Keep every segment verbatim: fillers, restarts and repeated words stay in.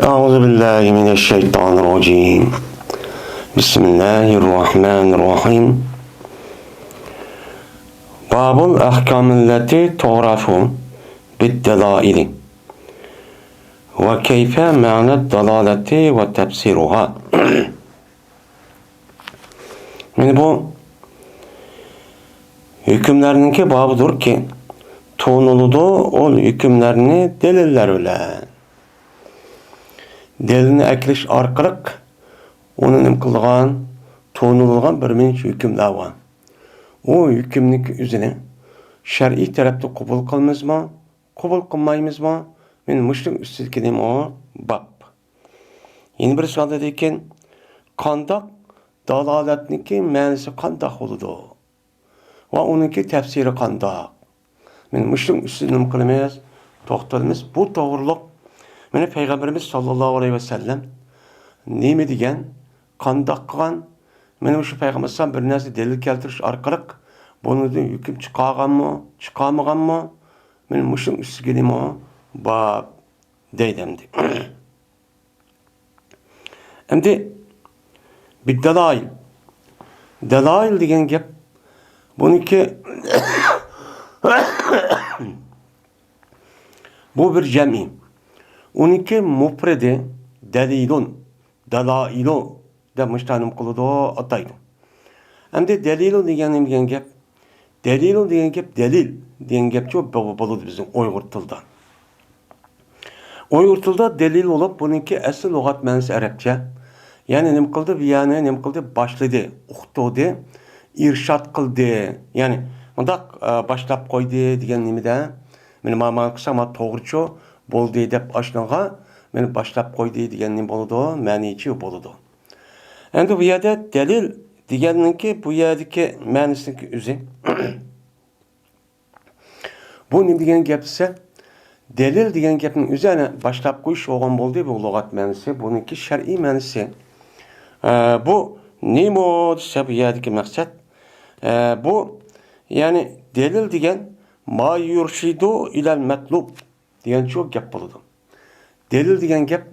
أعوذ بالله من الشيطان الرجيم. بسم الله الرحمن الرحيم. باب الأحكام التي تعرف بالدلائل، وكيف معنى الدلالة وتفسيرها. مانا بۇ ھۆكۈملەرنىڭكى بابىدۇركى، تونۇلىدۇ ئۇ ھۆكۈملەرنى دەلىللەر بىلەن. دەلىلنى ئەكېلىش ئارقىلىق ئۇنى نېمە قىلىدىغان، تونۇلىدىغان بىر نەچچە ھۆكۈملەر بار. ئۇ ھۆكۈمنىڭكى ئۆزىنى شەرئىي تەرەپتىن قوبۇل قىلىمىزمۇ، قوبۇل قىلمايمىزمۇ؟ مانا مۇشۇنىڭ ئۈستىدىكى نېمە باب. يەنە بىر سوئال دېدىكەن، قانداق دالالەتنىڭكى مەنىسى قانداق بولىدۇ؟ ۋە ئۇنىڭكى تەپسىرى قانداق؟ مانا مۇشۇنىڭ ئۈستىدە نېمە قىلىمىز؟ توختىلىمىز. بۇ توغرۇلۇق مانا پەيغەمبىرىمىز ساللاللاھۇ ئەلەيھى ۋەسەللەم نېمە دېگەن، قانداق قىلغان؟ مانا مۇشۇ پەيغەمبەر ئەلەيھىسسالام بىر نەرسە دەلىل كەلتۈرۈش ئارقىلىق بۇنىڭدىن ھۆكۈم چىقارغانمۇ، چىقارمىغانمۇ؟ مانا مۇشۇنىڭ ئۈستىگە نېمە باب دەيدۇ ئەمدى. ئەمدى بىددالايىل. دالايىل دېگەن گەپ، بۇنىڭكى بۇ بىر جەمئىي. ئۇنىڭكى مۇپرىدى دەلىلۇن، دالائىلۇ دەپ مۇشۇنداق نېمە قىلىدۇ، ئاتايدۇ. ئەمدى دەلىلۇ دېگەن نېمە دېگەن گەپ؟ دەلىلۇ دېگەن گەپ، دەلىل دېگەن گەپچۇ بولىدۇ بىزنىڭ ئۇيغۇر تىلىدا. ئۇيغۇر تىلىدا دەلىل بولۇپ، بۇنىڭكى ئەسلى لۇغەت مەنىسى ئەرەبچە. يەنى نېمە قىلدى؟ بۇ يەرنى نېمە قىلدى؟ باشلىدى، ئۇقتۇردى، ئىرشاد قىلدى. يەنى مۇنداق، ئە، باشلاپ قويدى دېگەن نېمىدە؟ مانا ما-، مانا قىلساڭ ما توغرىچۇ بولدى دەپ ئاشۇنىڭغا مانا باشلاپ قويدى دېگەن نېمە بولىدۇ؟ مەنىچى بولىدۇ. ئەمدى بۇ يەردە دەلىل دېگەننىڭكى بۇ يەردىكى مەنىسىنىڭكى ئۆزى. بۇ نېمە دېگەن گەپ دېسە، دەلىل دېگەن گەپنىڭ ئۆزى ئەنە باشلاپ قويۇش بولغان بولدى، بۇ لۇغەت مەنىسى، بۇنىڭكى شەرئىي مەنىسى. ئە، بۇ نېمە دېسە، بۇ يەردىكى مەقسەت، ئە، بۇ، يەنى دەلىل دېگەن ما يۇرشىدۇ ئىلەل مەتلۇب دېگەن شۇ گەپ بولىدۇ. دەلىل دېگەن گەپ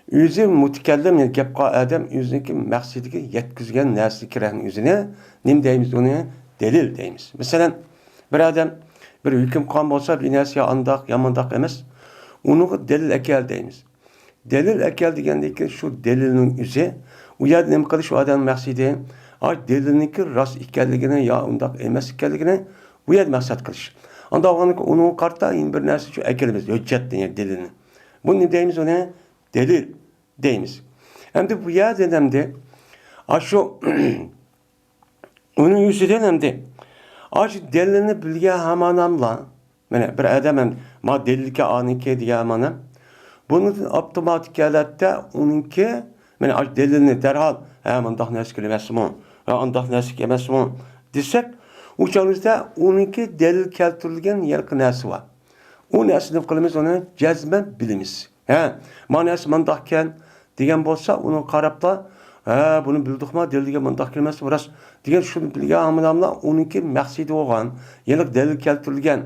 ئۆزى مۇتەكەللىم، يەنى گەپ قىلغان ئادەم ئۆزىنىڭكى مەقسىتىگە يەتكۈزگەن نەرسە كېرەكنىڭ ئۆزىنى نېمە دەيمىز؟ ئۇنى دەلىل دەيمىز. مەسىلەن، بىر ئادەم بىر ھۆكۈم قىلغان بولسا، بىر نەرسە يا ئانداق، يا مۇنداق ئەمەس، ئۇنىڭغا دەلىل ئەكەل دەيمىز. دەلىل ئەكەل دېگەندىن كېيىن شۇ دەلىلنىڭ ئۆزى، ئۇ يەردە نېمە قىلىش ئۇ ئادەمنىڭ مەقسىتى؟ ئاي، دەلىلنىڭكى راست ئىكەنلىكىنى يا ئۇنداق ئەمەس ئىكەنلىكىنى بۇ يەردە مەقسەت قىلىش. ئانداق بولغاندىكىن ئۇنىڭغا قارىتا يەنە بىر نەرسە شۇ ئەكېلىمىز، ھۆججەتنى، يەنى دەلىلنى. بۇنى نېمە دەيمىز ئۇنى؟ دەلىل دەيمىز. ئەمدى بۇ يەردىن ئەمدى ئاشۇ ئۇنىڭ يۈزىدىن ئەمدى ئاشۇ دەلىلنى بىلگەن ھامان ئادەملەر، مانا بىر ئادەم ئەمدى ما دەلىلكى ئانىكى دېگەن ھامان ئادەم، بۇنىڭدىن ئاپتوماتىك ھالەتتە ئۇنىڭكى، مانا ئاشۇ دەلىلنى دەرھال، ھە، مۇنداق نەرسە كېلىۋەتسىمۇ، ھە، ئانداق نەرسە ئەمەسمۇ دېسەك، ئۇ چاغىمىزدا ئۇنىڭكى دەلىل كەلتۈرۈلگەن ھېلىقى نەرسە بار. ئۇ نەرسىنى قىلىمىز، ئۇنى جەزمەن بىلىمىز. ھە، ما نەرسە مۇنداقكەن دېگەن بولسا، ئۇنىڭغا قاراپلا، ھە، بۇنى بىلدۇقما، دەلىلگە مۇنداق كەلمەسمۇ راست دېگەن شۇنى بىلگەن ئادەملەر ئۇنىڭكى مەقسىتى بولغان، ھېلىقى دەلىل كەلتۈرۈلگەن،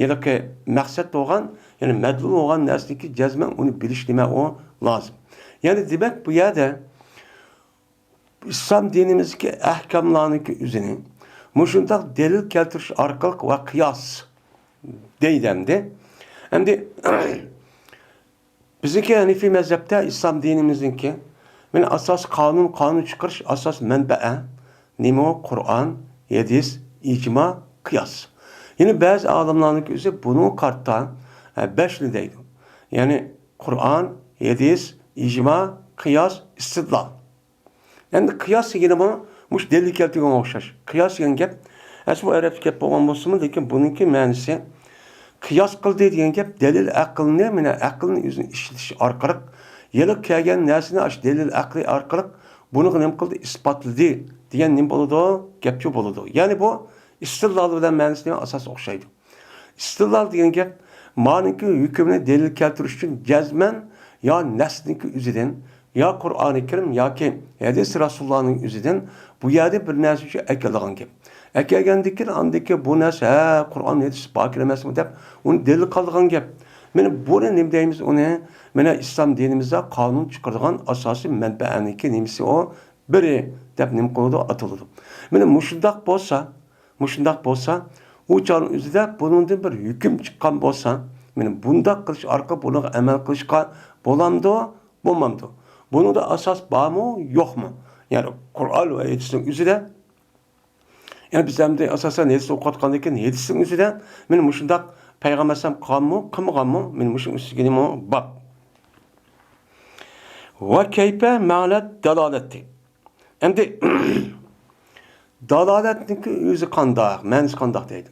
ھېلىقى مەقسەت بولغان، يەنى مەدلۇل بولغان نەرسىنىڭكى جەزمەن ئۇنى بىلىش نېمە ئۇ لازىم. يەنى دېمەك، بۇ يەردە ئىسلام دىنىمىزدىكى ئەھكاملارنىڭكى ئۆزىنى مۇشۇنداق دەلىل كەلتۈرۈش ئارقىلىق ۋە قىياس دەيدۇ ئەمدى. ئەمدى بىزنىڭكى ھەنىفىي مەزھەپتە ئىسلام دىنىمىزنىڭكى مانا ئاساس قانۇن، قانۇن چىقىرىش ئاساس مەنبەئە نېمە؟ قۇرئان، ھەدىس، ئىجما، قىياس. يەنە بەزى ئالىملارنىڭكى ئۆزى بۇنىڭغا قارىتا، ھە، بەشنى دەيدۇ. يەنى قۇرئان، ھەدىس، ئىجما، قىياس، ئىستىدلال. ئەمدى قىياس دېگىنىمۇ مۇشۇ دەلىل كەلتۈرگەنگە ئوخشاش. قىياس دېگەن گەپ، ئەسلى بۇ ئەرەبچە گەپ بولغان بولسىمۇ، لېكىن بۇنىڭكى مەنىسى قىياس قىلدى دېگەن گەپ دەلىل ئەقىلنى، مانا ئەقىلنى ئۆزىنى ئىشلىتىش ئارقىلىق، ھېلىقى كەلگەن نەرسىنى ئاشۇ دەلىل ئەقلى ئارقىلىق بۇنىڭغا نېمە قىلدى؟ ئىسپاتلىدى دېگەن نېمە بولىدۇ؟ گەپچۇ بولىدۇ. يەنى بۇ ئىستىدلال بىلەن مەنىسى ئاساس ئوخشايدۇ. ئىستىدلال دېگەن گەپ، مانىڭكى ھۆكۈمنى دەلىل كەلتۈرۈش ئۈچۈن جەزمەن يا نەسنىڭكى ئۆزىدىن، يا قۇرئانى كەرىم ياكى ھەدىس رەسۇلۇللانىڭ ئۆزىدىن بۇ يەردە بىر نەرسە ئۈچۈن ئەكېلىدىغان گەپ. ئەكەلگەندىن كېيىن ئاندىن كېيىن بۇ نەرسە، ھە، قۇرئان ھەدىس باركەن ئەمەسمۇ دەپ ئۇنى دەلىل قىلىدىغان گەپ. مانا بۇنى نېمە دەيمىز ئۇنى؟ مانا ئىسلام دىنىمىزدا قانۇن چىقىرىدىغان ئاساسىي مەنبەنىڭكى نېمىسى ئۇ؟ بىرى دەپ نېمە قىلىدۇ؟ ئاتىلىدۇ. مانا مۇشۇنداق بولسا، مۇشۇنداق بولسا، ئۇ چاغنىڭ ئۆزىدە بۇنىڭدىن بىر ھۆكۈم چىققان بولسا، مانا بۇنداق قىلىش ئارقىلىق بۇنىڭغا ئەمەل قىلىشقا بولامدۇ، بولمامدۇ؟ بۇنىڭدا ئاساس بارمۇ، يوقمۇ؟ يەنى قۇرئان ۋە ھەدىسنىڭ ئۆزىدە، يەنى بىز ئەمدى ئاساسەن ھەدىس ئوقۇۋاتقاندىن كېيىن ھەدىسنىڭ ئۆزىدە مانا مۇشۇنداق پەيغەمبەر ئەلەيھىسسالام قىلغانمۇ، قىلمىغانمۇ، مانا مۇشۇنىڭ ئۈستىگە نېمە باب. ۋە كەيپە مەنەت دالالەتتى. ئەمدى دالالەتنىڭكى ئۆزى قانداق، مەنىسى قانداق دەيدۇ.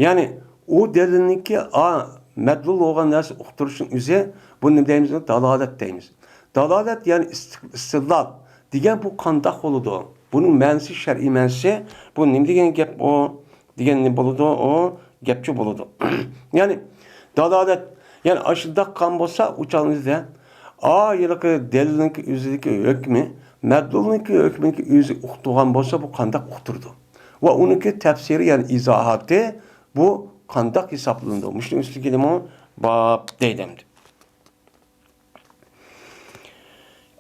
يەنى ئۇ دەلىلنىڭكى ئا، مەدلۇل بولغان نەرسە ئۇقتۇرۇشنىڭ ئۆزى، بۇنى نېمە دەيمىز؟ دالالەت دەيمىز. دالالەت يەنى ئىستىق-، ئىستىدلال دېگەن بۇ قانداق بولىدۇ؟ بۇنىڭ مەنىسى، شەرئىي مەنىسى، بۇ نېمە دېگەن گەپ ئۇ؟ دېگەن نېمە بولىدۇ؟ ئۇ گەپچۇ بولىدۇ. يەنى دالالەت، يەنى ئاشۇنداق قىلغان بولسا، ئۇ چاغنىڭدا، ئا، ھېلىقى دەلىلنىڭكى ئۆزىدىكى ھۆكمى، مەدلۇلنىڭكى ھۆكمىنىڭكى ئۆزى ئۇقتۇرغان بولسا، بۇ قانداق ئۇقتۇرىدۇ؟ ۋە ئۇنىڭكى تەپسىرى، يەنى ئىزاھاتى، بۇ قانداق ھېسابلىنىدۇ؟ مۇشۇنىڭ ئۈستىگە نېمە باب دەيدۇ ئەمدى.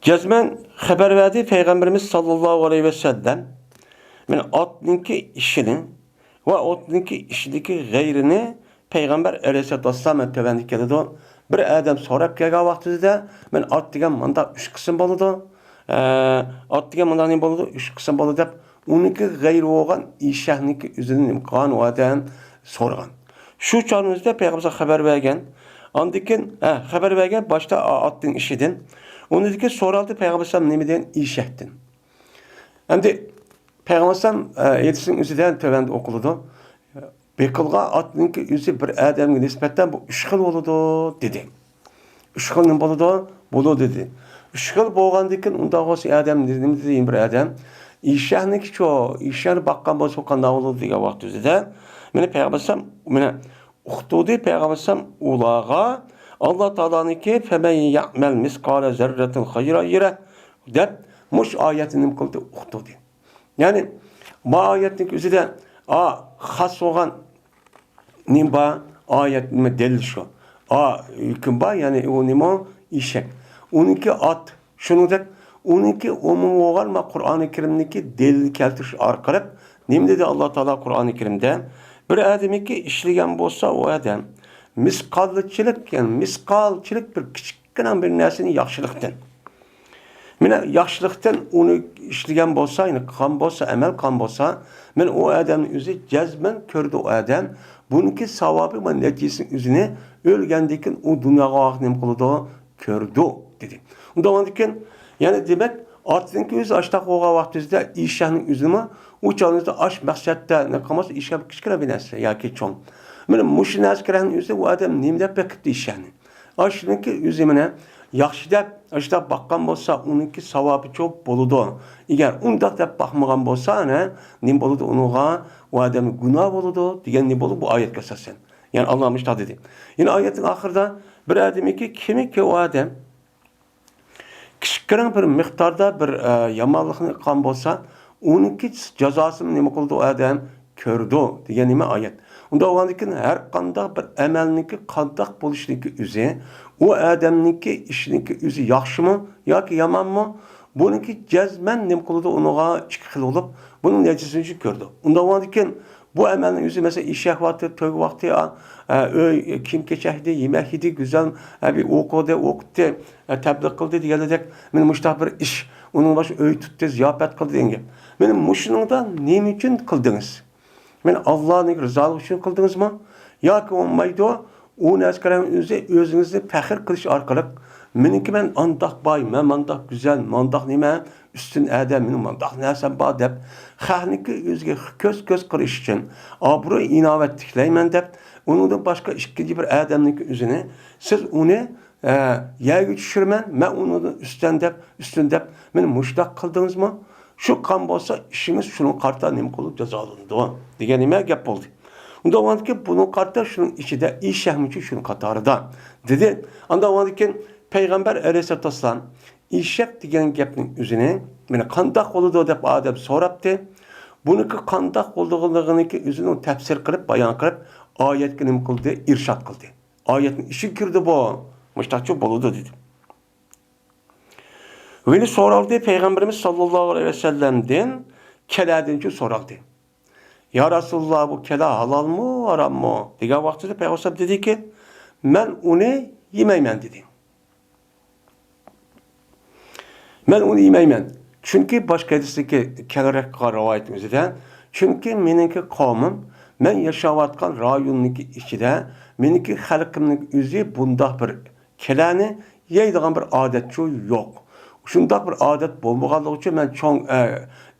جەزمەن خەۋەر بەردى پەيغەمبىرىمىز ساللاللاھۇ ئەلەيھى ۋەسەللەم، مانا ئاتنىڭكى ئىشىنى ۋە ئاتنىڭكى ئىشىدىكى غەيرىنى پەيغەمبەر ئەلەيھىسسالاتۇ ۋەسسالام تۆۋەندە كېلىدۇ. بىر ئادەم سوراپ كەلگەن ۋاقتىدا، مانا ئات دېگەن مۇنداق ئۈچ قىسىم بولىدۇ. ئە، ئات دېگەن مۇنداق نېمە بولىدۇ؟ ئۈچ قىسىم بولىدۇ دەپ، ئۇنىڭكى غەيرى بولغان ئېشەكنىڭكى ئۆزىنى نېمە قىلغان ئۇ ئادەم؟ سورىغان. شۇ چاغنىڭ ئۆزىدە پەيغەمبەر خەۋەر بەرگەن. ئاندىن كېيىن، ھە، خەۋەر بەرگەن باشتا ئا-، ئاتنىڭ ئىشىدىن. ئۇنىڭدىن كېيىن سورالدى پەيغەمبەر نېمىدىن؟ ئېشەكتىن. ئەمدى پەيغەمبەر ئەلەيھىسسالام، ئە، ھەدىسنىڭ ئۆزىدە تۆۋەندە ئوقۇلىدۇ. بېقىلغان ئاتنىڭكى ئۆزى بىر ئادەمگە نىسبەتەن بۇ ئۈچ خىل بولىدۇ، دېدى. ئۈچ خىل نېمە بولىدۇ؟ بولىدۇ، دېدى. ئۈچ خىل بولغاندىن كېيىن ئۇنداق بولسا ئادەم نېمە دېدى؟ يەنە بىر ئادەم ئېشەكنىڭكىچۇ، ئېشەكنى باققان بولسا قانداق بولىدۇ دېگەن ۋاقتىمىزدا، مانا پەيغەمبەر ئەلەيھىسسالام، مانا ئۇقتۇردى پەيغەمبەر ئەلەيھىسسالام ئۇلارغا، ئاللا تائالانىڭكى، فەمەن يەئمەل مىسقالە زەررەتىن خەيرەن يەرەھ، دەپ مۇشۇ ئايەتنى نېمە قىلدى؟ ئۇقتۇردى. يەنى، بۇ ئايەتنىڭ ئۆزىدە، ئا، خاس بولغان نېمە بار؟ ئايەت نېمە؟ دەلىل شۇ. ئا، ھۆكۈم بار، يەنى ئۇ نېمە؟ ئېشەك. ئۇنىڭكى ئات. شۇنىڭدەك، ئۇنىڭكى ئومۇمىي بولغان، ما، قۇرئانى كەرىمدىكى دەلىل كەلتۈرۈش ئارقىلىق، نېمە دېدى ئاللا تائالا قۇرئانى كەرىمدە؟ بىر ئادەمنىڭكى ئىشلىگەن بولسا، ئۇ ئادەم مىسقالچىلىك، يەنى مىسقالچىلىك بىر كىچىككىنە بىر نەرسىنى ياخشىلىقتىن، مانا ياخشىلىقتىن ئۇنى ئىشلىگەن بولسا، يەنى قىلغان بولسا، ئەمەل قىلغان بولسا، مانا ئۇ ئادەمنىڭ ئۆزى جەزمەن كۆرىدۇ ئۇ ئادەم. بۇنىڭكى ساۋابى، مانا نەتىجىسىنى ئۆزىنى ئۆلگەندىن كېيىن ئۇ دۇنياغا نېمە قىلىدۇ؟ كۆرىدۇ، دېدى. ئۇنداق بولغاندىكىن، يەنى دېمەك، ئاتنىڭكى ئۆزى ئاشتاق بولغان ۋاقتىمىزدا ئېشەكنىڭ ئۆزىمۇ ئۇ چاغىمىزدا ئاش مەقسەتتە نېمە قىلماس، ئېشەك كىچىككىنە بىر نەرسە ياكى چوڭ. مانا مۇشۇ نەرسە كىرگەن ئۆزى ئۇ ئادەم نېمە دەپ بېقىپتۇ ئېشەكنى؟ ئاشۇنىڭكى ئۆزى مانا ياخشى دەپ، ئاشۇنداق باققان بولسا، ئۇنىڭكى ساۋابى چوپ بولىدۇ. ئەگەر ئۇنداق دەپ باقمىغان بولسا، ئەنە نېمە بولىدۇ ئۇنىڭغا؟ ئۇ ئادەمگە گۇناھ بولىدۇ دېگەن نېمە بولىدۇ بۇ ئايەتكە ئاساسەن؟ يەنى ئاللا مۇشۇنداق دېدى. يەنە ئايەتنىڭ ئاخىرىدا بىر ئادەمكى كىمكى ئۇ ئادەم كىچىككىنە بىر مىقداردا بىر، ئە، يامانلىقنى قىلغان بولسا، ئۇنىڭكى جازاسىنى نېمە قىلىدۇ ئۇ ئادەم؟ كۆرىدۇ دېگەن نېمە ئايەت. ئۇنداق بولغاندىكىن ھەر قانداق بىر ئەمەلنىڭكى قانداق بولۇشىنىڭكى ئۆزى، ئۇ ئادەمنىڭكى ئىشىنىڭكى ئۆزى ياخشىمۇ ياكى يامانمۇ، بۇنىڭكى جەزمەن نېمە قىلىدۇ؟ ئۇنىڭغا ئىككى خىل بولۇپ، بۇنىڭ نەتىجىسىنى كۆرىدۇ. ئۇنداق بولغاندىكىن بۇ ئەمەلنىڭ ئۆزى، مەسىلەن، ئېشەك ۋاقتى، توي ۋاقتى، ئا، ئا، ئۆي، كىيىم-كېچەك ئىدى، يېمەك ئىدى، گۈزەل، ئا، بىر ئوقۇدى، ئوقۇتتى، ئا، تەبلىغ قىلدى دېگەندەك، مانا مۇشۇنداق بىر ئىش. ئۇنىڭ باشقا ئۆي تۇتتى، زىياپەت قىلدى دېگەن گەپ. مانا مۇشۇنىڭدا نېمە ئۈچۈن قىلدىڭىز؟ مانا ئاللانىڭ رىزالىقى ئۈچۈن قىلدىڭىزمۇ؟ ياكى بولمايدۇ، ئۇ نەرسىگە قاراپ ئۆزى، ئۆزىڭىزنى پەخىر قىلىش ئارقىلىق، مېنىڭكى مەن ئانداق باي، مەن مانداق گۈزەل، مانداق نېمە، ئۈستۈن ئادەم، مېنىڭ مانداق نەرسەم بار دەپ، خەقنىڭكى ئۆزىگە كۆز-كۆز قىلىش ئۈچۈن، ئابرۇي-ئىناۋەت تىكلەيمەن دەپ، ئۇنىڭدىن باشقا ئىككىنچى بىر ئادەمنىڭكى ئۆزىنى، سىز ئۇنى، ئە، يەرگە چۈشۈرىمەن، مەن ئۇنىڭدىن ئۈستەن دەپ، ئۈستۈن دەپ، مېنى مۇشۇنداق قىلدىڭىزمۇ؟ شۇ قىلغان بولسا، ئىشىڭىز شۇنىڭغا قارىتا نېمە قىلىپ جازالىنىدۇ دېگەن نېمە گەپ بولدى. ئۇنداق بولغاندىكىن، بۇنىڭغا قارىتا شۇنىڭ ئىچىدە ئېشەكمۇچۇ شۇنىڭ قاتارىدا، دېدى. ئانداق بولغاندىكىن، پەيغەمبەر ئەلەيھىسسالاتۇ ۋەسسالام ئېشەك دېگەن گەپنىڭ ئۆزىنى، مانا، قانداق بولىدۇ دەپ ئادەم سوراپتۇ. بۇنىڭكى قانداق بولىدىغانلىقىنىڭكى ئۆزىنىڭ تەپسىر قىلىپ، بايان قىلىپ، ئايەتكە نېمە قىلدى؟ ئىرشاد قىلدى. ئايەتنىڭ ئىچىگە كىردى بۇ. مۇشتاقچۇ بولىدۇ دېدى. ۋەلى سورالدى پەيغەمبىرىمىز ساللاللاھۇ ئەلەيھى ۋەسەللەمدىن، كەلەدىنچۇ سورالدى. يا رەسۇلاللا، بۇ كەلە ھالالمۇ، ھاراممۇ؟ دېگەن ۋاقتىدا پەيغەمبەر دېدىكى، مەن ئۇنى يېمەيمەن دېدى. مەن ئۇنى يېمەيمەن. چۈنكى باشقا ھەدىستىكى كەلرەك قىلغان رىۋايەتنىڭ ئۆزىدە، چۈنكى مېنىڭكى قەۋمىم، مەن ياشاۋاتقان رايوننىڭكى ئىچىدە، مېنىڭكى خەلقىمنىڭ ئۆزى بۇنداق بىر كەلەنى يەيدىغان بىر ئادەتچۇ يوق. شۇنداق بىر ئادەت بولمىغانلىقى ئۈچۈن مەن چوڭ، ئە،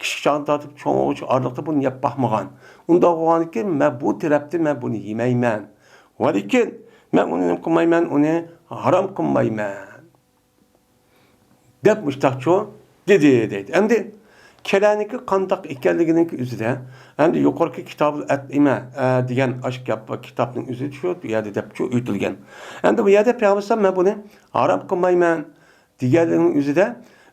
كىچىك چاغدىن تارتىپ چوڭ بولغۇچە ئارىلىقتا بۇنى يەپ باقمىغان. ئۇنداق بولغاندىكىن مەن بۇ تەرەپتىن مەن بۇنى يېمەيمەن. ۋەلىكىن مەن ئۇنى نېمە قىلمايمەن، ئۇنى ھارام قىلمايمەن. دەپ مۇشتاقچۇ دېدى دەيدۇ. ئەمدى كەلەنىڭكى قانداق ئىكەنلىكىنىڭكى ئۆزىدە، ئەمدى يۇقىرىقى كىتابۇل ئەتئىمە، ئە، دېگەن ئاشۇ گەپ، كىتابنىڭ ئۆزى شۇ يەردە دەپچۇ ئۆتۈلگەن. ئەمدى بۇ يەردە پەيغەمبەر مەن بۇنى ھارام قىلمايمەن دېگەنلىكىنىڭ ئۆزىدە،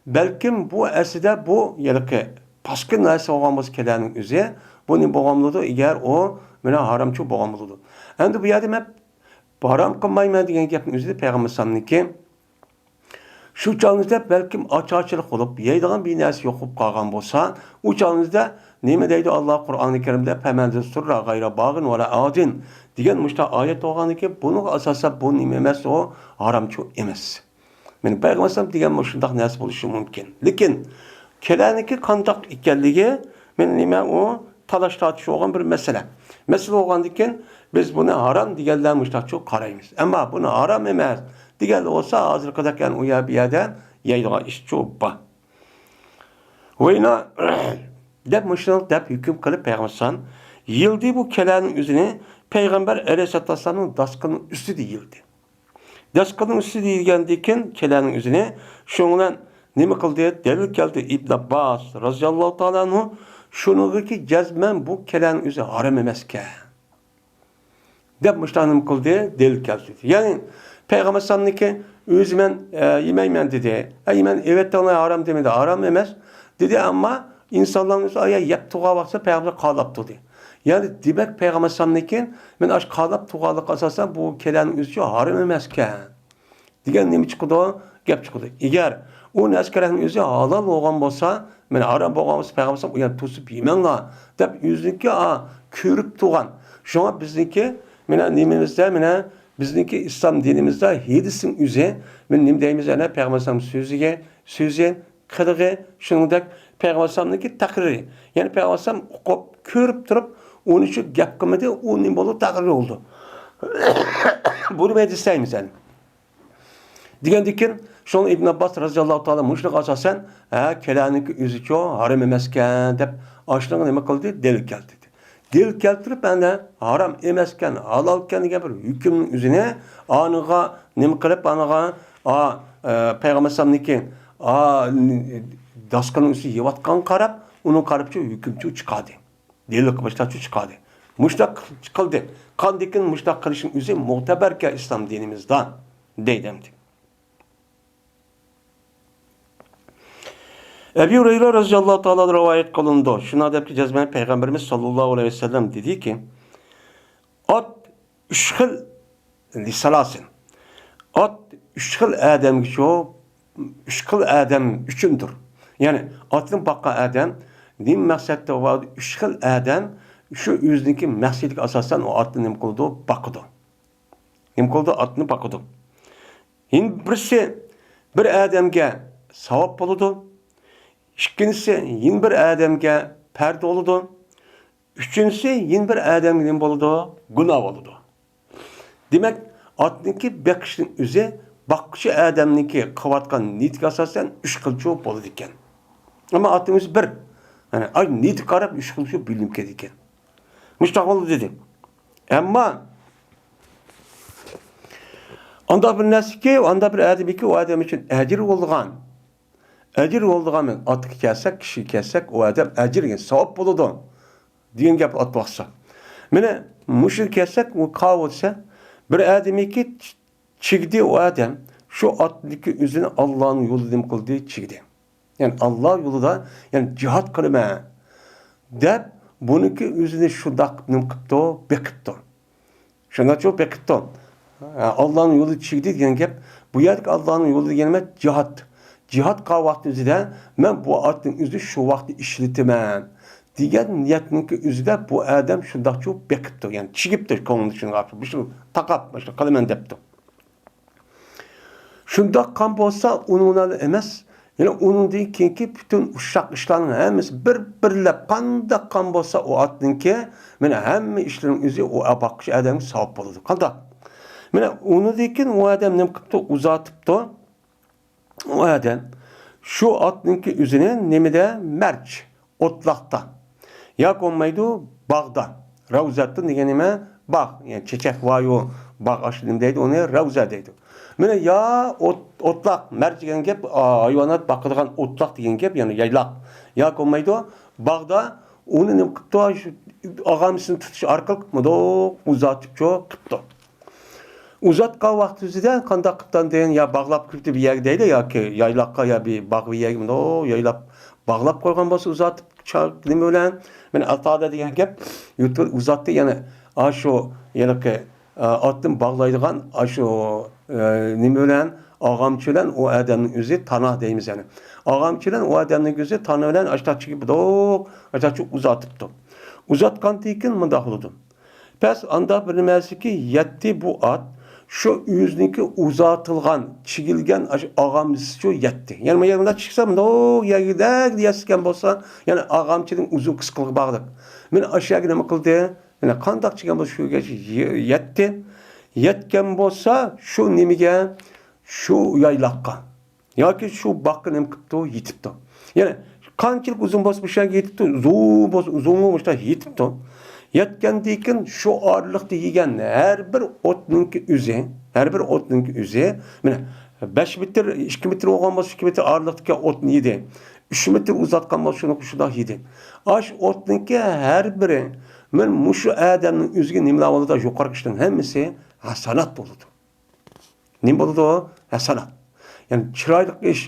بەلكىم بۇ ئەسلىدە بۇ ھېلىقى پاسكىنا نەرسە بولغان بولسا كەلەنىڭ ئۆزى، بۇ نېمە بولغان بولىدۇ؟ ئەگەر ئۇ مانا ھارامچۇ بولغان بولىدۇ. ئەمدى بۇ يەردە مەن ھارام قىلمايمەن دېگەن گەپنىڭ ئۆزىدە پەيغەمبەر ئەلەيھىسسالامنىڭكى شۇ چاغىمىزدا بەلكىم ئاچارچىلىق بولۇپ، يەيدىغان بىر نەرسە يوق بولۇپ قالغان بولسا، ئۇ چاغىمىزدا نېمە دەيدۇ ئاللا قۇرئانى كەرىمدە، «فمن اضطر غير باغ ولا عاد» دېگەن مۇشۇنداق ئايەت بولغاندىكىن، بۇنىڭغا ئاساسەن بۇ نېمە ئەمەس، ئۇ ھارامچۇ ئەمەس. مېنىڭ پەيغەمبەر ئەلەيھىسسالام دېگەن مۇشۇنداق نەرسە بولۇشى مۇمكىن. لېكىن كەلەنىكى قانداق ئىكەنلىكى، مېنىڭ نېمە ئۇ تالاش تارتىش بولغان بىر مەسىلە. مەسىلە بولغاندىكىن، بىز بۇنى ھارام دېگەنلەر مۇشۇنداقچۇ قارايمىز. ئەمما بۇنى ھارام ئەمەس دېگەنلەر بولسا، ھازىرقىدەك يەنە ئۇ يەر بۇ يەردە يەيدىغان ئىشچۇ بار. ۋەينا دەپ مۇشۇنداق دەپ ھۆكۈم قىلىپ پەيغەمبەر ئەلەيھىسسالام يىلدى بۇ كەلەنىڭ ئۆزىنى پەيغەمبەر ئەلەيھىسسالاتۇ ۋەسسالامنىڭ داستىخىنىنىڭ ئۈستىدە يىلدى. داستىخاننىڭ ئۈستىدە يېگەندىكىن كەلەنىڭ ئۆزىنى، شۇنىڭ بىلەن نېمە قىلدى؟ دەلىل كەلتۈردى ئىبن ئابباس رازىياللاھۇ تائالا ئەنھۇ، شۇنىڭغىكى جەزمەن بۇ كەلەنىڭ ئۆزى ھارام ئەمەسكەن دەپ مۇشۇنداق نېمە قىلدى؟ دەلىل كەلتۈردى. يەنى پەيغەمبەر ئەلەيھىسسالامنىڭكى ئۆزى مەن، ئە، يېمەيمەن دېدى. ئە، يېمەن ئەۋەتتىڭلار ھارام دېمىدى، ھارام ئەمەس دېدى، ئەمما ئىنسانلارنىڭ ئۆزى ئايا يەپ تۇرغان ۋاقتىدا پەيغەمبەر قالاپ تۇردى. يەنى دېمەك پەيغەمبەر ئەلەيھىسسالامنىڭكى مەن ئاشۇ قالاپ تۇرغانلىققا ئاساسەن بۇ كەلەنىڭ ئۆزى ھارام ئەمەسكەن دېگەن نېمە چىقىدۇ؟ گەپ چىقىدۇ. ئەگەر ئۇ نەرسە كەلەننىڭ ئۆزى ھالال بولغان بولسا، مانا ھارام بولغان بولسا پەيغەمبەر ئەلەيھىسسالام ئۇ يەرنى توسۇپ يېمەڭلار دەپ ئۆزىنىڭكى، ئا، كۆرۈپ تۇرغان. شۇڭا بىزنىڭكى مانا نېمىمىزدە، مانا بىزنىڭكى ئىسلام دىنىمىزدا ھەدىسنىڭ ئۆزى، مانا نېمە دەيمىز، ئەنە پەيغەمبەر ئەلەيھىسسالام سۆزىگە، سۆزى، قىلىقى، شۇنىڭدەك پەيغەمبەر ئەلەيھىسسالامنىڭكى تەقرىرى. يەنى پەيغەمبەر ئەلەيھىسسالام ئوقۇپ، كۆرۈپ تۇرۇپ، ئۇنى شۇ گەپ قىلمىدى، ئۇ نېمە بولدى؟ تەقرىر بولدى. بۇنى مەن دېسەيمىز ئەنە. دېگەندىكىن، شۇڭا ئىبن ئابباس رازىياللاھۇ تائالا مۇشۇنىڭغا ئاساسەن، ھە، كەلەنىڭكى ئۆزىچۇ ھارام ئەمەسكەن دەپ، ئاشۇنىڭغا نېمە قىلدى؟ دەلىل كەلتۈردى. دەلىل كەلتۈرۈپ، ئەنە ھارام ئەمەسكەن، ھالالكەن دېگەن بىر ھۆكۈمنىڭ ئۆزىنى ئانىغا نېمە قىلىپ، ئانىغا، ئا، ئە، پەيغەمبەر ئەلەيھىسسالامنىڭكى، ئا، داستىخاننىڭ ئۈستىدە يەۋاتقانغا قاراپ، ئۇنىڭغا قاراپچۇ ھۆكۈمچۇ چىقاردى. دەلىل قىلىپ مۇشۇنداقچۇ چىقاردى. مۇشۇنداق قىلدى. قاندىكىن مۇشۇنداق قىلىشنىڭ ئۆزى مۇتەبەركەن ئىسلام دىنىمىزدا، دەيدۇ ئەمدى. ئەبۇ ھۇرەيرە رازىياللاھۇ تائالا رىۋايەت قىلىنىدۇ. شۇنداق دەپكى جەزمەن پەيغەمبىرىمىز ساللاللاھۇ ئەلەيھى ۋەسەللەم دېدىكى، ئات ئۈچ خىل لىسالاسىن. ئات ئۈچ خىل ئادەمگىچۇ، ئۈچ خىل ئادەم ئۈچۈندۇر. يەنى ئاتنى باققان ئادەم نېمە مەقسەتتە بارىدۇ؟ ئۈچ خىل ئادەم شۇ ئۆزىنىڭكى مەقسىتىگە ئاساسەن ئۇ ئاتنى نېمە قىلىدۇ؟ باقىدۇ. نېمە قىلىدۇ؟ ئاتنى باقىدۇ. يەنە بىرسى بىر ئادەمگە ساۋاب بولىدۇ. ئىككىنچىسى يەنە بىر ئادەمگە پەردە بولىدۇ. ئۈچىنچىسى يەنە بىر ئادەمگە نېمە بولىدۇ؟ گۇناھ بولىدۇ. دېمەك، ئاتنىڭكى بېقىشنىڭ ئۆزى باققۇچى ئادەمنىڭكى قىلىۋاتقان نىيىتىگە ئاساسەن ئۈچ خىلچۇ بولىدىكەن. ئەمما ئاتنىڭ ئۆزى بىر. يەنى ئاي نىيىتىگە قاراپ ئۈچ خىلچۇ بۆلۈنۈپ كېتىدىكەن. مۇشۇنداق بولىدۇ دېدى. ئەمما ئانداق بىر نەرسىكى، ئانداق بىر ئادەمكى، ئۇ ئادەم ئۈچۈن ئەجىر بولىدىغان. ئەجىر بولىدىغان، ئاتقا كەلسەك، كىشىگە كەلسەك، ئۇ ئادەم ئەجىر، يەنى ساۋاب بولىدۇ دېگەن گەپ ئاتىۋاتسا. مانا مۇشۇ كەلسەك، ئۇ قاۋۇ دېسە، بىر ئادەمكى چىگدى ئۇ ئادەم، شۇ ئاتنىڭكى ئۆزىنى ئاللانىڭ يولىدا نېمە قىلدى؟ چىگدى. يەنى ئاللا يولىدا، يەنى جىھاد قىلىمەن دەپ، بۇنىڭكى ئۆزىنى شۇنداق نېمە قىپتۇ؟ بېقىپتۇ. شۇنداقچۇ بېقىپتۇ. ئاللانىڭ يولىدا چىگدى دېگەن گەپ، بۇ يەردىكى ئاللانىڭ يولى دېگەن نېمە؟ جىھاد. جىھاد قىلغان ۋاقتى ئۆزىدە مەن بۇ ئاتنىڭ ئۆزىنى شۇ ۋاقىتتا ئىشلىتىمەن دېگەن نىيەتنىڭكى ئۆزىدە بۇ ئادەم شۇنداقچۇ بېقىپتۇ، يەنى چىگىپتۇ كۆڭلىدە شۇنىڭغا، مۇشۇ تاقاپ، مۇشۇ قىلىمەن دەپتۇ. شۇنداق قىلغان بولسا، ئۇنىڭ بىلەن ئەمەس، يەنە ئۇنىڭدىن كېيىنكى پۈتۈن ئۇششاق ئىشلارنىڭ ھەممىسى بىر-بىرلەپ قانداق قىلغان بولسا، ئۇ ئاتنىڭكى، مانا، ھەممە ئىشلىرىنىڭ ئۆزى ئۇ باققۇچى ئادەمگە ساۋاب بولىدۇ. قانداق؟ مانا، ئۇنىڭدىن كېيىن ئۇ ئادەم نېمە قىپتۇ؟ ئۇزاتىپتۇ. ئۇ ئادەم شۇ ئاتنىڭكى ئۆزىنى نېمىدە؟ مەرج، ئوتلاقتا. ياكى بولمايدۇ، باغدا. رەۋزەتتىن دېگەن نېمە؟ باغ. يەنى چېچەك ۋايۇ، باغ ئاشۇ نېمە دەيدۇ؟ ئۇنى رەۋزە دەيدۇ. مانا يا ئوت-، ئوتلاق، مەرج دېگەن گەپ، ئا، ھايۋانات باقىدىغان ئوتلاق دېگەن گەپ، يەنى يايلاق. ياكى بولمايدۇ، باغدا ئۇنى نېمە قىپتۇ؟ شۇ ئاغامچىسىنى تۇتۇش ئارقىلىق مۇنداق ئۇزاتىپچۇ قىپتۇ. ئۇزاتقان ۋاقتىمىزدا قانداق قىپتۇ ئاندىن؟ يا باغلاپ كىرىپتۇ بىر يەرگە دەيلى، ياكى يايلاققا يا بىر باغ بىر يەرگە مۇنداق يايلاپ باغلاپ قويغان بولسا ئۇزاتىپ چا-، نېمە بىلەن؟ مانا ئاتادە دېگەن گەپ يۇتۇپ ئۇزاتتى، يەنى ئاشۇ ھېلىقى، ئا، ئاتنى باغلايدىغان ئاشۇ، ئا، نېمە بىلەن؟ ئاغامچى بىلەن ئۇ ئادەمنىڭ ئۆزى تانا دەيمىز يەنى. ئاغامچى بىلەن ئۇ ئادەمنىڭ ئۆزى تانا بىلەن ئاشتاق چىگىپ دوق، ئاشتاق چىگىپ ئۇزاتىپتۇ. ئۇزاتقاندىن كېيىن مۇنداق بولىدۇ. پەس ئاندا بىر نېمەسىكى يەتتى بۇ ئات، شۇ ئۆزىنىڭكى ئۇزاتىلغان، چىگىلگەن ئاشۇ ئاغامچىسىچۇ يەتتى. يەنى ما يەردە چىقسا، مۇنداق يەرگە دەگدە يەتكەن بولسا، يەنى ئاغامچىنىڭ ئۇزۇن قىسقىلىقى باغلىق. مانا ئاشۇ يەرگە نېمە قىلدى؟ مانا قانداق چىگەن بولسا شۇ يەتتى. يەتكەن بولسا شۇ نېمىگە؟ شۇ يايلاققا. ياكى شۇ باغقا نېمە قىپتۇ؟ يېتىپتۇ. يەنى قانچىلىك ئۇزۇن بولسا مۇشۇ يەرگە يېتىپتۇ، ئۇزۇن بولسا ئۇزۇنغۇ مۇشۇنداق يېتىپتۇ. يەتكەندىن كېيىن شۇ ئارىلىقتا يېگەن ھەر بىر ئوتنىڭكى ئۆزى، ھەر بىر ئوتنىڭكى ئۆزى، مانا، بەش مېتىر، ئىككى مېتىر بولغان بولسا، ئىككى مېتىر ئارىلىقتىكى ئوتنى يېدى. ئۈچ مېتىر ئۇزاتقان بولسا، شۇنى شۇنداق يېدى. ئاشۇ ئوتنىڭكى ھەر بىرى، مانا مۇشۇ ئادەمنىڭ ئۆزىگە نېمىلەر بولىدۇ؟ يۇقىرىقى ئىشنىڭ ھەممىسى ھەسەنات بولىدۇ. نېمە بولىدۇ؟ ھەسەنات. يەنى چىرايلىق ئىش،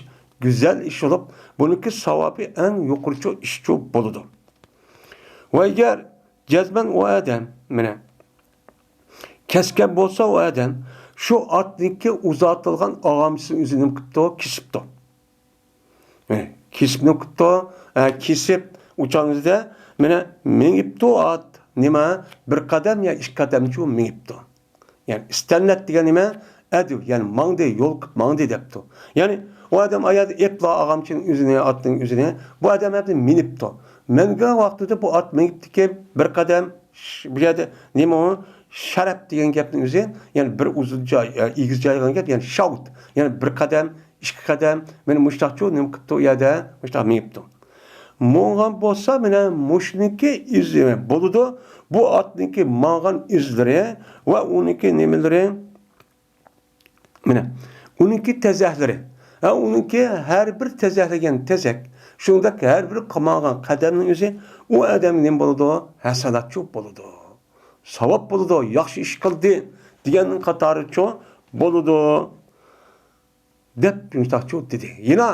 گۈزەل ئىش بولۇپ، بۇنىڭكى ساۋابى ئەڭ يۇقىرىچۇ ئىشچۇ بولىدۇ. ۋە ئەگەر جەزمەن ئۇ ئادەم، مانا، كەسكەن بولسا ئۇ ئادەم، شۇ ئاتنىڭكى ئۇزاتىلغان ئاغامچىسىنى ئۆزى نېمە قىپتۇ؟ كېسىپتۇ. ھە، كېسىپ نېمە قىپتۇ؟ ھە، كېسىپ ئۇچانىزدا، مانا، مېڭىپتۇ ئات، نېمە، بىر قەدەم يا ئىككى قەدەمچۇ مېڭىپتۇ. يەنى ئىستەنلەت دېگەن نېمە؟ ئەدىۋ، يەنى ماڭدى، يول قىپ ماڭدى دەپتۇ. يەنى ئۇ ئادەم ئاياغدا ئېپلا ئاغامچىنىڭ ئۆزىنى، ئاتنىڭ ئۆزىنى، بۇ ئادەم ھەم مىنىپتۇ. مەنگەن ۋاقتىدا بۇ ئات مېڭىپتىكى بىر قەدەم، ش-، بۇ يەردە نېمە ئۇ؟ شەرەپ دېگەن گەپنىڭ ئۆزى، يەنى بىر ئۇزۇن جاي، ئېگىز جاي دېگەن گەپ، يەنى شاۋت، يەنى بىر قەدەم، ئىككى قەدەم، مانا مۇشتاقچۇ نېمە قىپتۇ ئۇ يەردە؟ مۇشتاق مېڭىپتۇ. ماڭغان بولسا، مانا مۇشۇنىڭكى ئىزى بولىدۇ. بۇ ئاتنىڭكى ماڭغان ئىزلىرى ۋە ئۇنىڭكى نېمىلىرى، مانا ئۇنىڭكى تەزەكلىرى. ھە، ئۇنىڭكى ھەر بىر تەزەكلىگەن تەزەك، شۇنداق ھەر بىر ماڭغان قەدەمنىڭ ئۆزى ئۇ ئادەمگە نېمە بولىدۇ؟ ھەسەناتچۇ بولىدۇ. ساۋاب بولىدۇ، ياخشى ئىش قىلدى دېگەننىڭ قاتارىچۇ بولىدۇ. دەپ يۇمشاقچۇ دېدى. يەنە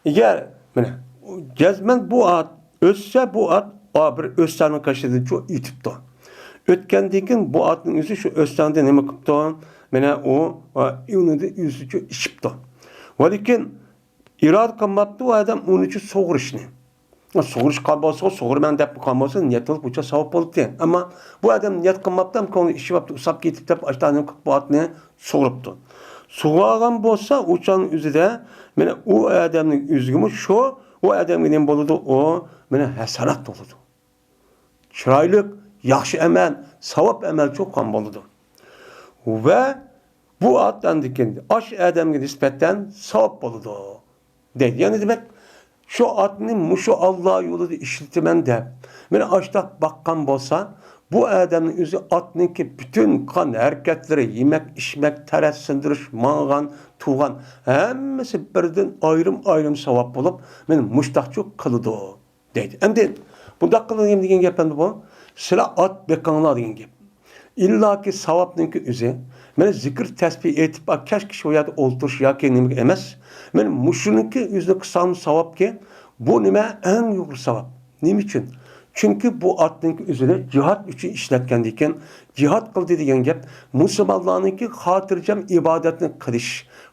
ئەگەر، مانا، جەزمەن بۇ ئات ئۆسسە، بۇ ئات، ئا، بىر ئۆستەڭنىڭ قېشىدىنچۇ ئۆتۈپتۇ. ئۆتكەندىن كېيىن بۇ ئاتنىڭ ئۆزى شۇ ئۆستەڭدە نېمە قىپتۇ؟ مانا ئۇ، ئا، ئۇنىڭدىن ئۆزىچۇ ئىچىپتۇ. ۋە لېكىن ئىرادە قىلماپتۇ ئۇ ئادەم ئۇنىچۇ سۇغۇرۇشنى. سۇغۇرۇشقان بولسا، سۇغۇرىمەن دەپ قىلغان بولسا، نىيەت قىلىپ ئۇچا ساۋاب بولاتتى. ئەمما بۇ ئادەم نىيەت قىلماپتۇ، كۆڭلى ئىچىۋاپتۇ، ئۇسساپ كېتىپ دەپ، ئاشتانىم قىلىپ بۇ ئاتنى سۇغۇرۇپتۇ. سۇغۇرغان بولسا، ئۇ چاغنىڭ ئۆزىدە، مانا ئۇ ئادەمنىڭ ئۆزىگىمۇ شۇ، ئۇ ئادەمگە نېمە بولىدۇ؟ ئۇ، مانا ھەسەنات بولىدۇ. چىرايلىق، ياخشى ئەمەل، ساۋاب ئەمەل چوققان بولىدۇ. ۋە بۇ ئات ئاندىن كېيىن ئاش ئادەمگە نىسبەتەن ساۋاب بولىدۇ. دەيدۇ. يەنى دېمەك، شۇ ئاتنى مۇشۇ ئاللا يولىدا ئىشلىتىمەن دەپ، مانا ئاشتاق باققان بولسا، بۇ ئادەمنىڭ ئۆزى ئاتنىڭكى پۈتۈن قان ھەرىكەتلىرى، يېمەك، ئىچمەك، تەرەت سىندۇرۇش، ماڭغان، تۇرغان، ھەممىسى بىردىن ئايرىم-ئايرىم ساۋاب بولۇپ، مانا مۇشتاقچۇ قىلىدۇ. دەيدۇ. ئەمدى بۇنداق قىلىڭ دېگەن گەپ ئەمدى بۇ. سىلەر ئات بېقىڭلار دېگەن گەپ. ئىللاكى ساۋابنىڭكى ئۆزى، مانا زىكىر تەسبىھ ئېيتىپ، ئا، كەش كىشى ئۇ يەردە ئولتۇرۇش ياكى نېمىگە ئەمەس. مانا مۇشۇنىڭكى ئۆزىنى قىلسام ساۋابكى، بۇ نېمە؟ ئەڭ يۇقىرى ساۋاب. نېمە ئۈچۈن؟ چۈنكى بۇ ئاتنىڭكى ئۆزىنى جىھاد ئۈچۈن ئىشلەتكەندىكىن، جىھاد قىلدى دېگەن گەپ مۇسۇلمانلارنىڭكى خاتىرجەم ئىبادەتنى قىلىش،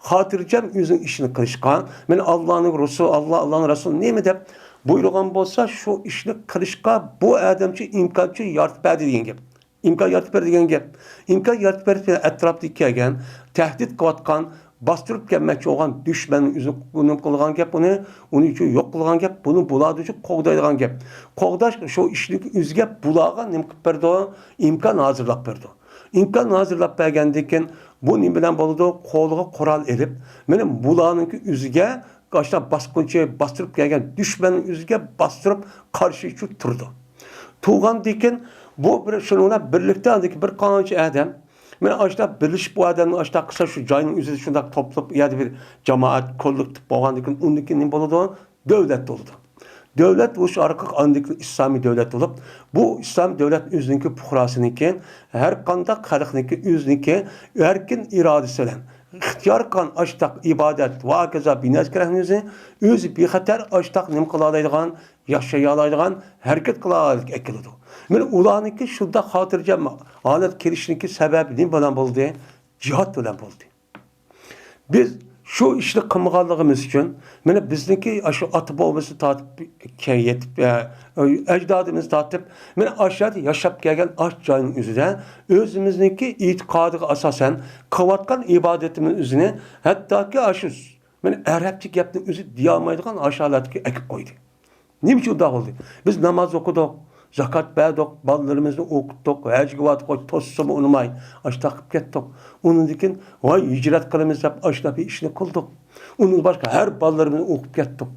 خاتىرجەم ئۆزىنىڭ ئىشىنى قىلىشقا، مانا ئاللانىڭ رۇسۇلى، ئاللا، ئاللانىڭ رەسۇلى نېمە دەپ بۇيرۇغان بولسا، شۇ ئىشنى قىلىشقا بۇ ئادەمچە ئىمكانچە يارىتىپ بەردى دېگەن گەپ. ئىمكان يارىتىپ بەردى دېگەن گەپ. ئىمكان يارىتىپ بەردى، ئەتراپتىكى كەلگەن، تەھدىت قىلىۋاتقان، باستۇرۇپ كەلمەكچى بولغان دۈشمەننى ئۆزى نېمە قىلغان گەپ ئۇنى، ئۇنى ئۈچۈن يوق قىلغان گەپ، بۇنى بۇلار ئۈچۈن قوغدايدىغان گەپ. قوغداش شۇ ئىشنى ئۆزىگە بۇلارغا نېمە قىلىپ بەردى؟ ئىمكان ھازىرلاپ بەردى. ئىمكان ھازىرلاپ بەرگەندىن كېيىن بۇ نېمە بىلەن بولىدۇ؟ قولىغا قورال ئېلىپ، مانا بۇلارنىڭكى ئۆزىگە ئاشۇنداق باسقۇنچى، باستۇرۇپ كەلگەن دۈشمەننىڭ ئۆزىگە باستۇرۇپ قارشى تۇرىدۇ. تۇرغاندىن كېيىن بۇ بىر شۇنىڭ بىلەن بىرلىكتە ئاندىكى بىر قانچە ئادەم، مانا ئاشۇنداق بىرلىشىپ بۇ ئادەمنى ئاشۇنداق قىلسا شۇ جاينىڭ ئۆزىدە شۇنداق توپلاپ، ئۇ يەردە بىر جامائەت، كوللېكتىپ بولغاندىن كېيىن ئۇندىن كېيىن نېمە بولىدۇ؟ دۆلەت بولىدۇ. دۆلەت بولۇش ئارقىلىق ئاندىن كېيىن ئىسلامىي دۆلەت بولۇپ، بۇ ئىسلامىي دۆلەت ئۆزىنىڭكى پۇقراسىنىڭكى، ھەر قانداق خەلقنىڭكى ئۆزىنىڭكى ئەركىن ئىرادىسى بىلەن ئىختىيارى قىلغان ئاشتاق ئىبادەت ۋە ھاكازا بىناسىكرەكنى ئۆزى، ئۆزى بىخەتەر ئاشتاق نېمە قىلالايدىغان، ياشىيالايدىغان، ھەرىكەت قىلالايدىغان ئەكېلىدۇ. مانا ئۇلارنىڭكى شۇنداق خاتىرجەم ھالەت كېلىشىنىڭكى سەۋەبى نېمە بىلەن بولدى؟ جىھاد بىلەن بولدى. بىز شۇ ئىشنى قىلمىغانلىقىمىز ئۈچۈن، مانا بىزنىڭكى ئاشۇ ئاتا بوۋىمىزدىن تارتىپ كېيىن يېتىپ، ئە، ئەجدادىمىز تارتىپ، مانا ئاشۇ يەردە ياشاپ كەلگەن ئاش جاينىڭ ئۆزىدە ئۆزىمىزنىڭكى ئېتىقادىغا ئاساسەن قىلىۋاتقان ئىبادىتىمىز ئۆزىنى، ھەتتاكى ئاشۇ، مانا ئەرەبچە گەپنىڭ ئۆزى دېيەلمەيدىغان ئاشۇ ھالەتكە ئەكىپ قويدى. نېمە ئۈچۈن ئۇنداق بولدى؟ بىز ناماز ئوقۇدۇق، زاكات بەردۇق، بالىلىرىمىزنى ئوقۇتتۇق، ھەجگە باراتتۇق، توسسىمۇ ئۇنىماي، ئاشۇنداق قىلىپ كەتتۇق. ئۇنىڭدىن كېيىن، ۋاي، ھىجرەت قىلىمىز دەپ، ئاشۇنداق بىر ئىشنى قىلدۇق. ئۇنىڭدىن باشقا ھەر بالىلىرىمىزنى ئوقۇپ كەتتۇق.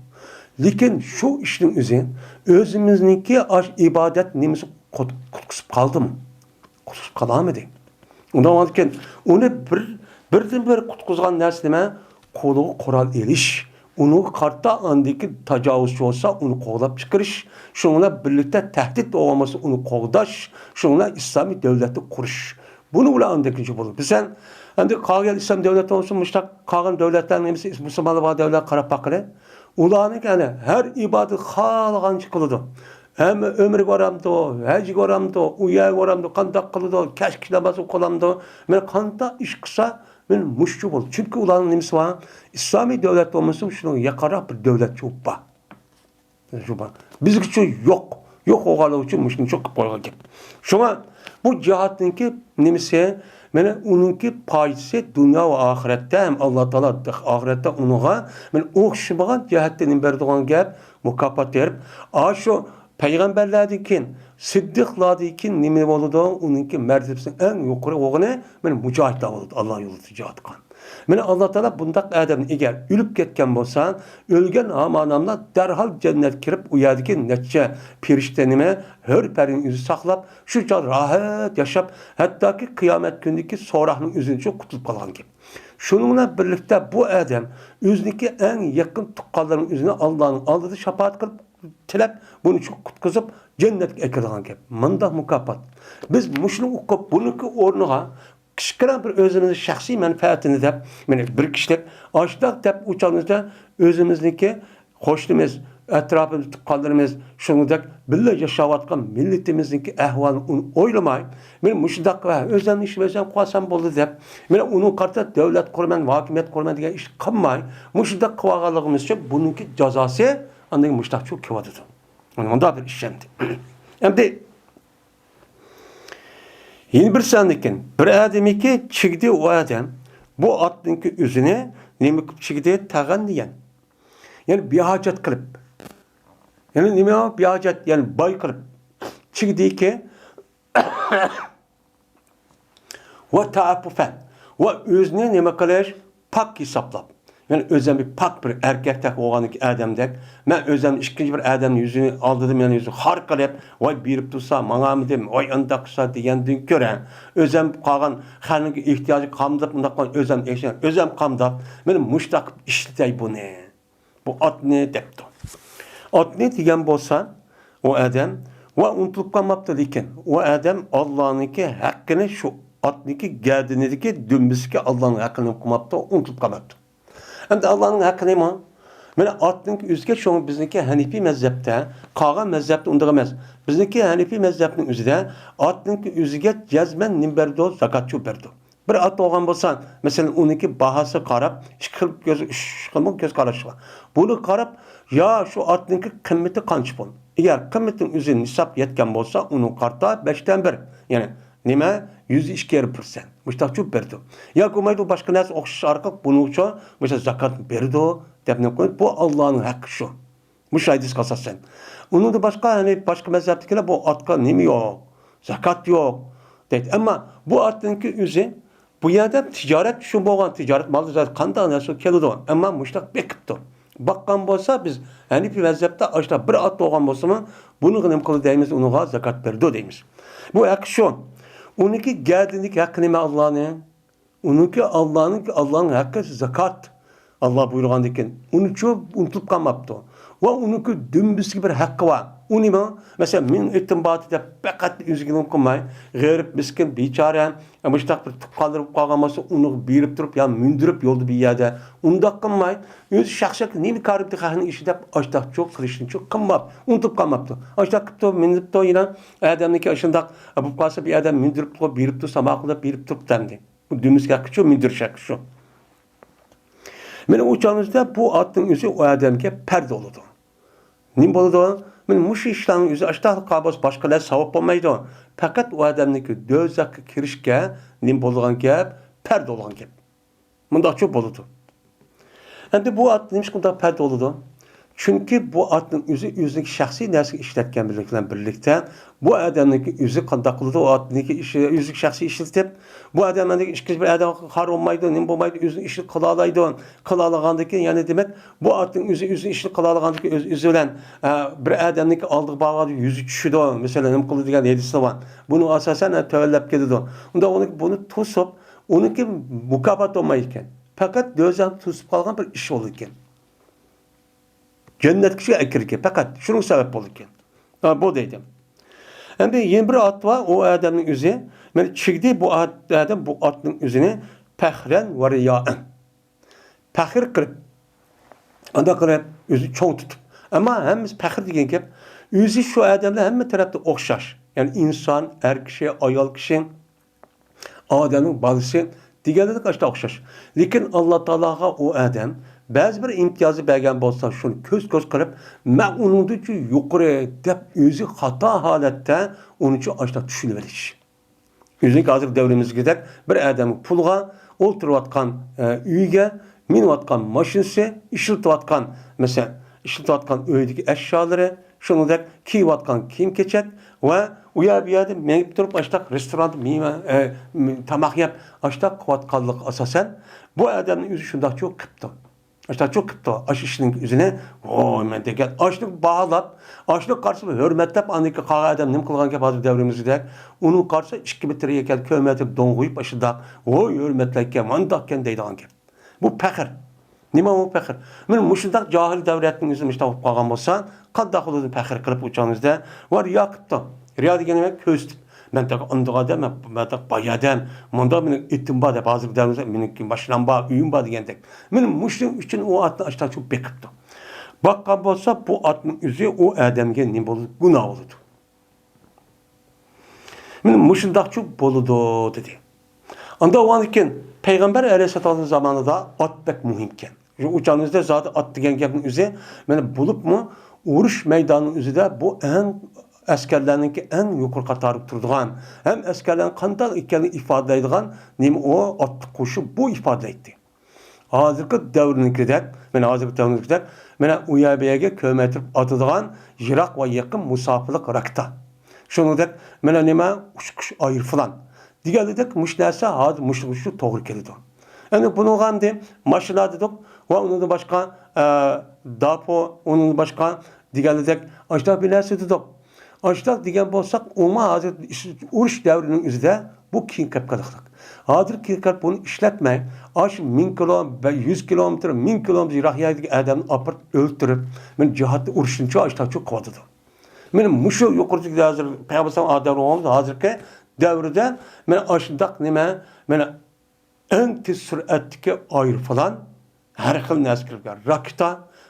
لېكىن شۇ ئىشنىڭ ئۆزى ئۆزىمىزنىڭكى ئاش ئىبادەت نېمىسى قۇت-، قۇتقۇزۇپ قالدىمۇ؟ قۇتقۇزۇپ قالالمىدى. ئۇنداق بولغاندىكىن ئۇنى بىر، بىردىنبىر قۇتقۇزغان نەرسە نېمە؟ قولىغا قورال ئېلىش، ئۇنىڭغا قارىتا ئاندىكى تاجاۋۇزچى بولسا ئۇنى قوغلاپ چىقىرىش، شۇنىڭ بىلەن بىرلىكتە تەھدىت بولغان بولسا ئۇنى قوغداش، شۇنىڭ بىلەن ئىسلامىي دۆلەتنى قۇرۇش. بۇنى ئۇلار ئاندىن كېيىنچە بولىدۇ. بىز سەن ئەمدى قالغان ئىسلام دۆلىتى بولسۇن، مۇشۇنداق قالغان دۆلەتلەرنىڭ نېمىسى مۇسۇلمانلار بار دۆلەتلەرگە قاراپ باققىلى. ئۇلارنىڭكى ئەنە ھەر ئىبادەت خالىغانچە قىلىدۇ. ھەممە ئۆمرىگە بارامدۇ، ھەجگە بارامدۇ، ئۇ يەرگە بارامدۇ، قانداق قىلىدۇ، كەچلىك ناماز ئوقۇلامدۇ، مانا قانداق ئىش قىلسا، مانا مۇشۇ بولىدۇ. چۈنكى ئۇلارنىڭ نېمىسى بار؟ ئىسلامىي دۆلەت بولمىسا، شۇنىڭغا يېقىنراق بىر دۆلەت چوپ بار. شۇ بار. بىزگىچە يوق. يوق بولغانلىقى ئۈچۈن مۇشۇنى چوقۇپ قويغان گەپ. شۇڭا بۇ جىھادنىڭكى نېمىسى؟ مانا ئۇنىڭكى پايدىسى دۇنيا ۋە ئاخىرەتتە ھەم ئاللا تائالا ئاخىرەتتە ئۇنىڭغا مانا ئوخشىمىغان جەھەتتە نېمە بېرىدىغان گەپ؟ مۇكاپات بېرىپ، ئاشۇ پەيغەمبەرلەردىن كېيىن، سىددىقلاردىن كېيىن نېمە بولىدۇ؟ ئۇنىڭكى مەرتىبىسىنىڭ ئەڭ يۇقىرى بولغىنى مانا مۇجاھىدلار بولىدۇ، ئاللا يولىدا جىھاد قىلغان. مانا ئاللا تائالا بۇنداق ئادەمنى ئەگەر ئۆلۈپ كەتكەن بولسا، ئۆلگەن ھامان ئاللا دەرھال جەننەتكە كىرىپ، ئۇ يەردىكى نەچچە پەرىشتە نېمە، ھۆر پەرىنى ئۆزى ساقلاپ، شۇ چاغ راھەت ياشاپ، ھەتتاكى قىيامەت كۈنىدىكى سوراقنىڭ ئۆزىدىن قۇتۇلۇپ قالغان گەپ. شۇنىڭ بىلەن بىرلىكتە بۇ ئادەم ئۆزىنىڭكى ئەڭ يېقىن تۇغقانلىرىنىڭ ئۆزىنى ئاللانىڭ ئالدىدا شاپائەت قىلىپ تىلەپ، بۇنى شۇ قۇتقۇزۇپ، جەننەتكە ئەكىرىدىغان گەپ. مۇنداق مۇكاپات. بىز مۇشۇنى ئوقۇپ، بۇنىڭكى ئورنىغا كىچىككىنە بىر ئۆزىمىزنىڭ شەخسىي مەنپەئەتىنى دەپ، مانا بىر كىشىلىك ئاشۇنداق دەپ ئۇ چاغىمىزدا ئۆزىمىزنىڭكى قوشنىمىز، ئەتراپىمىز، تۇغقانلىرىمىز، شۇنىڭدەك بىللە ياشاۋاتقان مىللىتىمىزنىڭكى ئەھۋالىنى ئۇنى ئويلىماي، مانا مۇشۇنداق، ۋە ئۆزۈمنىڭ ئىشىنى ئۆزۈم قىلسام بولدى دەپ، مانا ئۇنىڭ قارىتا دۆلەت قۇرىمەن، ھاكىمىيەت قۇرىمەن دېگەن ئىش قىلماي، مۇشۇنداق قىلىۋالغانلىقىمىز ئۈچۈن بۇنىڭكى جازاسى ئاندىن مۇشۇنداق چۈشۈپ كېلىۋاتىدۇ. مانا مۇنداق بىر ئىش ئەمدى. ئەمدى يەنە بىر سەندىكىن بىر ئادەمكى چىگدى ئۇ ئادەم بۇ ئاتنىڭكى ئۆزىنى نېمە قىلىپ چىگدى؟ تەغەن دېگەن. يەنى بىھاجەت قىلىپ. يەنى نېمە بىھاجەت؟ يەنى باي قىلىپ. چىگدىكى ۋە تەئەپپۇفەن. ۋە ئۆزىنى نېمە قىلىش؟ پاك ھېسابلاپ. يەنى ئۆزۈم بىر پاك بىر ئەركەكتەك بولغاندىكى ئادەمدەك، مەن ئۆزۈم ئىككىنچى بىر ئادەمنىڭ يۈزىنى ئالدىدا مېنىڭ يۈزۈم خار قىلىپ، ۋاي بېرىپ تۇرسا ماڭامدىم، ۋاي ئانداق قىلسا دېگەندىن كۆرە، ئۆزۈم قالغان خەلقنىڭ ئېھتىياجىغا قامداپ، ئۇنداق قىلغان ئۆزۈم ئېشىن، ئۆزۈم قامداپ، مانا مۇشۇنداق قىلىپ ئىشلىتەي بۇنى. بۇ ئاتنى دەپتۇ. ئاتنى دېگەن بولسا، ئۇ ئادەم ۋە ئۇنتۇلۇپ قالماپتۇ، لېكىن ئۇ ئادەم ئاللانىڭكى ھەققىنى، شۇ ئاتنىڭكى گەدىنىدىكى دۈمبىسىگە ئاللانىڭ ھەققىنى قىلماپتۇ، ئۇنتۇلۇپ قالماپتۇ. ئەمدى ئاللانىڭ ھەققى نېمە؟ مانا ئاتنىڭكى ئۆزىگە، شۇڭا بىزنىڭكى ھەنىپىي مەزھەپتە، قالغان مەزھەپتە ئۇنداق ئەمەس. بىزنىڭكى ھەنىپىي مەزھەپنىڭ ئۆزىدە ئاتنىڭكى ئۆزىگە جەزمەن نېمە بەردۇ؟ زاكاتچۇ بەردۇ. بىر ئات بولغان بولسا، مەسىلەن، ئۇنىڭكى باھاسىغا قاراپ، ئىككى خىل كۆز، ئۈچ خىلمۇ كۆز قاراشلار. بۇنى قاراپ، يا شۇ ئاتنىڭكى قىممىتى قانچە پۇل؟ ئەگەر قىممىتىنىڭ ئۆزى نىسابقا يەتكەن بولسا، ئۇنىڭ قارىتا بەشتىن بىر، يەنى نېمە؟ يۈزدە ئىككى يېرىم پىرسەنت. مۇشتاقچۇ بېرىدۇ. ياكى بولمايدۇ، باشقا نەرسە ئوخشاش ئارقىلىق بۇنىڭ ئۈچۈن مۇشۇ زاكات بېرىدۇ، دەپ نېمە قىلىدۇ؟ بۇ ئاللانىڭ ھەققى شۇ. مۇشۇ ھەدىسكە ئاساسەن. ئۇنىڭدىن باشقا، يەنى باشقا مەزھەپتىكىلەر بۇ ئاتقا نېمە يوق؟ زاكات يوق، دەيدۇ. ئەمما بۇ ئاتنىڭكى ئۆزى، بۇ يەردە تىجارەت ئۈچۈن بولغان، تىجارەت مالى زادى قانداق نەرسە كېلىدۇ. ئەمما مۇشتاق بېقىپتۇ. باققان بولسا، بىز ھەنىپىي مەزھەپتە ئاشۇنداق بىر ئات بولغان بولسىمۇ، بۇنىڭغا نېمە قىلىدۇ دەيمىز، ئۇنىڭغا زاكات بېرىدۇ دەيمىز. بۇ ھەققى شۇ. ئۇنىڭكى گەدىنىڭكى ھەققى نېمە ئاللانىڭ؟ ئۇنىڭكى ئاللانىڭ، ئاللانىڭ ھەققى زاكات. ئاللا بۇيرۇغاندىكىن، ئۇنىچۇ ئۇنتۇلۇپ قالماپتۇ. ۋە ئۇنىڭكى دۈمبىسىگە بىر ھەققى بار. ئۇ نېمە؟ مەسىلەن، مېنىڭ ئېتىم بار دەپ پەقەت ئۆزىگە نېمە قىلماي، غېرىب، مىسكىن، بىچارە، مۇشۇنداق بىر تۇغقانلىرى بولۇپ قالغان بولسا، ئۇنىڭغا بېرىپ تۇرۇپ يا مىندۈرۈپ يولدا بىر يەردە، ئۇنداق قىلماي، ئۆزى شەخسەن نېمە كارى خەقنىڭ ئىشى دەپ ئاشتاقچۇ قىلىشنىچۇ قىلماپ، ئۇنتۇپ قالماپتۇ. ئاشتاق قىپتۇ، مىندۈرۈپتۇ يەنە. ئادەمنىڭكى ئاشۇنداق بولۇپ قالسا، بىر ئادەم مىندۈرۈپتۇ، بېرىپتۇ، سامان قىلىپ بېرىپ تۇرۇپتۇ ئەمدى. بۇ دۈمبىسىگە ھەققىچۇ، مىندۈرۈش ھەققىچۇ. مانا ئۇ چاغىمىزدا بۇ ئاتنىڭ ئۆزى ئۇ ئادەمگە پەردە بولىدۇ. نېمە بولىدۇ؟ مانا مۇشۇ ئىشلارنىڭ ئۆزى ئاشتاقلىق قالماس، باشقا نەرسە ساۋاب بولمايدۇ. پەقەت ئۇ ئادەمنىڭكى دوزاخقا كىرىشكە نېمە بولىدىغان گەپ؟ پەردە بولىدىغان گەپ. مۇنداقچۇ بولىدۇ. ئەمدى بۇ ئات نېمىشقا مۇنداق پەردە بولىدۇ؟ چۈنكى بۇ ئاتنىڭ ئۆزى ئۆزىنىڭ شەخسىي نەرسىگە ئىشلەتكەن بىلەن بىرلىكتە، بۇ ئادەمنىڭكى ئۆزى قانداق قىلىدۇ؟ ئۇ ئاتنىڭكى ئىشى، ئۆزىگە شەخسىي ئىشلىتىپ، بۇ ئادەم ئىككىنچى بىر ئادەمگە خار بولمايدۇ، نېمە بولمايدۇ، ئۆزىنىڭ ئىشىنى قىلالايدۇ. قىلالىغاندىن كېيىن، يەنى دېمەك، بۇ ئاتنىڭ ئۆزى ئۆزىنىڭ ئىشىنى قىلالىغاندىن كېيىن، ئۆز، ئۆزى بىلەن، ئە، بىر ئادەمنىڭكى ئالدىغا بارغاندا يۈزى چۈشىدۇ، مەسىلەن، نېمە قىلىدۇ دېگەن ھەدىسلەر بار. بۇنىڭغا ئاساسەن، ئە، تۆۋەنلەپ كېتىدۇ. ئۇندا ئۇنى، بۇنى توسۇپ، ئۇنىڭكى مۇكاپات بولمايدىكەن. پەقەت دوزاخنى توسۇپ قالغان بىر ئىش بولىدىكەن. جەننەتكىچە ئەكىرىدىكەن. پەقەت شۇنىڭ سەۋەب بولىدىكەن. ھا، بۇ دەيدۇ. ئەمدى يەنە بىر ئات بار، ئۇ ئادەمنىڭ ئۆزى. مانا چىگدى بۇ ئات-، ئادەم بۇ ئاتنىڭ ئۆزىنى پەخرەن ۋە رىيائەن. پەخىر قىلىپ، ئانداق قىلىپ، ئۆزىنى چوڭ تۇتۇپ. ئەمما ھەممىسى پەخىر دېگەن گەپ، ئۆزى شۇ ئادەملەر ھەممە تەرەپتە ئوخشاش. يەنى ئىنسان، ئەر كىشى، ئايال كىشى، ئادەمنىڭ بالىسى دېگەنلىرىگە ئاشتا ئوخشاش. لېكىن ئاللا تائالاغا ئۇ ئادەم بەزى بىر ئىمتىيازى بەرگەن بولسا، شۇنى كۆز-كۆز قىلىپ، مەن ئۇنىڭدىنچۇ يۇقىرى دەپ ئۆزى خاتا ھالەتتە ئۇنىچۇ ئاشتا چۈشىنىۋېلىش. ئۆزىنىڭكى ھازىرقى دەۋرىمىزدىكىدەك بىر ئادەم پۇلغا، ئولتۇرۇۋاتقان، ئە، ئۆيگە، مىنىۋاتقان ماشىنىسى، ئىشلىتىۋاتقان، مەسىلەن، ئىشلىتىۋاتقان ئۆيدىكى ئەشيالىرى، شۇنىڭدەك كىيىۋاتقان كىيىم-كېچەك ۋە ئۇ يەر بۇ يەردە مېڭىپ تۇرۇپ، ئاشتاق رېستوراندا مېۋە، ئە، م-، تاماق يەپ، ئاشتاق قىلىۋاتقانلىقى ئاساسەن، بۇ ئادەمنى ئۆزى شۇنداقچۇ قىپتۇ. ئاشتاقچۇ قىپتۇ. ئاشۇ ئىشنىڭ ئۆزىنى، ۋوي، مەن دېگەن، ئاشۇنى باھالاپ، ئاشۇنى قارىسا ھۆرمەتلەپ، ئاندىن كېيىن قالغان ئادەم نېمە قىلغان گەپ ھازىر دەۋرىمىزدەك؟ ئۇنى قارىسا ئىككى مېتىرگە كەل، كۆمەتىپ، دوڭغۇيۇپ، ئاشۇنداق، ۋوي، ھۆرمەتلەيكەن، مانداقكەن دەيدىغان گەپ. بۇ پەخىر. نېمە بۇ پەخىر؟ مانا مۇشۇنداق جاھىل دەۋرىيەتنىڭ ئۆزى مۇشۇنداق بولۇپ قالغان بولسا، قانداق بولىدۇ پەخىر قىلىپ ئۇ چاغىمىزدا؟ ۋە رىيا قىپتۇ. رىيا دېگەن نېمە؟ كۆرسىتىپ. مەن تېخى ئاندىغان ئادەم، مەن، مەن تېخى باي ئادەم، مۇنداق مېنىڭ ئېتىم بار دەپ، ھازىرقى دەۋردە مېنىڭكى ماشىنام بار، ئۆيۈم بار دېگەندەك. مانا مۇشۇنىڭ ئۈچۈن ئۇ ئاتنى ئاشتاچۇ بېقىپتۇ. باققان بولسا، بۇ ئاتنىڭ ئۆزى ئۇ ئادەمگە نېمە بولىدۇ؟ گۇناھ بولىدۇ. مانا مۇشۇنداقچۇ بولىدۇ، دېدى. ئاندا ئۇنىڭدىن كېيىن پەيغەمبەر ئەلەيھىسسالام زامانىدا ئات بەك مۇھىمكەن. شۇ ئۇچامىزدا زادى ئات دېگەن گەپنىڭ ئۆزى، مانا بولۇپمۇ ئۇرۇش مەيدانىنىڭ ئۆزىدە بۇ ئەڭ ئەسكەرلەرنىڭكى ئەڭ يۇقىرى قاتاردا تۇرىدىغان، ھەم ئەسكەرلەرنىڭ قانداق ئىكەنلىكىنى ئىپادىلەيدىغان نېمە ئۇ ئاتلىق قوشۇن بۇ ئىپادىلەيتتى. ھازىرقى دەۋرنىڭكىدەك، مانا ھازىرقى دەۋرنىڭكىدەك، مانا ئۇ يەر بۇ يەرگە كۆمەيتىرىپ ئاتىدىغان يىراق ۋە يېقىن مۇساپىلىق راكېتا. شۇنىڭدەك، مانا نېمە، ئۇچقۇچ ئايروپىلان دېگەنلىكتەك مۇشۇ نەرسە ھازىر مۇشۇ، مۇشۇ توغرا كېلىدۇ. ئەنە بۇنىڭغا ئەمدى ماشىنا دېدۇق ۋە ئۇنىڭدىن باشقا، ئە، داپو، ئۇنىڭدىن باشقا دېگەنلىكتەك ئاشۇنداق بىر نەرسە دېدۇق. ئاشۇنداق دېگەن بولساق، ئوما ھازىر ئۇرۇش دەۋرىنىڭ ئۆزىدە بۇ كېيىن قېلىپ قالدۇق. ھازىر كېيىن قېلىپ بۇنى ئىشلەتمەي، ئاشۇ مىڭ كىلو، يۈز كىلومېتىر، مىڭ كىلومېتىر يىراق يەردىكى ئادەمنى ئاپىرىپ ئۆلتۈرۈپ، مانا جىھادتا ئۇرۇشنىچۇ ئاشۇنداقچۇ قىلىۋاتىدۇ. مانا مۇشۇ يۇقىرىدىكى ھازىر پەيغەمبەر ئادەم بولغان ھازىرقى دەۋردە مانا ئاشۇنداق نېمە، مانا ئەڭ تېز سۈرئەتتىكى ئايروپىلان، ھەر خىل نەرسە كىرىپ كەلگەن. راكېتا،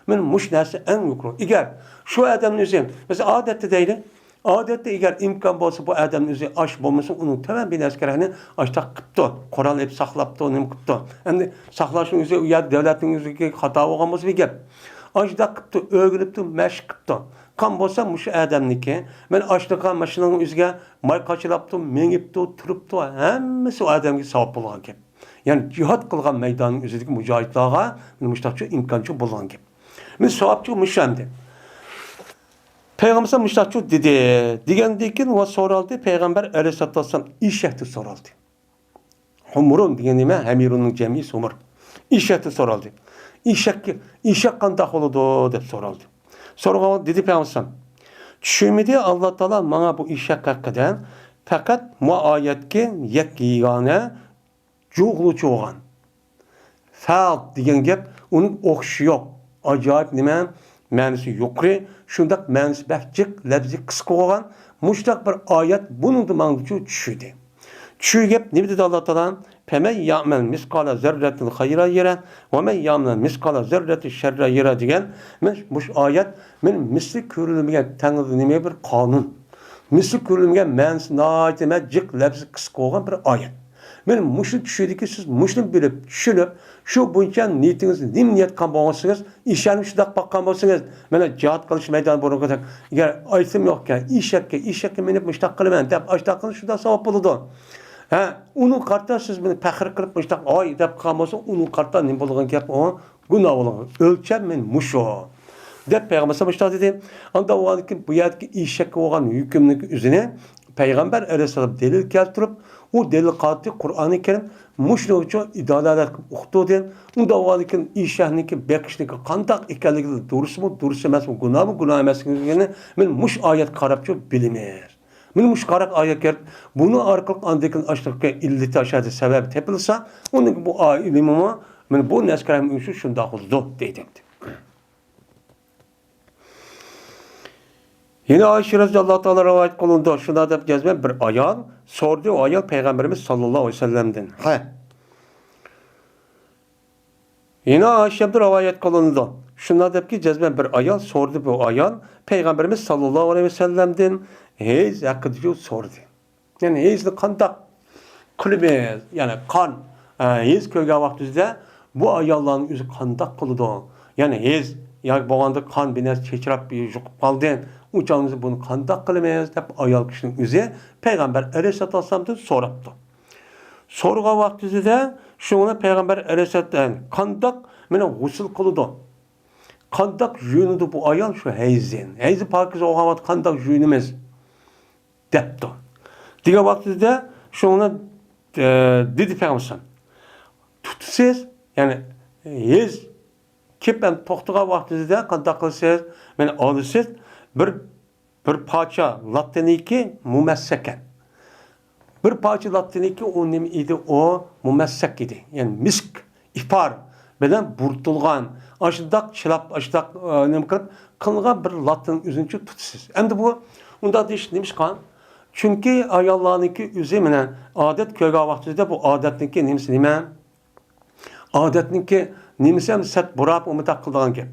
مانا مۇشۇ نەرسە ئەڭ يۇقىرى. ئەگەر شۇ ئادەمنى ئۆزى، مەسىلەن، ئادەتتە دەيلى، ئادەتتە ئەگەر ئىمكان بولسا، بۇ ئادەمنىڭ ئۆزى ئاش بولمىسا، ئۇنىڭ تۆۋەن بىر نەرسە كېرەكنى ئاشتاق قىپتۇ، قورال ئېلىپ ساقلاپتۇ، نېمە قىپتۇ. ئەمدى ساقلاشنىڭ ئۆزى ئۇ يەردە دۆلەتنىڭ ئۆزىگە خاتا بولغان بولسا بىر گەپ. ئاشتاق قىپتۇ، ئۆگىنىپتۇ، مەشىق قىپتۇ. قان بولسا مۇشۇ ئادەمنىڭكى. مەن ئاشتىغان ماشىنىنىڭ ئۆزىگە ماي قاچىلاپتۇ، مېڭىپتۇ، تۇرۇپتۇ، ھەممىسى ئۇ ئادەمگە ساۋاب بولغان گەپ. يەنى جىھاد قىلغان مەيداننىڭ ئۆزىدىكى مۇجاھىدلارغا مۇشۇنداقچە ئىمكانچە بولغان گەپ. مەن ساۋابچۇ مۇشۇ ئەمدى. پەيغەمبەر مۇشۇنداقچۇ دېدى. دېگەندىن كېيىن ۋە سورالدى، پەيغەمبەر ئەلەيھىسسالاتۇ ۋەسسالام ئېشەكتىن سورالدى. ھۇمرۇن دېگەن نېمە؟ ھەمىرۇننىڭ جەمئى سۇمۇر. ئېشەكتىن سورالدى. ئېشەككە، ئېشەك قانداق بولىدۇ؟ دەپ سورالدى. سورىغان دېدى پەيغەمبەر، چۈشۈمىدى ئاللا تائالا ماڭا بۇ ئېشەك ھەققىدە، پەقەت مۇ ئايەتكە يەككە يېگانە جۇغلۇچى بولغان. فەت دېگەن گەپ، ئۇنىڭ ئوخشىشى يوق. ئاجايىپ نېمە؟ مەنىسى يۇقىرى، شۇنداق مەنىسى بەك جىق، لەپزى قىسقا بولغان. مۇشۇنداق بىر ئايەت بۇنىڭدا ماڭدىچۇ چۈشىدى. چۈشى گەپ نېمە دېدى ئاللا تائالا؟ فەمەن يەئمەل مىسقالە زەررەتىن خەيرەن يەرە، ۋەمەن يەئمەل مىسقالە زەررەتىن شەررەن يەرە دېگەن. مەن مۇشۇ ئايەت، مەن مىسلى كۆرۈلمىگەن تەڭرىدە نېمە بىر قانۇن. مىسلى كۆرۈلمىگەن مەنىسى ناھايىتى نېمە جىق، لەپزى قىسقا بولغان بىر ئايەت. مەن مۇشۇ چۈشىدىكى سىز مۇشۇنى بىلىپ، چۈشىنىپ، شۇ بويىچە نىيىتىڭىزنى نېمە نىيەت قىلغان بولسىڭىز، ئېشەكنى شۇنداق باققان بولسىڭىز، مانا جىھاد قىلىش مەيدانى بۇرۇنقىدەك. ئەگەر ئايتىم يوقكەن، ئېشەككە، ئېشەككە مىنىپ مۇشۇنداق قىلىمەن دەپ، ئاشۇنداق قىلسا شۇنداق ساۋاب بولىدۇ. ھە، ئۇنىڭغا قارىتا سىز بۇنى پەخىر قىلىپ مۇشۇنداق ئاي دەپ قىلغان بولسا، ئۇنىڭغا قارىتا نېمە بولىدىغان گەپ ئۇ؟ گۇناھ بولىدىغان. ئۆلچەم مەن مۇشۇ. دەپ پەيغەمبەر مۇشۇنداق دېدى. ئاندا ئۇ بۇ يەردىكى ئېشەككە بولغان ھۆكۈمنىڭ ئۆزىنى پەيغەمبەر ئەلەيھىسسالام دەلىل كەلتۈرۈپ، ئۇ دەلىل قالدى قۇرئانى كەرىم مۇشۇنىڭ ئۈچۈن ئىدالەت قىلىپ ئۇقتۇردى. ئۇنداق بولغاندىكىن ئېشەكنىڭكى بېقىشنىڭكى قانداق ئىكەنلىكى، دۇرۇسمۇ، دۇرۇس ئەمەسمۇ، گۇناھمۇ، گۇناھ ئەمەسلىكىنى مەن مۇشۇ ئايەتكە قاراپچۇ بىلىمىز. مەن مۇشۇ قاراپ ئايەت كەلتۈرۈپ، بۇنىڭ ئارقىلىق ئاندىن كېيىن ئاشۇنداق ئىللىتى ئاشۇ يەردە سەۋەبى تېپىلسا، ئۇنىڭ بۇ ئىلمىمۇ، مەن بۇ نەسكەرەم ئۈچۈن شۇنداق بولىدۇ دەيدۇ. يەنە ئائىشە رەزىياللاھۇ تائالا رىۋايەت قىلىنىدۇ، شۇنداق دەپ جەزمەن بىر ئايال سورىدى، ئۇ ئايال پەيغەمبىرىمىز ساللاللاھۇ ئەلەيھى ۋەسەللەمدىن. ھە. يەنە ئائىشەدىن رىۋايەت قىلىنىدۇ، شۇنداق دەپكى جەزمەن بىر ئايال سورىدى، بۇ ئايال پەيغەمبىرىمىز ساللاللاھۇ ئەلەيھى ۋەسەللەمدىن ھەيز ھەققىدە سورىدى. يەنى ھەيزنى قانداق قىلىمىز؟ يەنى قان، ئە، ھەيز كۆرگەن ۋاقتىمىزدا بۇ ئاياللارنىڭ ئۆزى قانداق قىلىدۇ؟ يەنى ھەيز ياكى بولغاندا قان بىر نەرسە چېچىراپ يۇقۇپ قالدى. ئۇ چاغدا بۇنى قانداق قىلىمىز؟ دەپ ئايال كىشىنىڭ ئۆزى پەيغەمبەر ئەلەيھىسسالاتۇ ۋەسسالامدىن سوراپتۇ. سورىغان ۋاقتىدا شۇڭا پەيغەمبەر ئەلەيھىسسالام قانداق مانا غۇسۇل قىلىدۇ؟ قانداق يۇيۇنىدۇ بۇ ئايال شۇ ھەيزدىن؟ ھەيزى پاكىز بولغان ۋاقىت قانداق يۇيۇنىمىز؟ دەپتۇ. دېگەن ۋاقتىدا شۇڭا، ئە، دېدى پەيغەمبەر، تۇتىسىز، يەنى ھەيز كېلىپ ھەم توختىغان ۋاقتىدا قانداق قىلىسىز؟ مانا ئالىسىز، بىر، بىر پارچە لاتتىنىڭكى مۇمەسسەكەن. بىر پارچە لاتتىنىڭكى ئۇ نېمە ئىدى؟ ئۇ مۇمەسسەك ئىدى. يەنى مىسك، ئىپار بىلەن بۇرۇتۇلغان، ئاشۇنداق چىلاپ، ئاشۇنداق، ئە، نېمە قىلىپ قىلغان بىر لاتتىنىڭ ئۆزىنىچۇ تۇتىسىز. ئەمدى بۇ ئۇنداق دېيىش نېمىشقا؟ چۈنكى ئاياللارنىڭكى ئۆزى مانا ئادەت كۆرگەن ۋاقتىدا بۇ ئادەتنىڭكى نېمىسى نېمە؟ ئادەتنىڭكى نېمىسى ھەم سەت بۇراپ ئۇمۇنداق قىلىدىغان گەپ.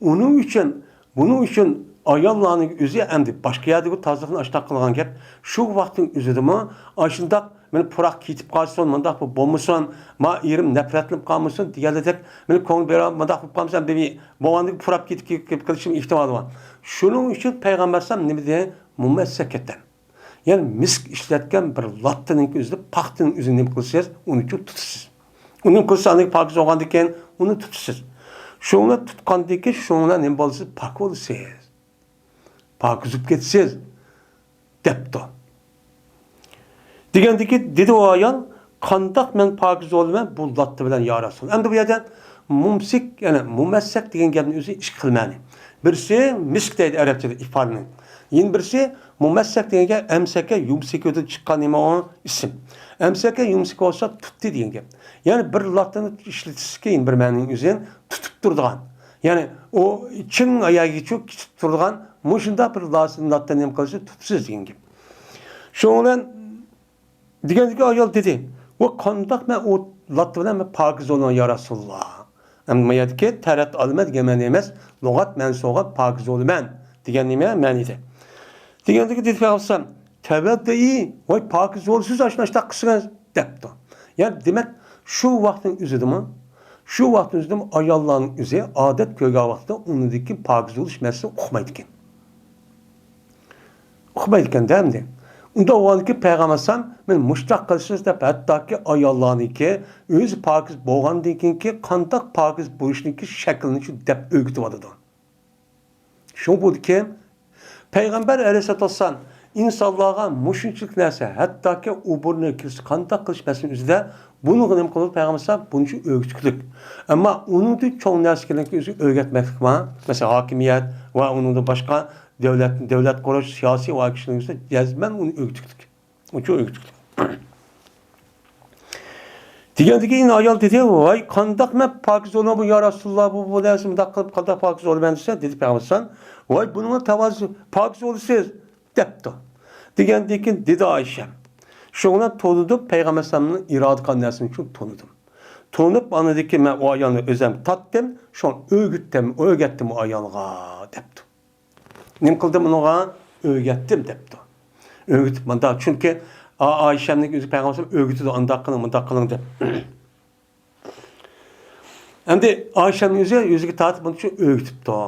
ئۇنىڭ ئۈچۈن، بۇنىڭ ئۈچۈن ئاياللارنىڭ ئۆزى ئەمدى باشقا يەردىكى تازىلىقنى ئاشۇنداق قىلغان گەپ. شۇ ۋاقىتنىڭ ئۆزىدىمۇ ئاشۇنداق مانا پۇراق كېتىپ قالسۇن، مۇنداق بولۇپ بولمىسۇن، ما ئېرىم نەپرەتلىنىپ قالمىسۇن دېگەندەك، مانا كۆڭۈل بېرىپ مۇنداق بولۇپ قالمىسا، ئەمدى بولغاندىكىن پۇراپ كېتىپ، كېتىپ قېلىشىم ئېھتىمالى بار. شۇنىڭ ئۈچۈن پەيغەمبەر ئەلەيھىسسالام نېمە دېدى؟ مۇمەسسەكەتەن. يەنى مىسك ئىشلەتكەن بىر لاتتىنىڭكى ئۆزىدە پاختىنىڭ ئۆزىنى نېمە قىلىسىز؟ ئۇنى تۇتىسىز. ئۇنى قىلسا ئاندىن پاكىز بولغاندىن كېيىن ئۇنى تۇتىسىز. شۇڭا تۇتقاندىن كېيىن شۇڭا نېمە بولىسىز؟ پاك بولىسىز. پاكىز بولۇپ كېتىسىز، دەپتۇ. دېگەندىكى دېدى ئۇ ئايال، قانداق مەن پاكىز بولىمەن بۇ لاتتا بىلەن يا رەسۇل؟ ئەمدى بۇ يەردە مۇمسىك، يەنى مۇمەسسەك دېگەن گەپنىڭ ئۆزى ئىككى خىل مەنە. بىرسى مىسك دەيدۇ ئەرەبچىدە ئىپارنى. يەنە بىرسى مۇمەسسەك دېگەن گەپ ئەمسەكە يۇمسىكىدىن چىققان نېمە ئۇ ئىسىم. ئەمسەكە يۇمسىكى بولسا تۇتتى دېگەن گەپ. يەنى بىر لاتتىنى ئىشلىتىشكە يەنە بىر مەنىنىڭ ئۆزى تۇتۇپ تۇرىدىغان. يەنى ئۇ چىڭ ئاياغىچۇ تۇتۇپ تۇرىدىغان مۇشۇنداق بىر لاتتىنى نېمە قىلسا تۇتىسىز دېگەن گەپ. شۇنىڭ بىلەن دېگەندىكى ئايال دېدى، ۋە قانداق مەن ئۇ لاتتا بىلەن مەن پاكىز بولىمەن يا رەسۇلاللا؟ ئەمدى ما يەردىكى تەرەت ئالىمەن دېگەن مەنە ئەمەس، لۇغەت مەنىسى بولغان پاكىز بولىمەن دېگەن نېمە مەنىدە. دېگەندىكى دېدى پەيغەمبەر ئەلەيھىسسالام، تەۋەددۇئى، ۋاي پاكىز بولىسىز، ئاشۇنداق ئىشلار قىلسىڭىز، دەپتۇ. يەنى دېمەك، شۇ ۋاقىتنىڭ ئۆزىدىمۇ، شۇ ۋاقىتنىڭ ئۆزىدىمۇ ئاياللارنىڭ ئۆزى ئادەت كۆرگەن ۋاقىتتا ئۇنىڭدىكى پاكىز بولۇش مەسىلىسىنى ئۇقمايدىكەن. ئۇقمايدىكەن-دە ئەمدى. ئۇنداق بولغاندىكىن پەيغەمبەر ئەلەيھىسسالام، مېنى مۇشتاق قىلىسىز دەپ، ھەتتاكى ئاياللارنىڭكى ئۆزى پاكىز بولغاندىن كېيىنكى قانداق پاكىز بولۇشنىڭكى شەكلىنى شۇ دەپ ئۆگىتىۋاتىدۇ. شۇڭا بۇدىكى پەيغەمبەر ئەلەيھىسسالاتۇ ۋەسسالام ئىنسانلارغا مۇشۇنچىلىك نەرسە، ھەتتاكى ئوبورنى كېسىش قانداق قىلىش مەسىلىسى ئۈستىدە بۇنىڭغا نېمە قىلىدۇ پەيغەمبەر ئەلەيھىسسالام؟ بۇنچە ئۆگىتىشلىك. ئەمما ئۇنىڭدىن چوڭ نەرسىلەرنى ئۆزىگە ئۆگەتمەكلىك بار. مەسىلەن، ھاكىمىيەت ۋە ئۇنىڭدىن باشقا دۆلەت، دۆلەت قۇرۇش، سىياسىي ۋە كىشىلىك جەزمەن ئۇنى ئۆگىتىشلىك. ئۇنچە ئۆگىتىشلىك. دېگەندىكىن ئايال دېدى، ۋاي، قانداق مەن پاكىز بولىمەن بۇ، يا رەسۇلاللا، بۇ، بۇ نەرسە مۇنداق قىلىپ قانداق پاكىز بولىمەن دېسە، دېدى پەيغەمبەر ئەلەيھىسسالام، ۋاي، بۇنىڭغا تاۋازۇ، پاكىز بولىسىز، دەپتۇ. دېگەندىكىن دېدى ئائىشەم، شۇڭا تونۇدۇم، پەيغەمبەر ئەلەيھىسسالامنىڭ ئىرادە قىلغان نەرسىنى شۇ تونۇدۇم. تونۇپ، ئاندىن كېيىن مەن ئۇ ئايالنى ئۆزۈم تارتتىم، شۇڭا ئۆگىتتىم، ئۆگەتتىم ئۇ ئايالغا، دەپتۇ. نېمە قىلدىم ئۇنىڭغا؟ ئۆگەتتىم دەپتۇ. ئۆگىتىپ مۇنداق، چۈنكى ئا-، ئائىشەمنىڭ ئۆزى پەيغەمبەر ئۆگىتىدۇ، ئانداق قىلىڭ، مۇنداق قىلىڭ دەپ. ئەمدى ئائىشەمنىڭ ئۆزى ئۆزىگە تارتىپ بۇنى شۇ ئۆگىتىپتۇ.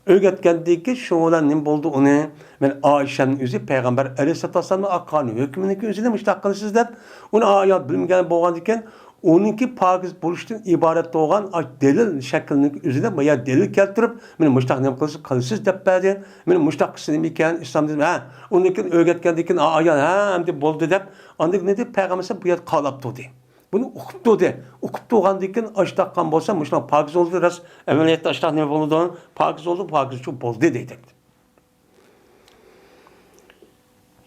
ئۆگەتكەندىن كېيىن شۇ بىلەن نېمە بولدى ئۇنى؟ مەن ئائىشەمنىڭ ئۆزى پەيغەمبەر ئەلەيھىسسالاتۇ ۋەسسالامنىڭ ئاققان ھۆكمىنىڭ ئۆزىنى مۇشۇنداق قىلىسىز دەپ، ئۇنى ئايال بىلمىگەن بولغاندىكىن، ئۇنىڭكى پاكىز بولۇشتىن ئىبارەت بولغان ئاش دەلىل شەكلىنىڭ ئۆزىدە بايا دەلىل كەلتۈرۈپ، مېنى مۇشتاق نېمە قىلسا قىلىسىز دەپ بەردى. مېنى مۇشتاق قىلسا نېمە ئىكەن ئىسلام دېدىم. ھە، ئۇندىن كېيىن ئۆگەتكەندىن كېيىن ئا-، ئايال، ھە، ئەمدى بولدى دەپ، ئاندىن كېيىن دېدى، پەيغەمبەر بۇ يەردە قالاپ تۇردى. بۇنى ئۇقۇپ تۇردى. ئۇقۇپ تۇرغاندىن كېيىن ئاشتاق قان بولسا، مۇشۇنداق پاكىز بولدى، راست ئەمەلىيەتتە ئاشتاق نېمە بولىدۇ؟ پاكىز بولدى، پاكىز شۇ بولدى دەيدۇ.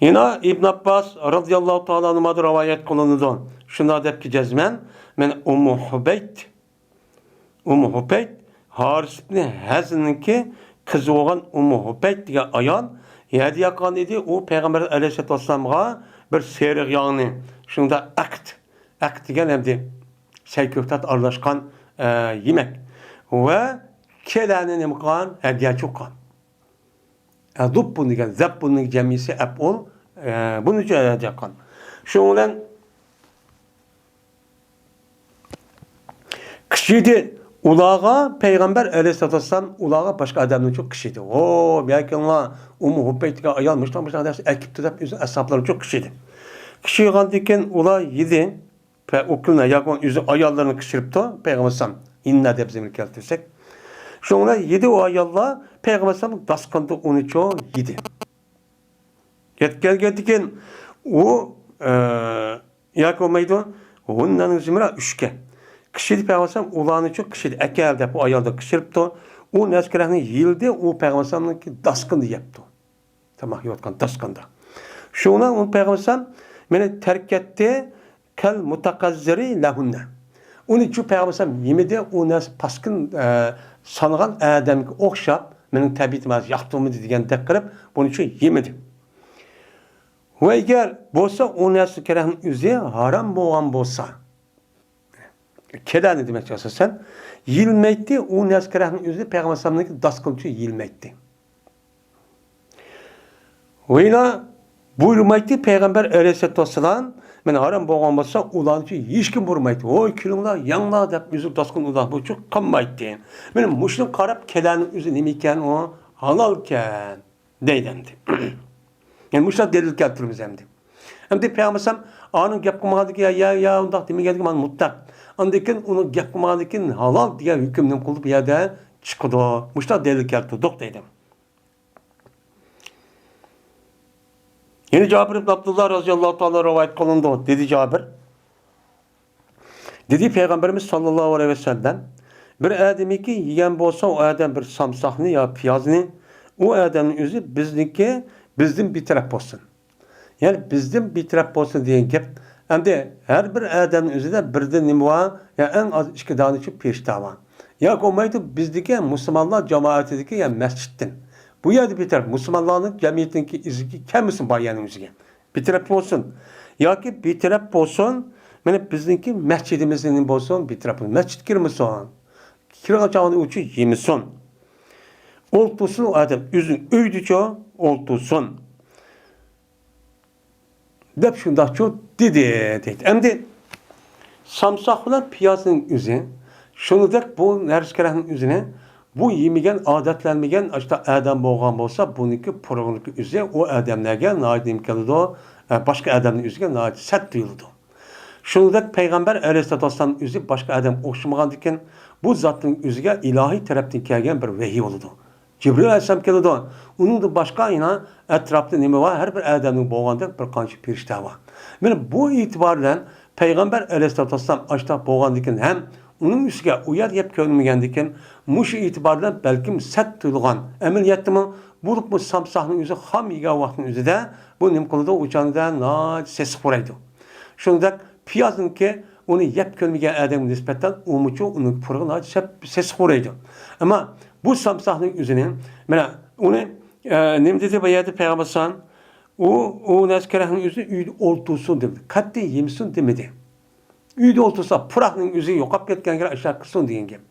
يەنە ئىبن ئابباس رازىياللاھۇ تائالا ئەنھۇمدىن رىۋايەت قىلىنىدۇ. شۇنداق دەپتۇ جەزمەن، مەن ئۇممۇ ھۇبەيت، ئۇممۇ ھۇبەيت، ھارىس ئىبنى ھەزنىڭكى قىزى بولغان ئۇممۇ ھۇبەيت دېگەن ئايال ھەدىيە قىلغان ئىدى. ئۇ پەيغەمبەر ئەلەيھىسسالاتۇ ۋەسسالامغا بىر سېرىق ياغنى، شۇنىڭدا ئەقىت، ئەقىت دېگەن ئەمدى سەي كۆكتات ئارىلاشقان، ئە، يېمەك ۋە كېلەنى نېمە قىلغان؟ ھەدىيەچى قىلغان. ئە، زۇببۇن دېگەن، زەببۇننىڭ جەمئىسى ئەپئۇل، ئە، بۇنى جەزم قىلغان. شۇنىڭ بىلەن قىچا ئىدى ئۇلارغا، پەيغەمبەر ئەلەيھىسسالاتۇ ۋەسسالام ئۇلارغا باشقا ئادەمنىڭچۇ قىچا ئىدى. ۋو، بەلكىڭلار ئۇممۇ ھۇبەيت دېگەن ئايال مۇشۇنداق، مۇشۇنداق نەرسە ئەكىپتۇ دەپ ئۆزى ئەسھابلىرىنىڭچۇ قىچا ئىدى. قىچا يېغاندىن كېيىن ئۇلار يېدى. پە-، ئۇكىلنى ياكى ئۆزى ئاياللىرىنى قىچۇرۇپتۇ، پەيغەمبەر ئەلەيھىسسالام ئىننا دەپ زېمىنگە كەلتۈرسەك. شۇنىڭ بىلەن يېدى ئۇ ئاياللار، پەيغەمبەر ئەلەيھىسسالام داستىخاندا ئۇنىچۇ يېدى. يەتكەلگەندىن كېيىن ئۇ، ئە، ياكى بولمايدۇ، ھۇننەنىڭ زىمرا ئۈچكە. قىچا ئىدى پەيغەمبەر ئەلەيھىسسالام ئۇلارنىچۇ قىچا ئىدى، ئەكەل دەپ ئۇ ئايالدىن قىچۇرۇپتۇ. ئۇ نەسكىرەكنى يېلىدى، ئۇ پەيغەمبەر ئەلەيھىسسالامنىڭكى داستىخىنىدا يەپتۇ. تاماق يەۋاتقان داستىخاندا. شۇنىڭ بىلەن ئۇ پەيغەمبەر ئەلەيھىسسالام مېنى تەرك ئەتتى، كەل مۇتەقەززىرى لەھۇننە. ئۇنىچۇ پەيغەمبەر ئەلەيھىسسالام يېمىدى، ئۇ نەرسە پاسكىن، ئە، سانغان ئادەمگە ئوخشاپ، مېنىڭ تەبىئىتىم ھازىر ياقتۇرمىدى دېگەندەك قىلىپ، بۇنىچۇ يېمىدى. ۋە ئەگەر بولسا ئۇ نەرسە كېرەكنىڭ ئۆزى ھارام بولغان بولسا، كېلەنى دېمەكچى ئاساسەن. يېيىلمەيتتى، ئۇ نەرسە كېرەكنىڭ ئۆزى پەيغەمبەر ئەلەيھىسسالامنىڭكى داستىخىنىچۇ يېيىلمەيتتى. ۋە يەنە بۇيرۇمايتتى پەيغەمبەر ئەلەيھىسسالاتۇ ۋەسسالام، مەن ھارام بولغان بولسا، ئۇلارنىچۇ ھېچكىم بۇيرۇمايتتى. ۋوي، كېلىڭلار، يەڭلار دەپ ئۆزى داستىخان ئۇلار بۇچۇ قىلمايتتى. مانا مۇشۇنى قاراپ كېلەننىڭ ئۆزى نېمە ئىكەن، ئۇ ھالال ئىكەن. دەيدۇ ئەمدى. يەنى مۇشۇنداق دەلىل كەلتۈرىمىز ئەمدى. ئەمدى پەيغەمبەر ئەلەيھىسسالام ئانىڭ گەپ قىلمىغاندىكىن، يا، يا، يا، ئۇنداق دېمىگەندىكىن مانا مۇتلەق. ئاندىن كېيىن ئۇنىڭ گەپ قىلمىغاندىكىن ھالال دېگەن ھۆكۈم نېمە قىلدى بۇ يەردە؟ چىقىدۇ. مۇشۇنداق دەلىل كەلتۈردۇق دەيدۇ. يەنە جابىر ئىبن ئابدۇللا رازىياللاھۇ تائالا رىۋايەت قىلىنىدۇ. دېدى جابىر. دېدى پەيغەمبىرىمىز ساللاللاھۇ ئەلەيھى ۋەسەللەم، بىر ئادەمكى يېگەن بولسا، ئۇ ئادەم بىر سامساقنى يا پىيازنى، ئۇ ئادەمنىڭ ئۆزى بىزنىڭكى، بىزدىن بىتەرەپ بولسۇن. يەنى بىزدىن بىتەرەپ بولسۇن دېگەن گەپ. ئەمدى ھەر بىر ئادەمنىڭ ئۆزىدە بىردىن نېمە بار؟ يا ئەڭ ئاز ئىككى دانىچە پېرىشتە بار. ياكى بولمايدۇ، بىزدىكى مۇسۇلمانلار جامائىتىدىكى يا مەسچىتتىن. بۇ يەردە بىتەرەپ مۇسۇلمانلارنىڭ جەمئىيىتىنىڭكى ئىزىگە كەلمىسۇن بار يەرنىڭ ئۆزىگە. بىتەرەپ بولسۇن. ياكى بىتەرەپ بولسۇن، مانا بىزنىڭكى مەسچىتىمىزدىن بولسۇن، بىتەرەپ بولسۇن. مەسچىتكە كىرمىسۇن. كىرگەن چاغدا ئۇچۇ يېمىسۇن. ئولتۇرسۇن ئۇ ئادەم، ئۆزىنىڭ ئۆيىدىچۇ ئولتۇرسۇن. دەپ شۇنداقچۇ دېدى، دەيدۇ. ئەمدى سامساق بىلەن پىيازنىڭ ئۆزى، شۇنىڭدەك بۇ نەرسە-كېرەكنىڭ ئۆزىنى، بۇ يېمىگەن، ئادەتلەنمىگەن ئاشۇنداق ئادەم بولغان بولسا، بۇنىڭكى پۇرىقىنىڭكى ئۆزى ئۇ ئادەملەرگە ناھايىتى نېمە كېلىدۇ؟ ئە، باشقا ئادەمنىڭ ئۆزىگە ناھايىتى سەت تۇيۇلىدۇ. شۇنىڭدەك پەيغەمبەر ئەلەيھىسسالاتۇ ۋەسسالامنىڭ ئۆزى باشقا ئادەمگە ئوخشىمىغاندىكىن، بۇ زاتنىڭ ئۆزىگە ئىلاھىي تەرەپتىن كەلگەن بىر ۋەھىي بولىدۇ. جىبرىئىل ئەلەيھىسسالام كېلىدۇ. ئۇنىڭدىن باشقا يەنە ئەتراپتا نېمە بار؟ ھەر بىر ئادەمنىڭ بولغاندەك بىر قانچە پەرىشتە بار. مانا بۇ ئېتىبار بىلەن پەيغەمبەر ئەلەيھىسسالاتۇ ۋەسسالام ئاشۇنداق بولغاندىكىن ھەم ئۇنىڭ ئۈستىگە ئۇ يەر يەپ كۆرمىگەندىكىن، مۇشۇ ئېتىبار بىلەن بەلكىم سەت تۇيۇلغان ئەمەلىيەتتىمۇ، بولۇپمۇ سامساقنىڭ ئۆزى خام يېگەن ۋاقىتنىڭ ئۆزىدە بۇ نېمە قىلىدۇ؟ ئۇ چاغدا ناھايىتى سېسىق پۇرايدۇ. شۇنداق پىيازنىڭكى ئۇنى يەپ كۆرمىگەن ئادەمگە نىسبەتەن ئۇمۇچۇ ئۇنىڭ پۇرىقى ناھايىتى سەپ-، سېسىق پۇرايدۇ. ئەمما بۇ سامساقنىڭ ئۆزىنى، مانا ئۇنى، ئە، نېمە دېدى بۇ يەردە پەيغەمبەر ئەلەيھىسسالام؟ ئۇ، ئۇ نەرسە كېرەكنىڭ ئۆزىنى ئۆيدە ئولتۇرسۇن دېمىدى. قەتئىي يېمىسۇن دېمىدى. ئۆيدە ئولتۇرسا، پۇراقنىڭ ئۆزى يوقاپ كەتكەنگە ئىشلار قىلسۇن دېگەن گەپ.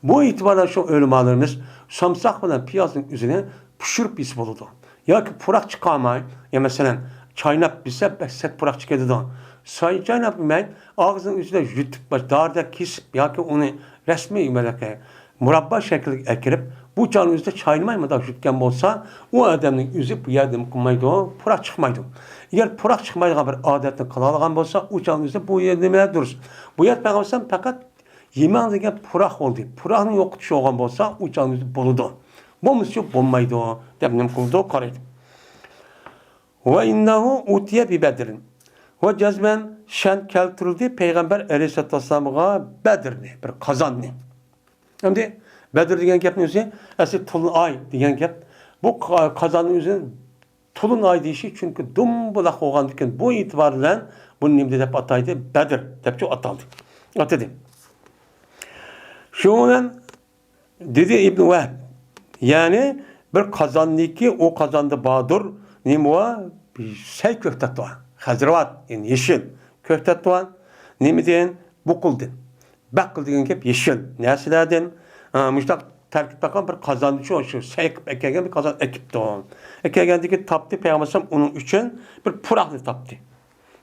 بۇ ئېتىبار بىلەن شۇ ئۆلىمالىرىمىز سامساق بىلەن پىيازنىڭ ئۆزىنى پىشۇرۇپ يېسە بولىدۇ. ياكى پۇراق چىقارماي، يا مەسىلەن، چايناپ يېسە بەك سەت پۇراق چىقىدۇ. چاي-، چايناپ يېمەي، ئاغزىنىڭ ئۆزىدە يۇتۇپ، دارىدەك كېسىپ ياكى ئۇنى رەسمىي مۇرەببە شەكلىگە ئەكىرىپ، بۇ چاغنىڭ ئۆزىدە چاينىماي مۇنداق يۇتقان بولسا، ئۇ ئادەمنىڭ ئۆزى بۇ يەردە نېمە قىلمايدۇ؟ پۇراق چىقمايدۇ. ئەگەر پۇراق چىقمايدىغان بىر ئادەتنى قىلالىغان بولسا، ئۇ چاغنىڭ ئۆزىدە بۇ يەر نېمە دۇرۇس؟ بۇ يەر پەيغەمبەر ئەلەيھىسسالام پەقەت يېمەڭ دېگەن پۇراق بولدى. پۇراقنى يوقىتىش بولغان بولسا، ئۇ چاغنىڭ ئۆزىدە بولىدۇ. بولمىسىچۇ بولمايدۇ، دەپ نېمە قىلىدۇ؟ قارايدۇ. ۋە ئىننەھۇ ئۇتىيە بىبەدرىن. ۋە جەزمەن شەن كەلتۈرۈلدى پەيغەمبەر ئەلەيھىسسالاتۇ ۋەسسالامغا بەدرنى، بىر قازاننى. ئەمدى بەدر دېگەن گەپنىڭ ئۆزى ئەسلى تولۇن ئاي دېگەن گەپ. بۇ قا-، قازاننىڭ ئۆزى تولۇن ئاي دېيىشى، چۈنكى دومبىلاق بولغاندىكىن، بۇ ئېتىبار بىلەن بۇنى نېمە دەپ ئاتايدۇ؟ بەدر دەپچۇ ئاتالدى. ئاتىدى. شۇنىڭ بىلەن دېدى ئىبن ۋەھب، يەنى بىر قازاندىكى، ئۇ قازاندا باردۇر، نېمە بار؟ سەي كۆكتات بار. خەزرىۋات، يەنى يېشىل كۆكتات بار. نېمىدىن؟ بۇقۇلدىن. بەقىل دېگەن گەپ يېشىل نەرسىلەردىن. ھە، مۇشۇنداق تەركىب تاپقان بىر قازاندا شۇ، شۇ سەي قىلىپ ئەكەلگەن بىر قازان ئەكىپتۇ. ئەكەلگەندىكى تاپتى پەيغەمبەر ئەلەيھىسسالام ئۇنىڭ ئۈچۈن بىر پۇراقنى تاپتى.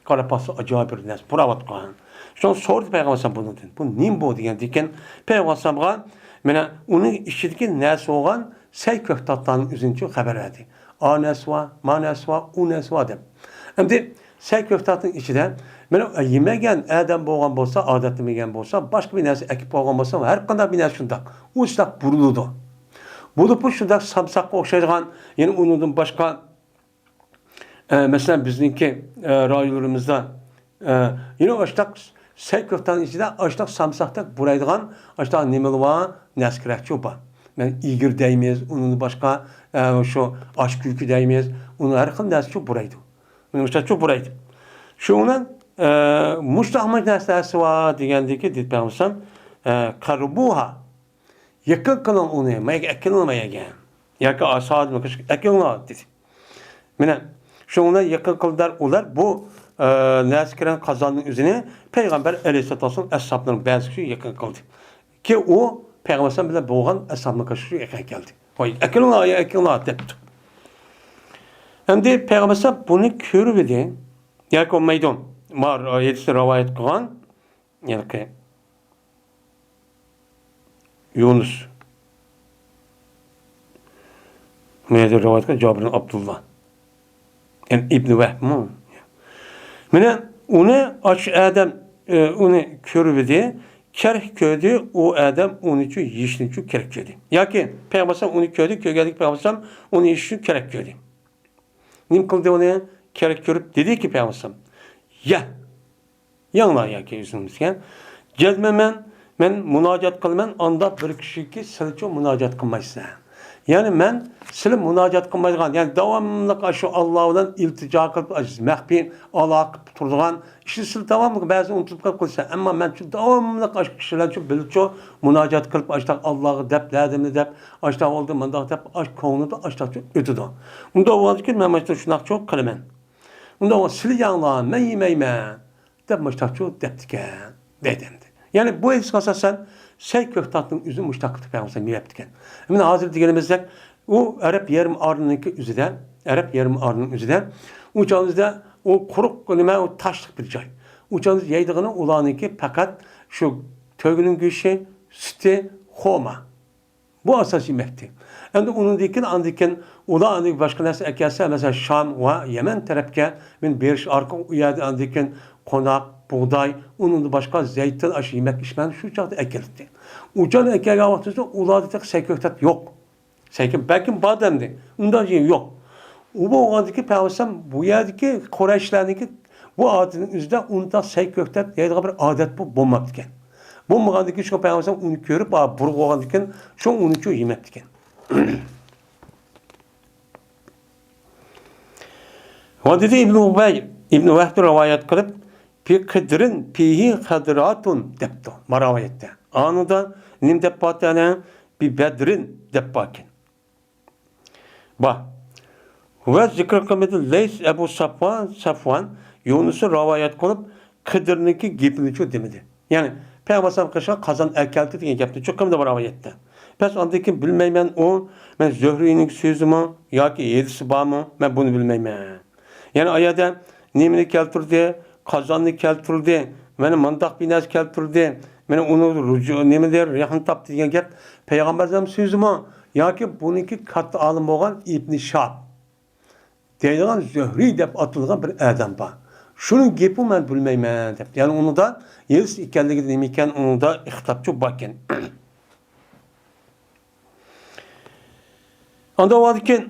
قاراپ باقسا، ئاجايىپ بىر نەرسە پۇراۋاتقان. شۇڭا سورىدى پەيغەمبەر ئەلەيھىسسالام بۇنىڭدىن. بۇ نېمە بۇ دېگەندىكىن، پەيغەمبەر ئەلەيھىسسالامغا مانا ئۇنىڭ ئىچىدىكى نەرسە بولغان سەي كۆكتاتلارنىڭ ئۆزىنى خەۋەر بەردى. ئا نەرسە بار، ما نەرسە بار، ئۇ نەرسە بار دەپ. ئەمدى سەي كۆكتاتنىڭ ئىچىدە مانا يېمىگەن ئادەم بولغان بولسا، ئادەتلىمىگەن بولسا، باشقا بىر نەرسە ئەكىپ قويغان بولسا، ھەر قانداق بىر نەرسە شۇنداق. ئۇ شۇنداق بۇرۇلىدۇ. بولۇپمۇ شۇنداق سامساققا ئوخشايدىغان، يەنە ئۇنىڭدىن باشقا ئە، مەسىلەن، بىزنىڭكى، ئە، رايونلىرىمىزدا، ئە، يەنە ئاشتاق سەي كۆكتاتنىڭ ئىچىدە ئاشتاق سامساقتەك بۇرايدىغان ئاشتاق نېمىلەر بار؟ نەرسە كېرەكچۇ بار. مەن ئىگىر دەيمىز، ئۇنىڭدىن باشقا، ئە، شۇ ئاش كۆكى دەيمىز، ئۇنى ھەر خىل نەرسىچۇ بۇرايدۇ. مانا مۇشۇنداقچۇ بۇرايدۇ. شۇنىڭ بىلەن، ئە، مۇشۇنداق نەرسىلەر بار دېگەندىكى دېدى پەيغەمبەر، ئە، قەررىبۇھا. يېقىن قىلىڭ ئۇنى، ماياگە ئەكېلىڭ ماياگە. ياكى ئاسادىمۇ ئەكېلىڭلار دېدى. مانا، شۇنىڭ بىلەن يېقىن قىلدىلار ئۇلار بۇ، ئە، نەرسە كىرگەن قازاننىڭ ئۆزىنى پەيغەمبەر ئەلەيھىسسالاتۇ ۋەسسالام ئەسھابلىرىنىڭ بەزى كىشى يېقىن قىلدى. كېيىن ئۇ پەيغەمبەر ئەلەيھىسسالام بىلەن بولغان ئەسھابنىڭ كىشى يېقىن كەلدى. ۋاي، ئەكېلىڭلار، يا ئەكېلىڭلار دەپتۇ. ئەمدى پەيغەمبەر ئەلەيھىسسالام بۇنى كۆرۈۋىدى. ياكى بولمايدۇ. ما ھەدىسنى رىۋايەت قىلغان ھېلىقى يۇنۇس. بۇ يەردە رىۋايەت قىلغان جابىر ئىبن ئابدۇللا. يەنى ئىبنى ۋەھبمۇ؟ مانا ئۇنى ئاشۇ ئادەم، ئە، ئۇنى كۆرۈۋىدى، كېرەك كۆردى، ئۇ ئادەم ئۇنىچۇ يېيىشنىچۇ كېرەك كۆردى. ياكى پەيغەمبەر ئەلەيھىسسالام ئۇنى كۆردى، كۆرگەندىكى پەيغەمبەر ئەلەيھىسسالام ئۇنى يېيىشنى كېرەك كۆردى. نېمە قىلدى ئۇنى؟ كېرەك كۆرۈپ دېدىكى پەيغەمبەر ئەلەيھىسسالام، يە. يەڭلار ياكى ئۆزىڭىزگە. جەزمەن مەن، مەن مۇناجات قىلىمەن، ئانداق بىر كىشىگە سىلىچۇ مۇناجات قىلمايسىلەر. يەنى مەن سىلى مۇناجات قىلمايدىغان، يەنى داۋاملىق ئاشۇ ئاللا بىلەن ئىلتىجا قىلىپ، ئاشۇ مەخپىي ئالاقە قىلىپ تۇرىدىغان، ئىشنى سىلى داۋاملىق بەزى ئۇنتۇپ قېلىپ قويىسىلەر. ئەمما مەنچۇ داۋاملىق ئاشۇ كىشىلەرچۇ بىلىچۇ مۇناجات قىلىپ، ئاشۇنداق ئاللاغا دەپ، دەردىمنى دەپ، ئاشۇنداق بولدى، مۇنداق دەپ، ئاشۇ كۆڭلىدە ئاشۇنداقچۇ ئۆتىدۇ. ئۇنداق بولغاندىكىن مەن مانا شۇنداقچۇ قىلىمەن. ئۇنداق بولغان سىلى يەڭلار، مەن يېمەيمەن. دەپ مۇشۇنداقچۇ دەپتىكەن، دەيدۇ ئەمدى. يەنى بۇ ھەدىسكە ئاساسەن، سەي كۆكتاتنىڭ ئۆزى مۇشۇنداق قىلىپ پەيغەمبەر ئەلەيھىسسالام يەپتىكەن. مانا ھازىر دېگىنىمىزدەك، ئۇ ئەرەب يېرىم ئارىلىنىڭكى ئۆزىدە، ئەرەب يېرىم ئارىلىنىڭ ئۆزىدە، ئۇ چاغىمىزدا ئۇ قۇرۇق نېمە، ئۇ تاشلىق بىر جاي. ئۇ چاغدا يەيدىغىنى ئۇلارنىڭكى پەقەت شۇ تۆگىنىڭ گۆشى، سۈتى، خورما. بۇ ئاساسىي يېمەكتى. ئەمدى ئۇنىڭدىن كېيىن، ئاندىن كېيىن ئۇلار ئاندىن باشقا نەرسە ئەكەلسە، مەسىلەن، شام ۋە يەمەن تەرەپكە مېنى بېرىش ئارقىلىق ئۇ يەردە ئاندىن كېيىن قوناق، بۇغداي، ئۇنىڭدىن باشقا زەيتۇن، ئاشۇ يېمەك ئىشلارنى شۇ چاغدا ئەكېلەتتى. ئۇ چاغدا ئەكەلگەن ۋاقتىمىزدا ئۇلاردا تېخى سەي كۆكتات يوق. سەي كۆك-، بەلكىم بار دەمدى. ئۇنداق يېرى يوق. ئۇ بولغاندىكىن پەيغەمبەر ئەلەيھىسسالام بۇ يەردىكى قۇرەيشلەرنىڭكى بۇ ئادىتىنىڭ ئۆزىدە ئۇنداق سەي كۆكتات يەيدىغان بىر ئادەت بۇ بولماپتىكەن. بولمىغاندىكىن شۇ پەيغەمبەر ئەلەيھىسسالام ئۇنى كۆرۈپ، ئا، بۇرغۇغاندىكىن شۇ ئۇنى شۇ يېمەپتىكەن. ۋە دېدى ئىبنى ئۇبەي، ئىبنى ۋەھبى رىۋايەت قىلىپ، «پى قىدرىن پىھى خەدراتۇن» دەپتۇ ما رىۋايەتتە. ئانىدا نېمە دەپ بارتى ئەنە؟ «بى بەدرىن» دەپ باركەن. بار. ۋە زىكىر قىلمىدى لەيس ئەبۇ سەفۋان، سەفۋان يۇنۇسنى رىۋايەت قىلىپ، قىدىرنىڭكى گېپىنىچۇ دېمىدى. يەنى، پەيغەمبەر ئەلەيھىسسالام قېشىغا قازان ئەكەلدى دېگەن گەپنى چوقۇم بار رىۋايەتتە. بەس ئاندىن كېيىن بىلمەيمەن ئۇ، مەن زۆھرىينىڭ سۆزىمۇ ياكى ھەدىسى بارمۇ، مەن بۇنى بىلمەيمەن. يەنى ئايەدە نېمىنى كەلتۈردى؟ قازاننى كەلتۈردى. مانا مۇنداق بىر نەرسە كەلتۈردى. مانا ئۇنى رۇجۇ-، نېمىدە رەھنە تاپتى دېگەن گەپ پەيغەمبەر ئەلەيھىسسالام سۆزىمۇ ياكى بۇنىڭكى كاتتا ئالىم بولغان ئىبنى شىھاب دەيدىغان زۆھرىي دەپ ئاتىلىدىغان بىر ئادەم بار. شۇنىڭ گېپى مەن بىلمەيمەن دەپ. يەنى ئۇنىڭدا ھەدىس ئىكەنلىكىدە نېمە ئىكەن، ئۇنىڭدا ئىختىلاپچۇ باركەن. ئاندا باركەن،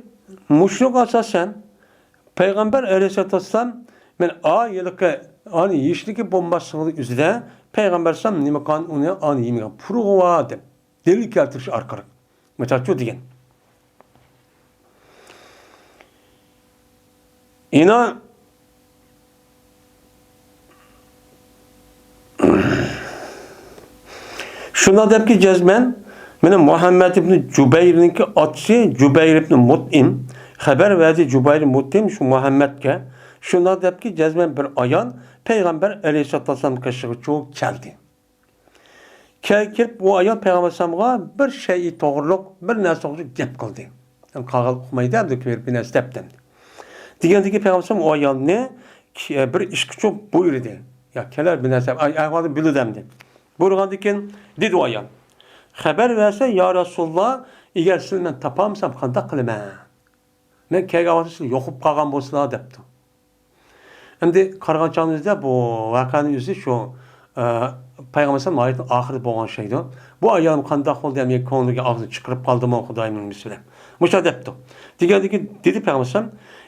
مۇشۇنىڭغا ئاساسەن، پەيغەمبەر ئەلەيھىسسالاتۇ ۋەسسالام، مەن ئا ھېلىقى، ئانى ھېچنىكى بولماسلىقى ئۆزىدە، پەيغەمبەر ئەلەيھىسسالام نېمە قىلغان، ئۇنى ئانى يېمىگەن پۇرىقى بار دەپ دەلىل كەلتۈرۈش ئارقىلىق. مىسالچۇ دېگەن. ئىنا، شۇنداق دەپكى جەزمەن، مانا مۇھەممەد ئىبنى جۇبەيرنىڭكى ئاتىسى جۇبەير ئىبنى مۇتئىم خەۋەر بەردى، جۇبەير مۇتئىم شۇ مۇھەممەدكە. شۇنداق دەپكى جەزمەن بىر ئايال پەيغەمبەر ئەلەيھىسسالاتۇ ۋەسسالام قېشىغىچۇ كەلدى. كە-، كىرىپ ئۇ ئايال پەيغەمبەر ئەلەيھىسسالامغا بىر شەيئى توغرۇلۇق، بىر نەرسە توغرۇلۇق گەپ قىلدى. يەنى قاغىلىق ئۇقمايدۇ ئەمدى، كۆرۈپ بىر نەرسە دەپتۇ ئەمدى. دېگەندىكى پەيغەمبەر ئەلەيھىسسالام ئۇ ئايالنى كى-، بىر ئىشقىچۇ بۇيرۇدى. يا كېلەر بىر نەرسە، ئاي-، ئەھۋالنى بىلىدۇ ئەمدى. بۇيرۇغاندىن كېيىن دېدى ئۇ ئايال، «خەۋەر بەرسە يا رەسۇلاللا، ئەگەر سىزنى مەن تاپالمىسام قانداق قىلىمەن؟» مەن كەلگەن ۋاقىتتا سىلەر يوقىلىپ قالغان بولسىلا دەپتۇ. ئەمدى قارىغان چاغىمىزدا بۇ ۋەقەنىڭ ئۆزى شۇ، ئە، پەيغەمبەر ئەلەيھىسسالام ھاياتىنىڭ ئاخىرىدا بولغان شەيدۇ. بۇ ئايالىم قانداق بولدى، ھەم كۆڭلىگە ئاغزىنى چىقىرىپ قالدىمۇ خۇدايىمنىڭ نېمىسى بىلەن. مۇشۇنداق دەپتۇ. دېگەندىكىن دېدى پەيغەمبەر ئەلەيھىسسالام،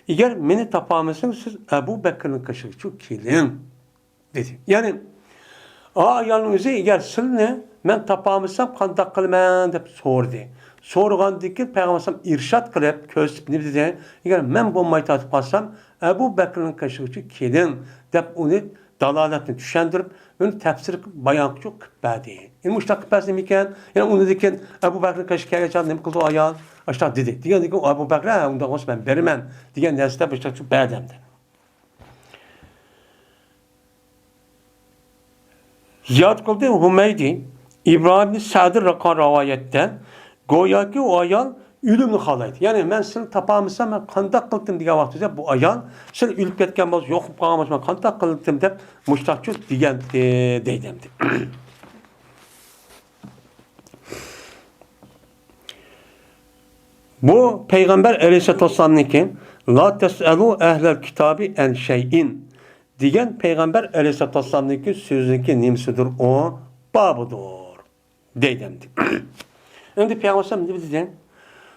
«ئەگەر مېنى تاپالمىسىڭىز سىز ئەبۇ بەكرىنىڭ قېشىغىچۇ كېلىڭ.» دېدى. يەنى، ئا ئايالنىڭ ئۆزى، «ئەگەر سىلىنى مەن تاپالمىسام قانداق قىلىمەن؟» دەپ سورىدى. سورىغاندىن كېيىن پەيغەمبەر ئەلەيھىسسالام ئىرشاد قىلىپ، كۆرسىتىپ نېمە دېدى؟ «ئەگەر مەن بولماي تارتىپ قالسام، ئەبۇ بەكرىنىڭ قېشىغىچە كېلىڭ» دەپ ئۇنى دالالەتنى چۈشەندۈرۈپ، ئۇنى تەپسىر قىلىپ بايان قىلىپ بەردى. ئەمدى مۇشۇنداق قىلىپ بەرسە نېمىكەن؟ يەنى ئۇنىڭدىن كېيىن ئەبۇ بەكرىنىڭ قېشىغا كەلگەن چاغدا نېمە قىلدى ئۇ ئايال؟ ئاشۇنداق دېدى. دېگەندىن كېيىن ئەبۇ بەكرى، «ھە، ئۇنداق بولسا مەن بېرىمەن» دېگەن نەرسىدە بىر چاقچۇ بەردى ئەمدى. زىيادە قىلدى ھۇمەيدى، ئىبراھىم ئىبنى سەدى رىقا رىۋايەتتە، گوياكى ئۇ ئايال ئۆلۈمنى خالايدۇ. يەنى، «مەن سىلىنى تاپالمىسام، مەن قانداق قىلدىم؟» دېگەن ۋاقتىدا بۇ ئايال، «سىلەر ئۆلۈپ كەتكەن بولسا، يوقىلىپ قالغان بولسا، مەن قانداق قىلدىم؟» دەپ مۇشتاقچۇ دېگەنتى، دەيدۇ ئەمدى. بۇ پەيغەمبەر ئەلەيھىسسالاتۇ ۋەسسالامنىڭكى، «لا تەسئەلۇ ئەھلەل كىتابى ئەن شەيئىن» دېگەن پەيغەمبەر ئەلەيھىسسالاتۇ ۋەسسالامنىڭكى سۆزىنىڭكى نېمىسىدۇر ئۇ؟ بابىدۇر. دەيدۇ ئەمدى. ئەمدى پەيغەمبەر ئەلەيھىسسالام نېمە دېدى؟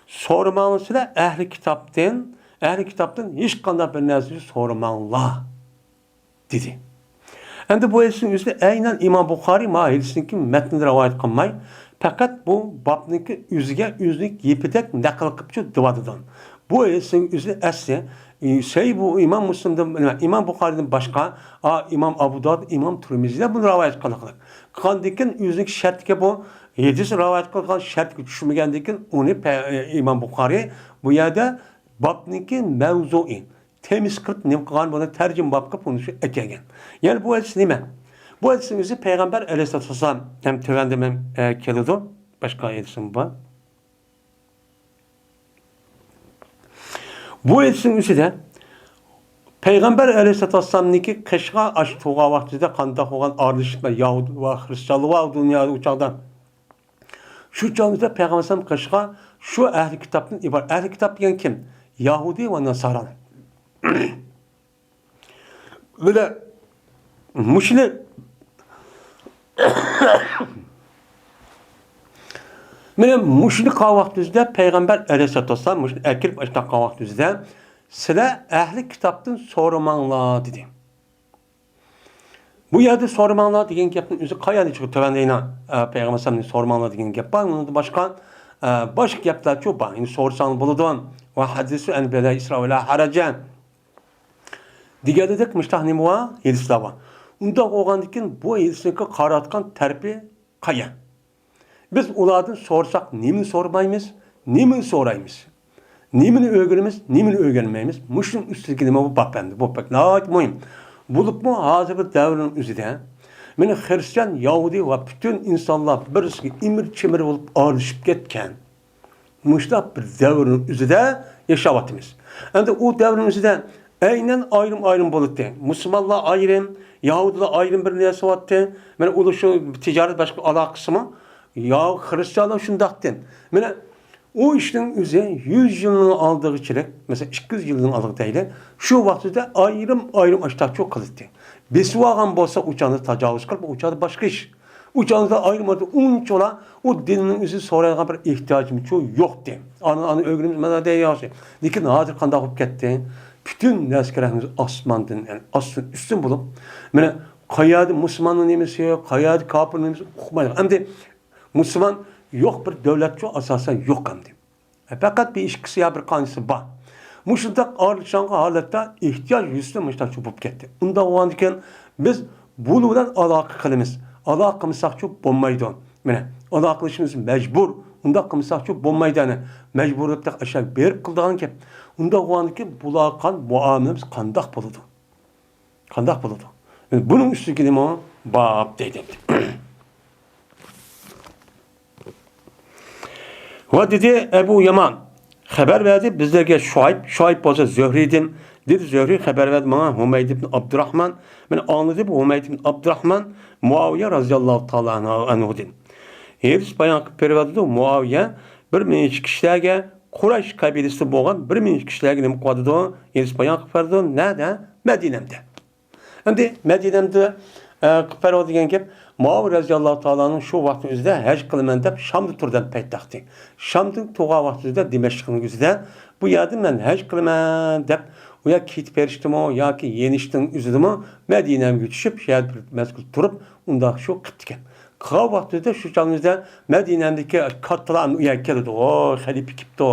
«سورىماڭلار سىلەر ئەھلى كىتابتىن، ئەھلى كىتابتىن ھېچقانداق بىر نەرسىنى سورىماڭلار» دېدى. ئەمدى بۇ ھەدىسنىڭ ئۆزىدە ئەينەن ئىمام بۇخارىي ما ھەدىسنىڭكى مەتنىنى رىۋايەت قىلماي، پەقەت بۇ بابنىڭكى ئۆزىگە ئۆزىنىڭ گېپىدەك نەقىل قىلىپچۇ دېۋاتىدۇ. بۇ ھەدىسنىڭ ئۆزى ئەسلى، ئى، سەھىھ بۇ ئىمام مۇسلىمدىن، ئىمام بۇخارىيدىن باشقا، ئا، ئىمام ئابۇ داۋۇد، ئىمام تىرمىزىدە بۇنى رىۋايەت قىلغان. قىلغاندىن كېيىن ئۆزىنىڭكى شەرتىگە بۇ ھەدىس رىۋايەت قىلغان شەرتكە چۈشمىگەندىن كېيىن ئۇنى پە-، ئىمام بۇخارىي بۇ يەردە بابنىڭكى مەۋزۇئى، تەمىيىز قىلىپ نېمە قىلغان، بۇنى تەرجىمە باب قىلىپ ئۇنى شۇ ئەكەلگەن. يەنى بۇ ھەدىس نېمە؟ بۇ ھەدىسنىڭ ئۆزى پەيغەمبەر ئەلەيھىسسالاتۇ ۋەسسالام ھەم تۆۋەندە مەن، ئە، كېلىدۇ. باشقا ھەدىسىم بار. بۇ ھەدىسنىڭ ئۆزىدە پەيغەمبەر ئەلەيھىسسالاتۇ ۋەسسالامنىڭكى قېشىغا ئاشۇ تۇغان ۋاقتىدا قانداق بولغان ئارىلىشىشلار، يەھۇدىي ۋە خرىستىيانلار بار ئۇ دۇنيادا ئۇ چاغدا. شۇ چاغدا پەيغەمبەر ئەلەيھىسسالام قېشىغا شۇ ئەھلى كىتابتىن ئىبارەت. ئەھلى كىتاب دېگەن كىم؟ يەھۇدىي ۋە ناسارا. بىلە مۇشۇنى، مانا مۇشۇنى قىلغان ۋاقتىمىزدا پەيغەمبەر ئەلەيھىسسالاتۇ ۋەسسالام مۇشۇنى ئەكىرىپ ئاشۇنداق قىلغان ۋاقتىمىزدا، سىلەر ئەھلى كىتابتىن سورىماڭلار دېدى. بۇ يەردە سورىماڭلار دېگەن گەپنىڭ ئۆزى قايەردە چىقىپ تۆۋەندە يەنە، ئە، پەيغەمبەر ئەلەيھىسسالامنى سورىماڭلار دېگەن گەپ بار. ئۇنىڭدىن باشقا، ئە، باشقا گەپلەرچۇ بار. يەنە سورىساڭ بولىدۇ. ۋە ھەدىسۇ ئەن بىلا ئىسرا ۋە لا ھەرەجە. دېگەندەك مۇشتاق نېمە بار؟ ھېدىسلار بار. ئۇنداق بولغاندىكىن بۇ ھېدىسنىڭكى قاراتقان تەرىپى قايا؟ بىز ئۇلاردىن سورىساق نېمىنى سورىمايمىز؟ نېمىنى سورايمىز؟ نېمىنى ئۆگىنىمىز؟ نېمىنى ئۆگەنمەيمىز؟ مۇشۇنىڭ ئۈستىدىكى نېمە بۇ باب ئەمدى؟ بۇ بەك ناھايىتى مۇھىم. بولۇپمۇ ھازىرقى دەۋرنىڭ ئۆزىدە مانا خرىستىيان، يەھۇدىي ۋە پۈتۈن ئىنسانلار بىرسىگە ئىمىر-چىمىر بولۇپ ئارىلىشىپ كەتكەن. مۇشۇنداق بىر دەۋرنىڭ ئۆزىدە ياشاۋاتىمىز. ئەمدى ئۇ دەۋرنىڭ ئۆزىدە ئەينەن ئايرىم-ئايرىم بولاتتى. مۇسۇلمانلار ئايرىم، يەھۇدىيلار ئايرىم بىر نەرسە بولاتتى. مانا ئۇلار شۇ تىجارەت باشقا ئالاقىسىمۇ؟ يا خرىستىيانلار شۇنداقتى. مانا ئۇ ئىشنىڭ ئۆزى يۈز يىلنىڭ ئالدىغىچىلىك، مەسىلەن، ئىككى يۈز يىلنىڭ ئالدىغا دەيلى، شۇ ۋاقتىدا ئايرىم-ئايرىم ئاشتاقچۇ قىلاتتى. بېسىۋالغان بولسا ئۇ چاغدا تاجاۋۇز قىلىپ، ئۇ چاغدا باشقا ئىش. ئۇ چاغدا ئايرىم ئايرىم ئۇنچىۋالا ئۇ دىننىڭ ئۆزى سورايدىغان بىر ئېھتىياجىمچۇ يوقتى. ئانى، ئانى ئۆگىنىمىز مانا دەي ياخشى. لېكىن ھازىر قانداق بولۇپ كەتتى؟ پۈتۈن نەرسىگە رەھمىمىز ئاسماندىن، يەنى ئاستىن ئۈستۈن بولۇپ، مانا قايەردە مۇسۇلماننىڭ نېمىسى يوق، قايەردە كاپىرنىڭ نېمىسى ئۇقمايدىغان. ئەمدى مۇسۇلمان يوق بىر دۆلەتچۇ ئاساسەن يوق ئەمدى. پەقەت بىر ئىككىسى يا بىر قانچىسى بار. مۇشۇنداق ئارىلىشىدىغان ھالەتتە ئېھتىياج يۈزىسىدىن مۇشۇنداقچۇ بولۇپ كەتتى. ئۇنداق بولغاندىكىن بىز بۇلار بىلەن ئالاقە قىلىمىز. ئالاقە قىلمىساقچۇ بولمايدۇ. مانا، ئالاقىلىشىمىز مەجبۇر. ئۇنداق قىلمىساقچۇ بولمايدۇ. يەنى مەجبۇرلۇقتا ئاشۇ بېرىپ قىلىدىغان گەپ. ئۇنداق بولغاندىكىن بۇلارغا قان-، مۇئامىلىمىز قانداق بولىدۇ؟ قانداق بولىدۇ؟ بۇنىڭ ئۈستىگە نېمە باب دەيدۇ. ۋە دېدى ئەبۇ يامان، خەۋەر بەردى بىزلەرگە شۇئەيب، شۇئەيب بولسا زۆھرىدىن، دېدى زۆھرى خەۋەر بەردى ماڭا ھۇمەيد ئىبن ئابدۇراخمان. مەن ئاڭلىدىم ھۇمەيد ئىبن ئابدۇراخمان مۇئاۋىيە رازىياللاھۇ تائالا ئەنھۇدىن ھېدىس بايان قىلىپ بېرىۋاتىدۇ. مۇئاۋىيە بىر نەچچە كىشىلەرگە، قۇرەيش قەبىلىسىدە بولغان بىر نەچچە كىشىلەرگە نېمە قىلىۋاتىدۇ؟ ھېدىس بايان قىلىپ بېرىدۇ. نەدە؟ مەدىنەمدە. ئەمدى مەدىنەمدە، ئە، قىلىپ بېرىۋاتىدۇ دېگەن گەپ، مۇئاۋىيە رەزىياللاھۇ تائالانىڭ شۇ ۋاقىتنىڭ ئۆزىدە ھەج قىلىمەن دەپ شامدا تۇرىدىغان پەيت ۋاقتى. شامدىن تۇرغان ۋاقتىدا دىمەشقنىڭ ئۆزىدە بۇ يەردە مەن ھەج قىلىمەن دەپ ئۇ يەرگە كېتىپ بېرىشتىمۇ ياكى يېنىشنىڭ ئۆزىدىمۇ مەدىنەمگە يېتىشىپ، شۇ يەردە بىر مەزگىل تۇرۇپ، ئۇنداق شۇ قىپتىكەن. قالغان ۋاقتىدا شۇ چاغىمىزدا مەدىنەمدىكى كاتتىلار ئۇ يەرگە كېلىدۇ. ۋاي، خەلىپە كېپتۇ،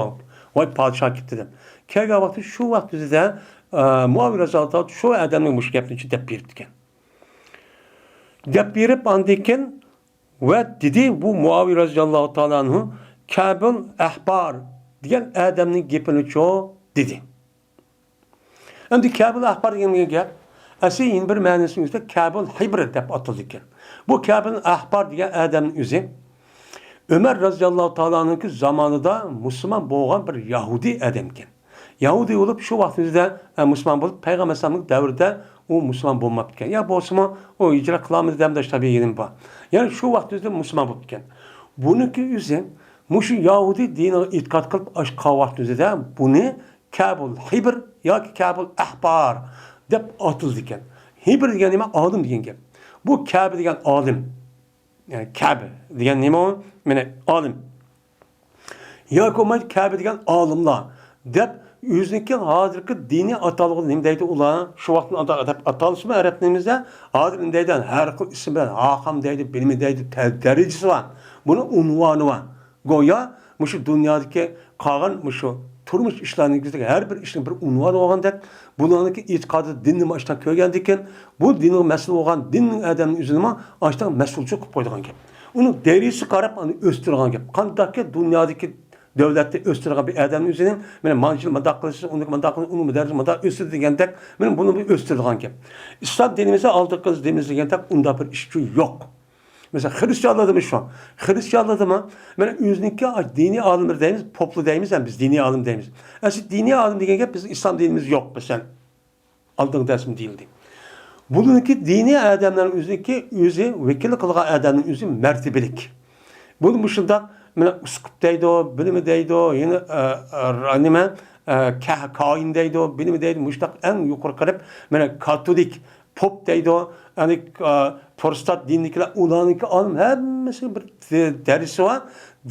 ۋاي، پادىشاھ كېپتۇ دەپ. كەلگەن ۋاقتى شۇ ۋاقتىدا، ئە، مۇئاۋىيە رەزىياللاھۇ تائالا شۇ ئادەمنىڭ مۇشۇ گەپنى دەپ بېرىپتىكەن. دەپ بېرىپ، ئاندىن كېيىن ۋە دېدى، بۇ مۇئاۋىيە رەزىياللاھۇ تائالا ئەنھۇ كەبۇل ئەھبار دېگەن ئادەمنىڭ گېپىنىچۇ دېدى. ئەمدى كەبۇل ئەھبار دېگەن گەپ، ئەسلى يەنە بىر مەنىسىنىڭ ئۆزىدە كەبۇل ھىبر دەپ ئاتىلىدىكەن. بۇ كەبۇل ئەھبار دېگەن ئادەمنىڭ ئۆزى ئۆمەر رەزىياللاھۇ تائالانىڭكى زامانىدا مۇسۇلمان بولغان بىر يەھۇدىي ئادەمكەن. يەھۇدىي بولۇپ، شۇ ۋاقتىمىزدا، ئە، مۇسۇلمان بولۇپ، پەيغەمبەر ئەلەيھىسسالامنىڭ دەۋرىدە ئۇ مۇسۇلمان بولماپتىكەن. يا بولسىمۇ، ئۇ ھىجرەت قىلالمىدى دەمدە شۇنداق بىر يېرىم بار. يەنى شۇ ۋاقتىمىزدا مۇسۇلمان بولۇپتىكەن. بۇنىڭكى ئۆزى مۇشۇ يەھۇدىي دىنىغا ئېتىقاد قىلىپ ئاشقان ۋاقتىمىزدا بۇنى كەبۇل ھىبر ياكى كەبۇل ئەھبار دەپ ئاتىلىدىكەن. ھىبر دېگەن نېمە؟ ئالىم دېگەن گەپ. بۇ كەبە دېگەن ئالىم. يەنى كەبە دېگەن نېمە ئۇ؟ مانا ئالىم. ياكى بولمايدۇ كەبە دېگەن ئالىملار دەپ ئۆزىنىڭكى ھازىرقى دىنىي ئاتالغۇنى نېمە دەيدۇ ئۇلار؟ شۇ ۋاقىتنى ئاتا-، دەپ ئاتالسىمۇ ئەرەب تىلىمىزدە؟ ھازىر نېمە دەيدۇ؟ ھەر خىل ئىسىم بىلەن ھاخام دەيدۇ، بىلمە دەيدۇ، تە-، دەرىجىسى بار. بۇنىڭ ئۇنۋانى بار. گويا مۇشۇ دۇنيادىكى قالغان مۇشۇ تۇرمۇش ئىشلارنىڭ ئىچىدىكى ھەر بىر ئىشنىڭ بىر ئۇنۋانى بولغاندەك، بۇلارنىڭكى ئېتىقادى دىننى ئاشتاق كۆرگەندىكىن، بۇ دىنغا مەسئۇل بولغان دىننىڭ ئادەمنىڭ ئۆزىنىمۇ ئاشتاق مەسئۇلچى قىلىپ قويىدىغان گەپ. ئۇنىڭ دەرىجىسىگە قاراپ ئۇنى ئۆستۈرىدىغان گەپ. قانداقكى دۇنيادىكى دۆلەتتە ئۆستۈرىدىغان بىر ئادەمنىڭ ئۆزىنى، مانا مانچىلىك مۇنداق قىلىسىز، ئۇنى مۇنداق قىلىسىز، ئۇنى مۇنداق قىلىسىز، مۇنداق ئۆستۈرىدۇ دېگەندەك، مانا بۇنى بىر ئۆستۈرىدىغان گەپ. ئىسلام دىنىمىزدا ئالدىقى دىنىمىز دېگەندەك ئۇنداق بىر ئىش ئۈچۈن يوق. مەسىلەن، خرىستىيانلاردىمۇ شۇ. خرىستىيانلاردىمۇ، مانا ئۆزىنىڭكى دىنىي ئالىملىرى دەيمىز، پوپلار دەيمىز، ھەم بىز دىنىي ئالىم دەيمىز. ئەسلى دىنىي ئالىم دېگەن گەپ بىزنىڭ ئىسلام دىنىمىز يوق، مەسىلەن. ئالدىنقى دەرسىمدە دېيىلدى. بۇنىڭكى دىنىي ئادەملەرنىڭ ئۆزىنىڭكى ئۆزى ۋەكىللىك قىلغان ئادەمنىڭ ئۆزى مەرتىبىلىك. بۇ مۇشۇنداق، مانا، ئۇسقۇپ دەيدۇ، بىلىمى دەيدۇ، يەنە، ئە، ئە، نېمە، ئە، كە-، كاھىن دەيدۇ، بىلىمى دەيدۇ، مۇشۇنداق ئەڭ يۇقىرى قىلىپ، مانا، كاتولىك، پوپ دەيدۇ، يەنى، ئە، پروتېستانت دىنىدىكىلەر، ئۇلارنىڭكى ئالىم ھەممىسىنىڭ بىر دە-، دەرىجىسى بار.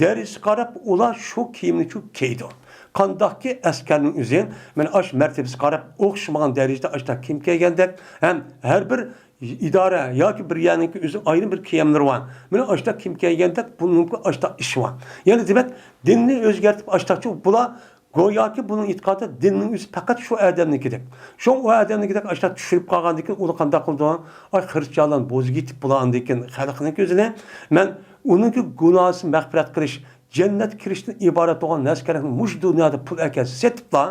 دەرىجىسىگە قاراپ ئۇلار شۇ كىيىمنى شۇ كىيىدۇ. قانداقكى ئەسكەرنىڭ ئۆزى، مانا، ئاشۇ مەرتىۋىسىگە قاراپ ئوخشىمىغان دەرىجىدە ئاشۇنداق كىيىم كىيگەندەك، ھەم ھەر بىر ئىدارە ياكى بىر يەرنىڭكى ئۆزىنىڭ ئايرىم بىر كىيىملىرى بار. مانا ئاشۇنداق كىيىم كىيگەندەك، بۇنىڭكى ئاشۇنداق ئىشى بار. يەنى دېمەك، دىننى ئۆزگەرتىپ ئاشۇنداقچە بۇلار گوياكى بۇنىڭ ئېتىقادى دىننىڭ ئۆزى پەقەت شۇ ئادەمنىڭكىدەك. شۇڭا ئۇ ئادەمنىڭكىدەك ئاشۇنداق چۈشۈرۈپ قالغاندىن كېيىن ئۇلار قانداق قىلىدۇ؟ ئاي، خىرىسچانلارنى بوزۇپ كېتىپ بۇلار ئاندىن كېيىن خەلقنىڭ كۆزىنى. مەن ئۇنىڭكى گۇناھىسىنى مەغپىرەت قىلىش، جەننەتكە كىرىشتىن ئىبارەت بولغان نەرسە كېرەكنى مۇشۇ دۇنيادا پۇل ئەكەلسە سېتىپلا،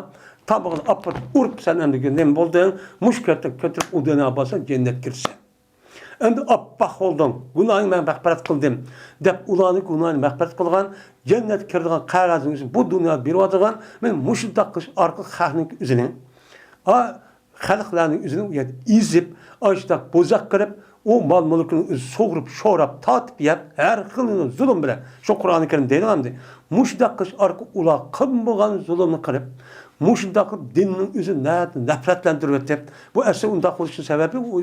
تامىقىنى ئاپىرىپ ئۇرۇپ، سەن ئەمدى نېمە بولدۇڭ؟ مۇشۇ كۆتۈرۈپ، كۆتۈرۈپ ئۇ دۇنياغا بارساڭ جەننەتكە كىرىسەن. ئەمدى ئاپئاق بولدۇڭ، گۇناھىڭنى مەن مەغپىرەت قىلدىم، دەپ ئۇلارنىڭ گۇناھىنى مەغپىرەت قىلغان، جەننەتكە كىرىدىغان قەغەزنى ئۆزى بۇ دۇنيادا بېرىۋاتىدىغان، مەن مۇشۇنداق قىلىش ئارقىلىق خەقنىڭ ئۆزىنى، ئا، خەلقلەرنىڭ ئۆزىنى ئۇ يەردە ئېزىپ، ئاشۇنداق بوزەك قىلىپ، ئۇ مال مۈلكىنى ئۆزى سۇغۇرۇپ، شوراپ، تارتىپ يەپ، ھەر خىل زۇلۇم بىلەن. شۇ قۇرئانى كەرىم دەيدىغان ئەمدى. مۇشۇنداق قىلىش ئارقىلىق ئۇلار قىلمىغان زۇلۇمنى قىلىپ، مۇشۇنداق قىلىپ دىننىڭ ئۆزى نە-، نەپرەتلەندۈرۈۋەتتى. بۇ ئەسلى ئۇنداق بولۇشنىڭ سەۋەبى ئۇ،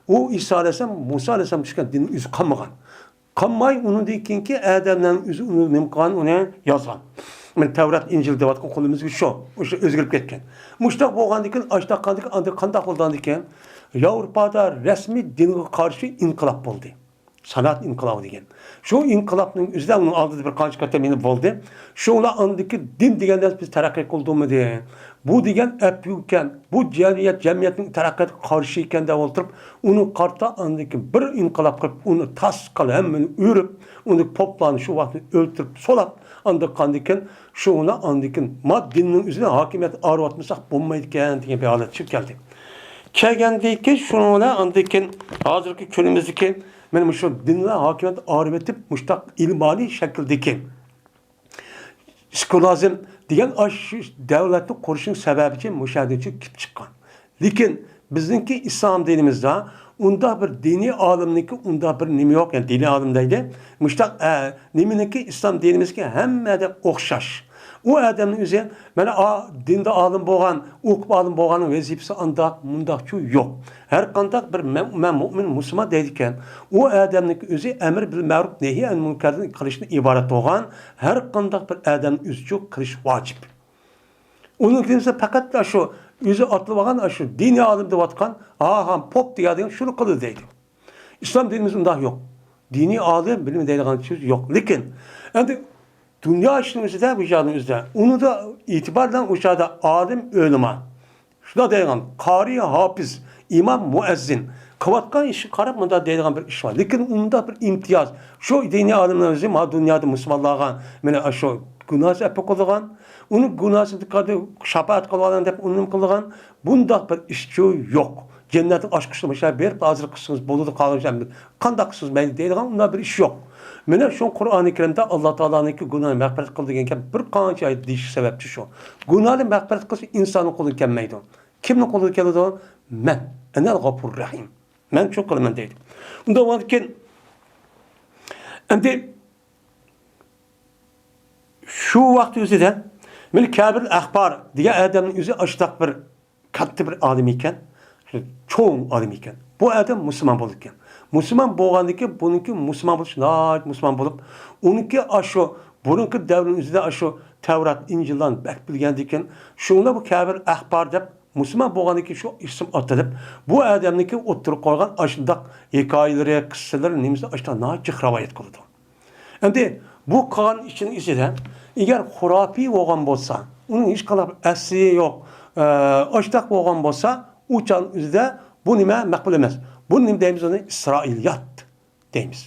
ئۇ ئىسا ئەلەيھىسسالام، مۇسا ئەلەيھىسسالام چۈشكەن دىننىڭ ئۆزى قالمىغان. قالماي، ئۇنىڭدىن كېيىنكى ئادەملەرنىڭ ئۆزى ئۇنى نېمە قىلغان، ئۇنى يازغان. مانا تەۋرات، ئىنجىل دەۋاتقان قولىمىزدىكى شۇ، ئوشۇ ئۆزگىرىپ كەتكەن. مۇشۇنداق بولغاندىن كېيىن، ئاشۇنداق قىلغاندىن كېيىن، ئاندىن قانداق بولىدىغاندىن كېيىن، ياۋروپادا رەسمىي دىنغا قارشى ئىنقىلاب بولدى. سانائەت ئىنقىلابى دېگەن. شۇ ئىنقىلابنىڭ ئۆزىدە ئۇنىڭ ئالدىدا بىر قانچە قېتىم يەنە بولدى. شۇڭلار ئاندىكى دىن دېگەن نەرسە بىز تەرەققىي قىلدۇرمىدى. بۇ دېگەن ئەپيۈككەن، بۇ جەمئىيەت، جەمئىيەتنىڭ تەرەققىياتىغا قارشى ئىكەن دەپ ئولتۇرۇپ، ئۇنى قارىتا ئاندىن كېيىن بىر ئىنقىلاب قىلىپ، ئۇنى تاس قىلىپ، ھەممىنى ئۆرۈپ، ئۇنى پوپلارنى شۇ ۋاقىتتا ئۆلتۈرۈپ، سولاپ، ئاندىن قاندىن كېيىن شۇ بىلەن ئاندىن كېيىن ما دىننىڭ ئۆزىنى ھاكىمىيەت ئايرىۋاتمىساق بولمايدىكەن دېگەن بىر ھالەت چىقىپ كەلدى. كەلگەندىن كېيىن شۇنىڭ بىلەن ئاندىن كېيىن ھازىرقى كۈنىمىزدىكى مانا مۇشۇ دىنلار ھاكىمىيەت ئايرىۋېتىپ، مۇشۇنداق ئىلمانىي شەكىلدىكى سېكۇلارىزم دېگەن ئاشۇ دەۋلەتنى قۇرۇشنىڭ سەۋەبىچە مۇشۇ يەردىن كېلىپ چىققان. لېكىن بىزنىڭكى ئىسلام دىنىمىزدا ئۇنداق بىر دىنىي ئالىمنىڭكى ئۇنداق بىر نېمە يوق، يەنى دىنىي ئالىم دەيدۇ. مۇشۇنداق، ئە، نېمىنىڭكى ئىسلام دىنىمىزدىكى ھەممە ئادەم ئوخشاش. ئۇ ئادەمنىڭ ئۆزى، مانا، ئا، دىندا ئالىم بولغان، ئوقۇپ ئالىم بولغاننىڭ ۋەزىپىسى ئانداق، مۇنداقچۇ يوق. ھەر قانداق بىر مە-، مەن مۇئمىن، مۇسۇلمان دەيدىكەن، ئۇ ئادەمنىڭكى ئۆزى ئەمر بىل مەرۇپ، نەھى ئەن مۇنكەردىن قىلىشتىن ئىبارەت بولغان، ھەر قانداق بىر ئادەم ئۆزىچۇ قىلىش ۋاجىپ. ئۇنىڭ كىمسە پەقەت ئاشۇ ئۆزى ئاتىلىۋالغان ئاشۇ دىنىي ئالىم دەۋاتقان، ھا، ھا، پوپ دېگەن شۇنى قىلدى دەيدۇ. ئىسلام دىنىمىزدە ئۇنداق يوق. دىنىي ئالىم، بىلىم دەيدىغان سۆز يوق. لېكىن ئەمدى دۇنيا ئىشىنىڭ ئۆزىدە، بۇ جاينىڭ ئۆزىدە، ئۇنىڭدا ئېتىبار بىلەن ئۇ چاغدا ئالىم، ئۆلىما، شۇنداق دەيدىغان، قارىي، ھاپىز، ئىمام، مۇئەززىن قىلىۋاتقان ئىشىغا قاراپ مۇنداق دەيدىغان بىر ئىش بار. لېكىن ئۇنداق بىر ئىمتىياز، شۇ دىنىي ئالىملار ئۆزى ما دۇنيادا مۇسۇلمانلارغا مانا شۇ گۇناھسى ئەپۇ قىلىدىغان، ئۇنى گۇناھسىنى شاپائەت قىلىۋالىمەن دەپ ئۇنى نېمە قىلىدىغان، بۇنداق بىر ئىشچۇ يوق. جەننەتنىڭ ئاچقۇچىنى مۇشۇ يەرگە بېرىپ ھازىر قىلسىڭىز بولىدۇ، قالغان ئىشلارنى قانداق قىلسىڭىز مەيلى دەيدىغان ئۇنداق بىر ئىش يوق. مانا شۇ قۇرئانى كەرىمدە ئاللا تائالانىڭكى گۇناھىنى مەغپىرەت قىل دېگەن گەپ بىر قانچە ئايەت دېيىشكە سەۋەبچى شۇ. گۇناھنى مەغپىرەت قىلىش ئىنساننىڭ قولىدىن كەلمەيدۇ. كىمنىڭ قولىدىن كېلىدۇ؟ مەن. ئەنەل غەپۇر رەھىم. مەن شۇ قىلىمەن دەيدۇ. ئۇنداق بولغاندىكىن، ئەمدى شۇ ۋاقىت ئۆزىدە مانا كەبىر ئەخبار دېگەن ئادەمنىڭ ئۆزى ئاشۇنداق بىر كاتتا بىر ئالىم ئىكەن، چوڭ ئالىم ئىكەن. بۇ ئادەم مۇسۇلمان بولىدىكەن. مۇسۇلمان بولغاندىن كېيىن بۇنىڭكى مۇسۇلمان بولۇشى ناھايىتى مۇسۇلمان بولۇپ، ئۇنىڭكى ئاشۇ بۇرۇنقى دەۋرنىڭ ئۆزىدە ئاشۇ تەۋرات، ئىنجىللارنى بەك بىلگەندىكىن، شۇڭلا بۇ كەبىر ئەخبار دەپ مۇسۇلمان بولغاندىن كېيىن شۇ ئىسىم ئاتىلىپ، بۇ ئادەمنىڭكى ئوتتۇرىغا قويغان ئاشۇنداق ھېكايىلىرى، قىسسىلىرى، نېمىسى ئاشۇنداق ناھايىتى جىق رىۋايەت قىلىدۇ. ئەمدى بۇ قىلغان ئىشىنىڭ ئىچىدە ئەگەر خۇراپىي بولغان بولسا، ئۇنىڭ ھېچقانداق ئەسلى يوق، ئە، ئاشتاق بولغان بولسا، ئۇ چاغنىڭ ئۆزىدە بۇ نېمە مەقبۇل ئەمەس. بۇ نېمە دەيمىز ئۇنى؟ ئىسرائىلىيات دەيمىز.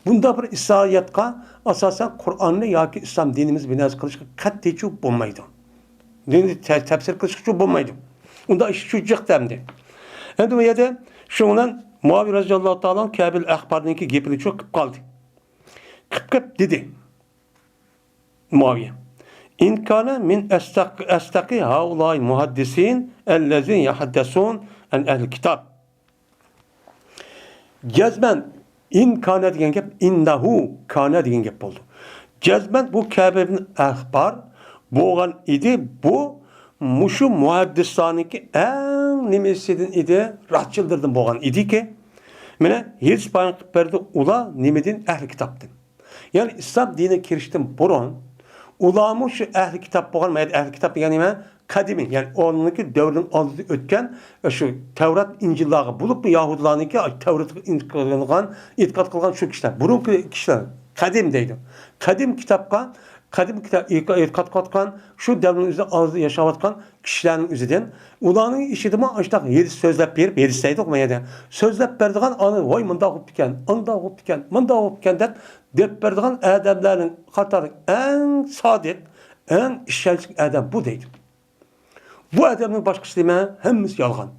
بۇنداق بىر ئىسرائىلىياتقا ئاساسەن قۇرئاننى ياكى ئىسلام دىنىمىز بىناسى قىلىشقا قەتئىيچۇ بولمايدۇ. دىننى تە-، تەپسىر قىلىشقىچۇ بولمايدۇ. ئۇنداق ئىش چۈجىق ئەمدى. ئەمدى بۇ يەردە شۇنىڭ بىلەن مۇئاۋىيە رەزىياللاھۇ تائالا كەبىر ئەخبارنىڭكى گېپىنى چۇ قىپ قالدى. قىپ قىپ دېدى مۇئاۋىيە. إن كان من أصدق، أصدق هؤلاء المحدثين الذين يتحدثون عن أهل الكتاب. جەزمەن، ئىن كانە دېگەن گەپ، ئىننەھۇ كانە دېگەن گەپ بولىدۇ. جەزمەن بۇ كەبىر ئىبن ئەخبار بولغان ئىدى، بۇ مۇشۇ مۇھەددىسلارنىڭكى ئەڭ نېمىسىدىن ئىدى، راستچىللىرىدىن بولغان ئىدىكى، مانا، ھېدىس بايان قىلىپ بەردى ئۇلار نېمىدىن؟ ئەھلى كىتابتىن. يەنى ئىسلام دىنىغا كىرىشتىن بۇرۇن ئۇلارمۇ شۇ ئەھلى كىتاب بولغان، مانا ئەھلى كىتاب دېگەن نېمە؟ قەدىمىي، يەنى ئۇنىڭكى دەۋرىنىڭ ئالدىدا ئۆتكەن، شۇ تەۋرات، ئىنجىللارغا بولۇپمۇ يەھۇدىيلارنىڭكى تەۋراتقا ئېتىقاد قىلغان، ئېتىقاد قىلغان شۇ كىشىلەر، بۇرۇنقى كىشىلەر، قەدىم دەيدۇ. قەدىم كىتابقا، قەدىم كىتاب، ئېتىقاد قىلىۋاتقان، شۇ دەۋرنىڭ ئۆزىدە ئالدىدا ياشاۋاتقان كىشىلەرنىڭ ئۆزىدىن، ئۇلارنىڭ ئىچىدىمۇ ئاشۇنداق ھېدىس سۆزلەپ بېرىپ، ھېدىس دەيدۇ بۇ يەردە، سۆزلەپ بەرىدىغان، ئانا، ۋاي، مۇنداق بوپتىكەن، ئانداق بوپتىكەن، مۇنداق بوپتىكەن دەپ دەپ بەرىدىغان ئادەملەرنىڭ قاتارى ئەڭ سادىق، ئەڭ ئىشەنچلىك ئادەم بۇ دەيدۇ. بۇ ئادەمنىڭ باشقىسى نېمە؟ ھەممىسى يالغان.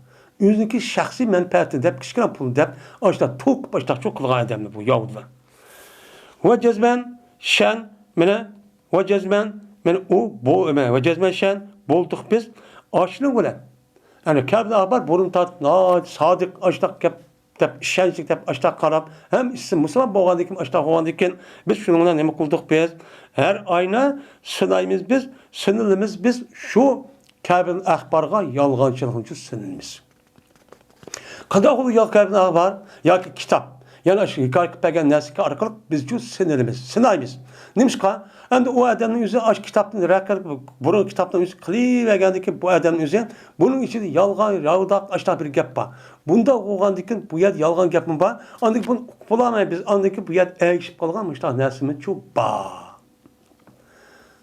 ئۆزىنىڭكى شەخسىي مەنپەئەتىنى دەپ، كىچىككىنە پۇلنى دەپ، ئاشۇنداق توقۇپ، ئاشۇنداق چوق قىلغان ئادەمدۇ بۇ يەھۇدىيلار. ۋە جەزمەن شەن، مانا، ۋە جەزمەن، مانا، ئۇ، بۇ، ۋە جەزمەن شەن بولدۇق بىز ئاشۇنىڭ بىلەن. يەنى كەبىر ئەخبار بۇرۇن تارتىپ ناھايىتى سادىق، ئاشۇنداق گەپ دەپ، ئىشەنچلىك دەپ ئاشۇنداق قاراپ، ھەم ئىسلام مۇسۇلمان بولغاندىن كېيىن، ئاشۇنداق بولغاندىن كېيىن، بىز شۇنىڭ بىلەن نېمە قىلدۇق بىز؟ ھەر ئاينى سىنايمىز بىز، سىنىلىمىز بىز، شۇ كەبىر ئەخبارغا يالغانچىلىقنى سىنىلىمىز. قانداق بولىدۇ يا كەبىر ئەخبار ياكى كىتاب؟ يەنى شۇ ھېكايە قىلىپ بەرگەن نەرسىكى ئارقىلىق بىزچۇ سىنىلىمىز، سىنايمىز. نېمىشقا؟ ئەمدى ئۇ ئادەمنىڭ ئۆزى ئاشۇ كىتابتىن رەقەم، بۇرۇن كىتابتىن ئۆزى قىلىۋەرگەندىن كېيىن، بۇ ئادەمنىڭ ئۆزى بۇنىڭ ئىچىدە يالغان، ياۋىداق، ئاشۇنداق بىر گەپ بار. بۇنداق بولغاندىن كېيىن، بۇ يەردە يالغان گەپمۇ بار. ئاندىن كېيىن بۇنى ئۇقۇپ بولالماي بىز، ئاندىن كېيىن بۇ يەردە ئەگىشىپ قالغان مۇشۇنداق نەرسىمۇچۇ بار.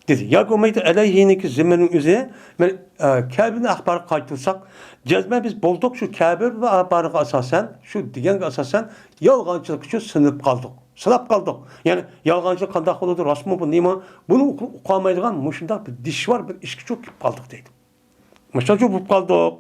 دېدى. ياكى بولمايدۇ، ئەلەيھىنىڭكى زىممىنىڭ ئۆزى، مانا، ئە، كەبىر ئەخبارغا قايتۇرساق، جەزمەن بىز بولدۇق، شۇ كەبىر ئەخبارغا ئاساسەن، شۇ دېگەنگە ئاساسەن، يالغانچىلىق ئۈچۈن سىنىپ قالدۇق، سىناپ قالدۇق. يەنى يالغانچىلىق قانداق بولىدۇ، راستمۇ بۇ، نېمە؟ بۇنى ئۇقۇلمايدىغان مۇشۇنداق بىر دىشۋار بىر ئىشقىچۇ كېلىپ قالدۇق دەيدۇ. مۇشۇنچە بولۇپ قالدۇق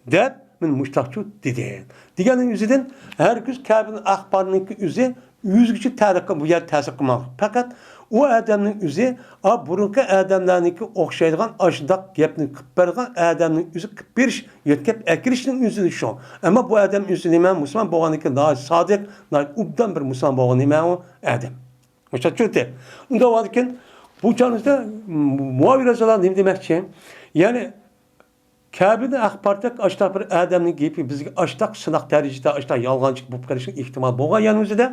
دەپ، مەن مۇشتاقچۇ دېدى. دېگەننىڭ ئۆزىدىن ھەرگىز كەبىر ئەخبارنىڭكى ئۆزى ئۆزگىچە تەرىققە بۇ يەردە تەسىر قىلمايدۇ. پەقەت ئۇ ئادەمنىڭ ئۆزى، ئا، بۇرۇنقى ئادەملەرنىڭكى ئوخشايدىغان ئاشۇنداق گەپنى قىلىپ بەرگەن ئادەمنىڭ ئۆزى قىلىپ بېرىش، يۆتكەپ ئەكىرىشنىڭ ئۆزى شۇ. ئەمما بۇ ئادەم ئۆزى نېمە؟ مۇسۇلمان بولغاندىكىن ناھايىتى سادىق، ناھايىتى ئوبدان بىر مۇسۇلمان بولغان نېمە ئۇ ئادەم. مۇشۇنداق چۈشىنىدۇ. ئۇنداق بولغاندىكىن بۇ چاغنىڭدا مۇئاۋىيە رەزىياللاھۇ ئەنھۇ نېمە دېمەكچى؟ يەنى كەبىر ئەخباردەك ئاشۇنداق بىر ئادەمنىڭ گېپى بىزگە ئاشۇنداق سىناق دەرىجىدە ئاشۇنداق يالغانچى بولۇپ قېلىشىنىڭ ئېھتىمالى بولغان يەنە ئۆزىدە،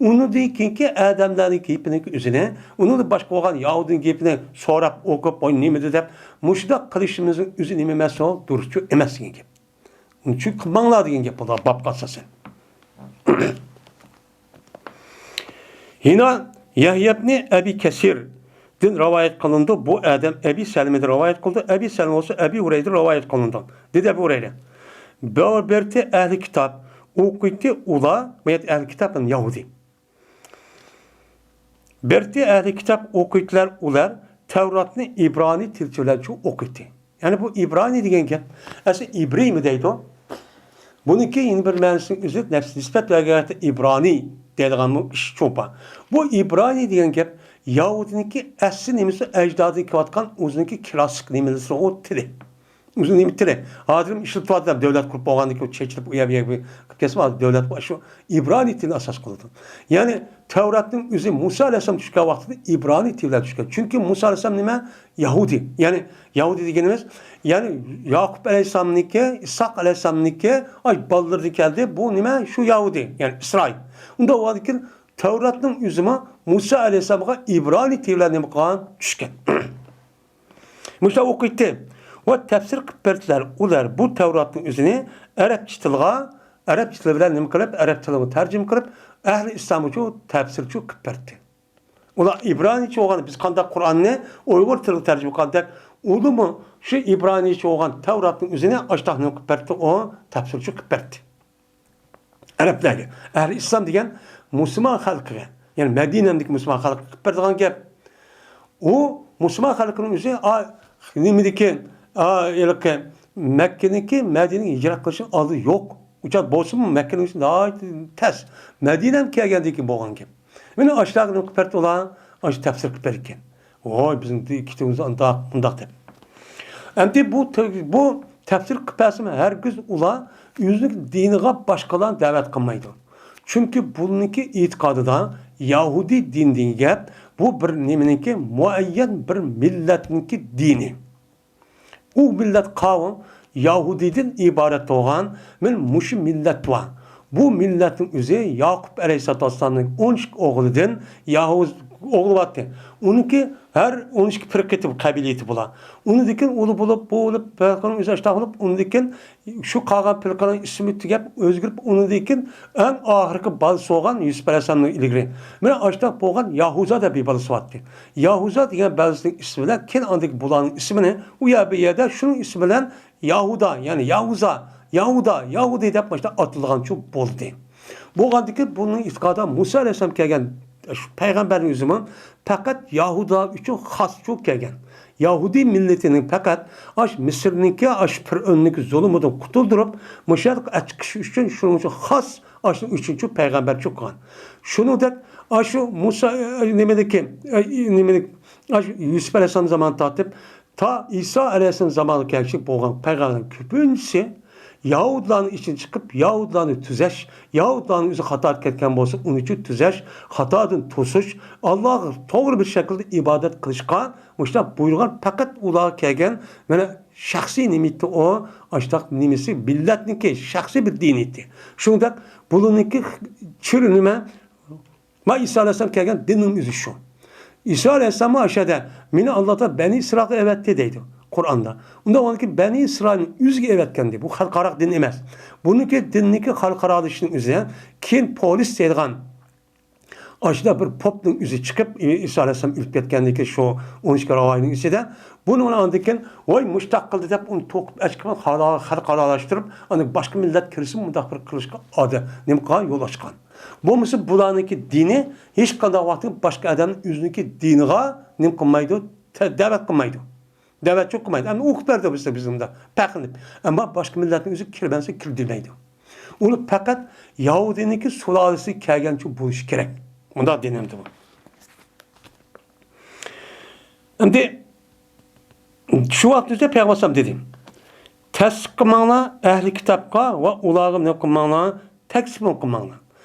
ئۇنىڭدىن كېيىنكى ئادەملەرنىڭ گېپىنىڭ ئۆزىنى، ئۇنىڭدىن باشقا بولغان يەھۇدىينىڭ گېپىنى سوراپ ئوقۇپ، ۋاي نېمىدى دەپ، مۇشۇنداق قىلىشىمىزنىڭ ئۆزى نېمە ئەمەس ئۇ؟ دۇرۇسچۇ ئەمەس دېگەن گەپ. شۇ قىلماڭلار دېگەن گەپ بولىدۇ بابقا ئاساسەن. يەنە يەھيا ئىبنى ئەبى كەسىردىن رىۋايەت قىلىنىدۇ. بۇ ئادەم ئەبى سەلمىدىن رىۋايەت قىلىدۇ. ئەبى سەلمە بولسا ئەبى ھۇرەيرىدىن رىۋايەت قىلىنىدۇ. دېدى ئەبۇ ھۇرەيرە. بىر-، بىرتى ئەھلى كىتاب ئوقۇيتتى، ئۇلار، مەيەت ئەھلى كىتاب، يەھۇدىي. بىرتى ئەھلى كىتاب ئوقۇيتتىلار، ئۇلار تەۋراتنى ئىبرانىي تىلچە بىلەن شۇ ئوقۇيتتى. يەنى بۇ ئىبرانىي دېگەن گەپ، ئەسلى ئىبرىيمۇ دەيدۇ. بۇنىڭكى يەنە بىر مەنىسىنىڭ ئۆزى نەپس نىسبەت بەرگەن ۋاقىتتا ئىبرانىي دەيدىغانمۇ ئىش چوڭ بار. بۇ ئىبرانىي دېگەن گەپ يەھۇدىينىڭكى ئەسلى نېمىسى، ئەجدادىدىن كېلىۋاتقان ئۆزىنىڭكى كلاسسىك نېمىسى ئۇ تىلى. ئۆزىنىڭ نېمە تىلى. ھازىر ئىشلىتىۋاتىدۇ، دۆلەت قۇرۇپ بولغاندىن كېيىن چېچىلىپ ئۇ يەر بۇ يەرگە كېتىپ كەتسىمۇ، ھازىر دۆلەت بۇ، شۇ ئىبرانىي تىلنى ئاساس قىلىدۇ. يەنى تەۋراتنىڭ ئۆزى مۇسا ئەلەيھىسسالام چۈشكەن ۋاقتىدا ئىبرانىي تىل بىلەن چۈشكەن. چۈنكى مۇسا ئەلەيھىسسالام نېمە؟ يەھۇدىي. يەنى يەھۇدىي دېگىنىمىز، يەنى ياقۇپ ئەلەيھىسسالامنىڭكى، ئىسھاق ئەلەيھىسسالامنىڭكى، ئاي، بالىلىرىدىن كەلدى. بۇ نېمە؟ شۇ يەھۇدىي، يەنى ئىسرائىل. ئۇنداق بولغاندىكىن تەۋراتنىڭ ئۆزىمۇ مۇسا ئەلەيھىسسالامغا ئىبرانىي تىل بىلەن نېمە قىلغان؟ چۈشكەن. مۇشۇنداق ئوقۇيتتى. ۋە تەپسىر قىلىپ بەردىلەر. ئۇلار بۇ تەۋراتنىڭ ئۆزىنى ئەرەبچە تىلغا، ئەرەبچە تىلى بىلەن نېمە قىلىپ، ئەرەب تىلىغا تەرجىمە قىلىپ، ئەھلى ئىسلامغىچۇ تەپسىرچۇ قىلىپ بەردى. ئۇلار ئىبرانىيچە بولغان، بىز قانداق قۇرئاننى ئۇيغۇر تىلىغا تەرجىمە قىلغاندەك، ئۇلىمۇ شۇ ئىبرانىيچە بولغان تەۋراتنىڭ ئۆزىنى ئاشتاق نېمە قىلىپ بەردى، ئۇ تەپسىرچۇ قىلىپ بەردى. ئەرەبلەرگە. ئەھلى ئىسلام دېگەن مۇسۇلمان خەلقىگە، يەنى مەدىنەدىكى مۇسۇلمان خەلقىگە قىلىپ بەرىدىغان گەپ. ئۇ مۇسۇلمان خەلقىنىڭ ئۆزى، ئا، نېمىدىكى، ئا، ھېلىقى مەككىنىڭكى مەدىنىگە ھىجرەت قىلىشنىڭ ئالدى يوق. ئۇچان بولسىمۇ مەككىنىڭ ئۆزى ناھايىتى تەس. مەدىنەگە كەلگەندىن كېيىن بولغان گەپ. مانا ئاشۇلارغا نېمە قىلىپ بەردى ئۇلار؟ ئاشۇ تەپسىر قىلىپ بەرگەن. ۋاي، بىزنىڭ كىتابىمىز ئانداق، مۇنداق دەپ. ئەمدى بۇ تە-، بۇ تەپسىر قىلىپ بەرسىمۇ، ھەرگىز ئۇلار ئۆزىنىڭ دىنىغا باشقىلارنى دەۋەت قىلمايدۇ. چۈنكى بۇنىڭكى ئېتىقادىدا يەھۇدىي دىن دېگەن گەپ، بۇ بىر نېمىنىڭكى، مۇئەييەن بىر مىللەتنىڭكى دىنى. ئۇ مىللەت قاۋۇل، يەھۇدىيدىن ئىبارەت بولغان مەن مۇشۇ مىللەت بار. بۇ مىللەتنىڭ ئۆزى ياقۇپ ئەلەيھىسسالاتۇ ۋەسسالامنىڭ ئون ئىككى ئوغلىدىن يەھۇز ئوغلى بارتى. ئۇنىڭكى ھەر ئون ئىككى پىرقىتى، قەبىلىيىتى بۇلار. ئۇنىڭدىن كېيىن ئۇلۇ بولۇپ، بۇ بولۇپ، پىرقىنىڭ ئۆزى ئاشتاق بولۇپ، ئۇنىڭدىن كېيىن شۇ قالغان پىرقىنىڭ ئىسمى تۈگەپ، ئۆزگىرىپ، ئۇنىڭدىن كېيىن ئەڭ ئاخىرقى بالىسى بولغان يۈسۈپ ئەلەيھىسسالامنىڭ ئىلگىرى. مانا ئاشتاق بولغان يەھۇزا دەپ بىر بالىسى بارتى. يەھۇزا دېگەن بالىسىنىڭ ئىسمى بىلەن كېيىن ئاندىكى بۇلارنىڭ ئىسمىنى ئۇ يەر بىر يەردە شۇنىڭ ئىسمى بىلەن يەھۇدا، يەنى يەھۇزا، يەھۇدا، يەھۇدىي دەپ مۇشۇنداق ئاتىلىدىغانچۇ بولدى. بولغاندىكىن بۇنىڭ ئېتىقادىدا مۇسا ئەلەيھىسسالام كەلگەن شۇ پەيغەمبەرنىڭ ئۆزىمۇ پەقەت يەھۇدا ئۈچۈن خاسچۇ كەلگەن. يەھۇدىي مىللىتىنى پەقەت ئاش مىسىرنىڭكى، ئاش پىرئۆننىڭكى زۇلۇمىدىن قۇتۇلدۇرۇپ، مۇشۇ يەرگە ئەتكۈچى ئۈچۈن، شۇنىڭ ئۈچۈن خاس ئاشۇنىڭ ئۈچۈنچۇ پەيغەمبەرچۇ قىلغان. شۇنىڭدەك ئاشۇ مۇسا، ئە، نېمىدىكى، ئە، نېمىدىكى، ئاشۇ يۈسۈپ ئەلەيھىسسالام زامانى تارتىپ تا ئىسا ئەلەيھىسسالام زامانىغا كەلگۈچە بولغان پەيغەمبەرلەرنىڭ كۆپىنچىسى يەھۇدىيلارنىڭ ئىچىدىن چىقىپ، يەھۇدىيلارنى تۈزەش، يەھۇدىيلارنىڭ ئۆزى خاتا كەتكەن بولسا، ئۇنىچۇ تۈزەش، خاتادىن توسۇش، ئاللاغا توغرا بىر شەكىلدە ئىبادەت قىلىشقا مۇشۇنداق بۇيرۇغان پەقەت ئۇلارغا كەلگەن، مانا، شەخسىي نېمە ئىدى ئۇ؟ ئاشتاق نېمىسى؟ مىللەتنىڭكى شەخسىي بىر دىنى ئىدى. شۇنداق بۇلارنىڭكى چۈر نېمە؟ ما ئىسا ئەلەيھىسسالام كەلگەن دىننىڭ ئۆزى شۇ. ئىسا ئەلەيھىسسالاممۇ ئاشۇ يەردە، مېنى ئاللا تائالا بەنى ئىسرائىلغا ئەۋەتتى دەيدۇ قۇرئاندا. ئۇنداق بولغاندىكىن بەنى ئىسرائىلنى ئۆزىگە ئەۋەتكەندى. بۇ خەلقئارا دىن ئەمەس. بۇنىڭكى دىننىڭكى خەلقئارالىشىشنىڭ ئۆزى، كېيىن پولىس دەيدىغان ئاشۇنداق بىر پوپنىڭ ئۆزى چىقىپ، ئى-، ئىسا ئەلەيھىسسالام ئۆلۈپ كەتكەندىن كېيىن شۇ ئون ئىككى راۋاينىڭ ئىچىدە، بۇنى ئۇنى ئاندىن كېيىن، ۋاي، مۇشتاق قىلدى دەپ ئۇنى توقۇپ ئەچكىپ خەلقئارالاشتۇرۇپ، ئاندىن باشقا مىللەت كىرسىمۇ مۇنداق بىر قىلىشقا ئادە-، نېمە قىلغان، يول ئاچقان. بولمىسا بۇلارنىڭكى دىنى ھېچقانداق ۋاقىتتا باشقا ئادەمنىڭ ئۆزىنىڭكى دىنىغا نېمە قىلمايدۇ، تە-، دەۋەت قىلمايدۇ. دەۋەتچۇ قىلمايدۇ. ئەمدى ئوقۇپ بەردى بىزگە، بىز مۇنداق پەخىرلىنىپ. ئەمما باشقا مىللەتنىڭ ئۆزى كىرمەسە كىر دېمەيدۇ. ئۇنى پەقەت يەھۇدىينىڭكى سۇلالىسى كەلگەنچە بولۇشى كېرەك. مۇنداق دىن ئەمدى بۇ. ئەمدى شۇ ۋاقىتتا پەيغەمبەر ئەلەيھىسسالام دېدى، تەستىق قىلماڭلار ئەھلى كىتابقا ۋە ئۇلارغا نېمە قىلماڭلار، تەكزىبمۇ قىلماڭلار.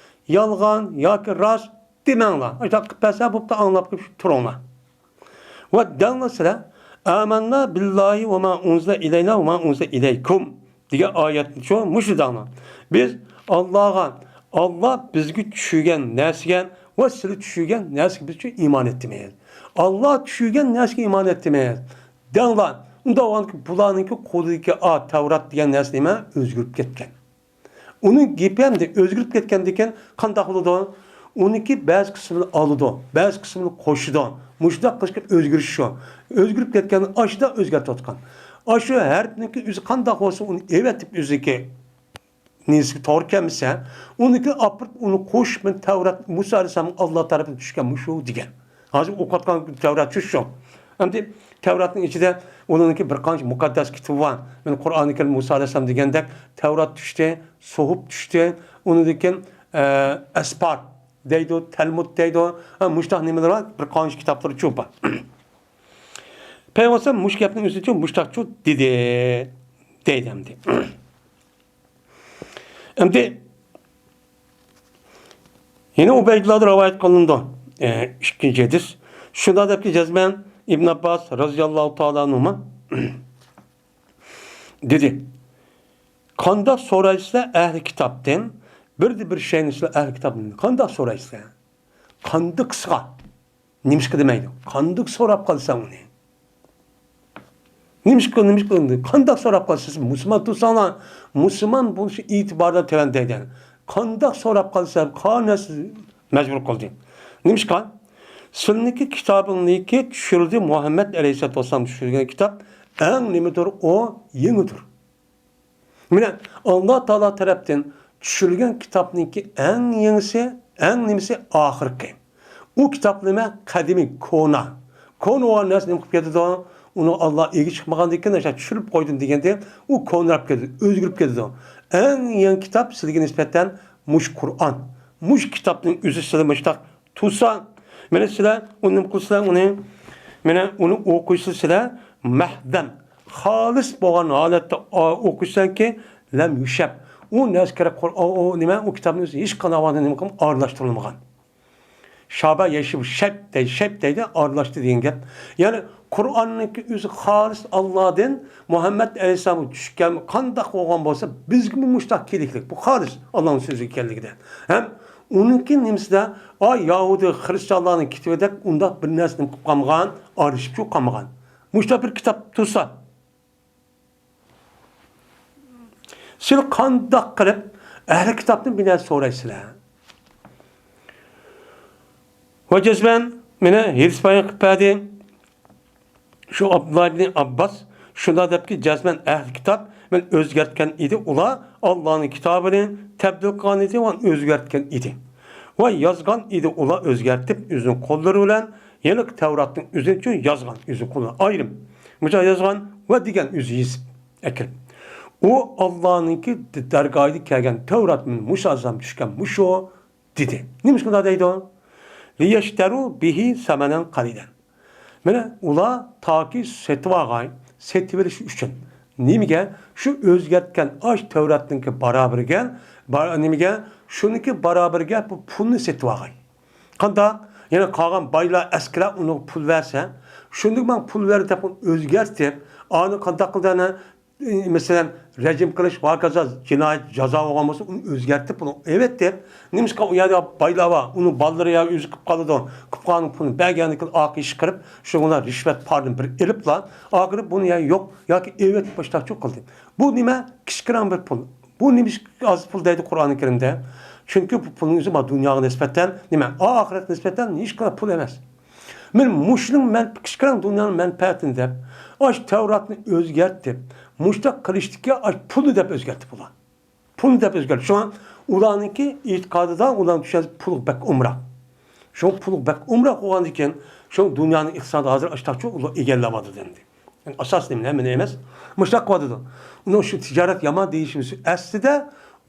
يالغان ياكى راست دېمەڭلار. ئاشۇنداق قىلىپ بەرسە بوپتۇ، ئاڭلاپ تۇرۇڭلار. ۋە دەڭلار سىلەر، ئامەننا بىللاھى ۋە ما ئۇنزىلە ئىلەينا ۋە ما ئۇنزىلە ئىلەيكۇم دېگەن ئايەتنىچۇ مۇشۇ دەڭلار. بىز ئاللاغا، ئاللا بىزگە چۈشۈرگەن نەرسىگە ۋە سىلەر چۈشۈرگەن نەرسىگە بىزچۇ ئىمان ئېيتىمىز. ئاللا چۈشۈرگەن نەرسىگە ئىمان ئېيتىمىز دەڭلار. ئۇنداق بولغاندىكىن بۇلارنىڭكى قولىدىكى ئا، تەۋرات دېگەن نەرسە نېمە؟ ئۆزگىرىپ كەتكەن. ئۇنىڭ گېپى ئەمدى ئۆزگىرىپ كەتكەندىكىن قانداق بولىدۇ؟ ئۇنىڭكى بەزى قىسمىنى ئالىدۇ، بەزى قىسمىنى قوشىدۇ. مۇشۇنداق قىلىشقا ئۆزگىرىش شۇ. ئۆزگىرىپ كەتكەننى ئاشۇنداق ئۆزگەرتىۋاتقان. ئاشۇ ھەرپنىڭكى ئۆزى قانداق بولسا، ئۇنى ئەۋەتىپ ئۆزىنىڭكى نېمىسىگە توغرا كەلمىسە، ئۇنىڭكى ئاپىرىپ، ئۇنى قوشۇپ، مەن تەۋرات، مۇسا ئەلەيھىسسالام ئاللا تەرىپىدىن چۈشكەن مۇشۇ دېگەن. ھازىر ئوقۇۋاتقان تەۋرات شۇ، شۇ. ئەمدى تەۋراتنىڭ ئىچىدە ئۇلارنىڭكى بىر قانچە مۇقەددەس كىتابى بار. مەن قۇرئانى كەرىم مۇسا ئەلەيھىسسالام دېگەندەك تەۋرات چۈشتى، سوھۇپ چۈشتى، ئۇنىڭدىن كېيىن، ئە، ئەسپار دەيدۇ، تەلمۇد دەيدۇ. ھە، مۇشتاق نېمىلەر بار؟ بىر قانچە كىتابلىرى چۇ بار. پەيغەمبەر مۇشۇ گەپنىڭ ئۆزىچۇ مۇشتاقچۇ دېدى، دەيدۇ ئەمدى. ئەمدى يەنە ئۇبەيدۇللاھدىن رىۋايەت قىلىنىدۇ. ئە، ئىككىنچى ھەدىس. شۇنداق دەپكى جەزمەن ئىبن ئابباس رازىياللاھۇ تائالا ئەنھۇما دېدى، قانداق سورايسىلەر ئەھلى كىتابتىن؟ بىردە بىر شەينى سىلەر ئەھلى كىتابتىن قانداق سورايسىلەر؟ قاندىقىسىغا؟ نېمىشقا دېمەيدۇ؟ قانداق سوراپ قالساڭ ئۇنى؟ نېمىشقا، نېمىشقا، قانداق سوراپ قالسىز؟ مۇسۇلمان تۇرساڭلار، مۇسۇلمان بولۇش ئېتىبارىدا تۆۋەن دەيدۇ. قانداق سوراپ قالسا، قانەس مەجبۇر قىلدى. نېمىشقا؟ سىلىنىڭكى كىتابىڭنىڭكى چۈشۈرۈلدى، مۇھەممەد ئەلەيھىسسالاتۇ ۋەسسالام چۈشۈرگەن كىتاب ئەڭ نېمىدۇر؟ ئۇ يېڭىدۇر. مانا، ئاللا تائالا تەرەپتىن چۈشۈرۈلگەن كىتابنىڭكى ئەڭ يېڭىسى، ئەڭ نېمىسى؟ ئاخىرقى. ئۇ كىتاب نېمە؟ قەدىمىي، كونا. كونا بولغان نەرسە نېمە قىلىپ كېتىدۇ؟ ئۇنى ئاللا ئىگە چىقمىغاندىن كېيىن ئاشۇ چۈشۈرۈپ قويدۇم دېگەندە، ئۇ كونىراپ كېتىدۇ، ئۆزگىرىپ كېتىدۇ. ئەڭ يېڭى كىتاب سىلىگە نىسبەتەن مۇشۇ قۇرئان. مۇشۇ كىتابنىڭ ئۆزى سىلى مۇشتاق تۇرسا، مانا سىلەر ئۇنى نېمە قىلسىلەر، ئۇنى مانا ئۇنى ئوقۇيسىلەر سىلەر مەھزەن، خالىس بولغان ھالەتتە ئا-، ئوقۇيسىلەركى، لەم يۇشەب. ئۇ نەرسە كېرەك، قۇر-، ئۇ، ئۇ نېمە، ئۇ كىتابنى ئۆزى ھېچقانداق ۋاقىتتا نېمە قىلمىغان، ئارىلاشتۇرۇلمىغان. شابە يەشىب شەپ دەيدۇ، شەپ دەيدۇ، ئارىلاشتى دېگەن گەپ. يەنى قۇرئاننىڭكى ئۆزى خالىس ئاللادىن، مۇھەممەد ئەلەيھىسسالامغا چۈشكەن قانداق بولغان بولسا، بىزگىمۇ مۇشۇنداق كېلىكلىك. بۇ خالىس ئاللانىڭ سۆزى ئىكەنلىكىدە. ھەم ئۇنىڭكى نېمىسىدە، ئا، يەھۇدىي خرىستىيانلارنىڭ كىتابىدەك ئۇنداق بىر نەرسە نېمە قىلىپ قالمىغان، ئارىلىشىپ قالمىغان. مۇشۇنداق بىر كىتاب تۇرسا، سىلەر قانداق قىلىپ ئەھلى كىتابتىن بىر نەرسە سورايسىلەر؟ ۋە جەزمەن مېنى ھېرىس بايان قىلىپ بەردى. شۇ ئابدۇللا ئىبنى ئابباس شۇنداق دەپكى، جەزمەن ئەھلى كىتاب مەن ئۆزگەرتكەن ئىدى، ئۇلار ئاللانىڭ كىتابىنى تەبدىل قىلغان ئىدى ۋە ئۆزگەرتكەن ئىدى. ۋە يازغان ئىدى ئۇلار ئۆزگەرتىپ ئۆزىنىڭ قوللىرى بىلەن، يەنى تەۋراتنىڭ ئۆزىنىچۇ يازغان، ئۆزى قولى ئايرىم. مۇشۇ يازغان ۋە دېگەن ئۆزى يېزىپ ئەكىرىپ. ئۇ ئاللانىڭكى دەرگاھىدا كەلگەن تەۋرات مۇشۇ ئازام چۈشكەن مۇشۇ دېدى. نېمىشقا ئۇنداق دەيدۇ؟ لىيەشتەرۇ بىھى سەمەنەن قەلىلەن. مانا ئۇلار تاكى سېتىۋالغاي، سېتىۋېلىش ئۈچۈن. نېمىگە؟ شۇ ئۆزگەرتكەن ئاش تەۋراتنىڭكى بارابىرىگە، بار-، نېمىگە؟ شۇنىڭكى بارابىرىگە بۇ پۇلنى سېتىۋالغاي. قانداق؟ يەنە قالغان بايلار، ئەسكىرەر ئۇنىڭغا پۇل بەرسە، شۇنداق ماڭا پۇل بەر دەپ ئۇنى ئۆزگەرتىپ، ئانى قانداق قىلدى ئەنە؟ مەسىلەن، رەجىم قىلىش ۋە ھاكازا جىنايەت جازا بولغان بولسا، ئۇنى ئۆزگەرتىپ، ئۇنى ئېۋەتتى. نېمىشقا ئۇ يەردە بايلار بار، ئۇنىڭ بالىلىرى يا ئۆزى قىلىپ قالىدۇ. قىلىپ قالغان پۇلنى بەرگەندىن كېيىن ئارقا ئىش قىلىپ، شۇنىڭ بىلەن رىشۋەت پارىنى بىر ئېلىپلا، ئاخىرى بۇنى يا يوق ياكى ئېۋەتىپ باشلاقچۇ قىلدى. بۇ نېمە؟ كىچىككىنە بىر پۇل. بۇ نېمىشقا ئاز پۇل دەيدۇ قۇرئانى كەرىمدە؟ چۈنكى بۇ پۇلنىڭ ئۆزى مانا دۇنياغا نىسبەتەن نېمە؟ ئاخىرەتكە نىسبەتەن ھېچقانداق پۇل ئەمەس. مانا مۇشۇنىڭ مەن-، كىچىككىنە دۇنيانىڭ مەنپەئەتىنى دەپ، ئاش تەۋراتنى ئۆزگەرتىپ، مۇشۇنداق قىلىشتىكى ئاش پۇلنى دەپ ئۆزگەرتىپ بۇلار. پۇلنى دەپ ئۆزگەرتىپ. شۇڭا ئۇلارنىڭكى ئېتىقادىدا، ئۇلارنىڭ چۈشەنچىسىدە پۇل بەك ئومراق. شۇ پۇل بەك ئومراق بولغاندىكىن، شۇ دۇنيانىڭ ئىقتىسادى ھازىر ئاشتاقچۇ ئۇلار ئىگىلەۋاتىدۇ ئەمدى. يەنى ئاساسىي نېمە، نېمە ئەمەس؟ مۇشۇنداق قىلىۋاتىدۇ. ئۇنىڭ شۇ تىجارەت يامان دېيىشىمىز ئەسلىدە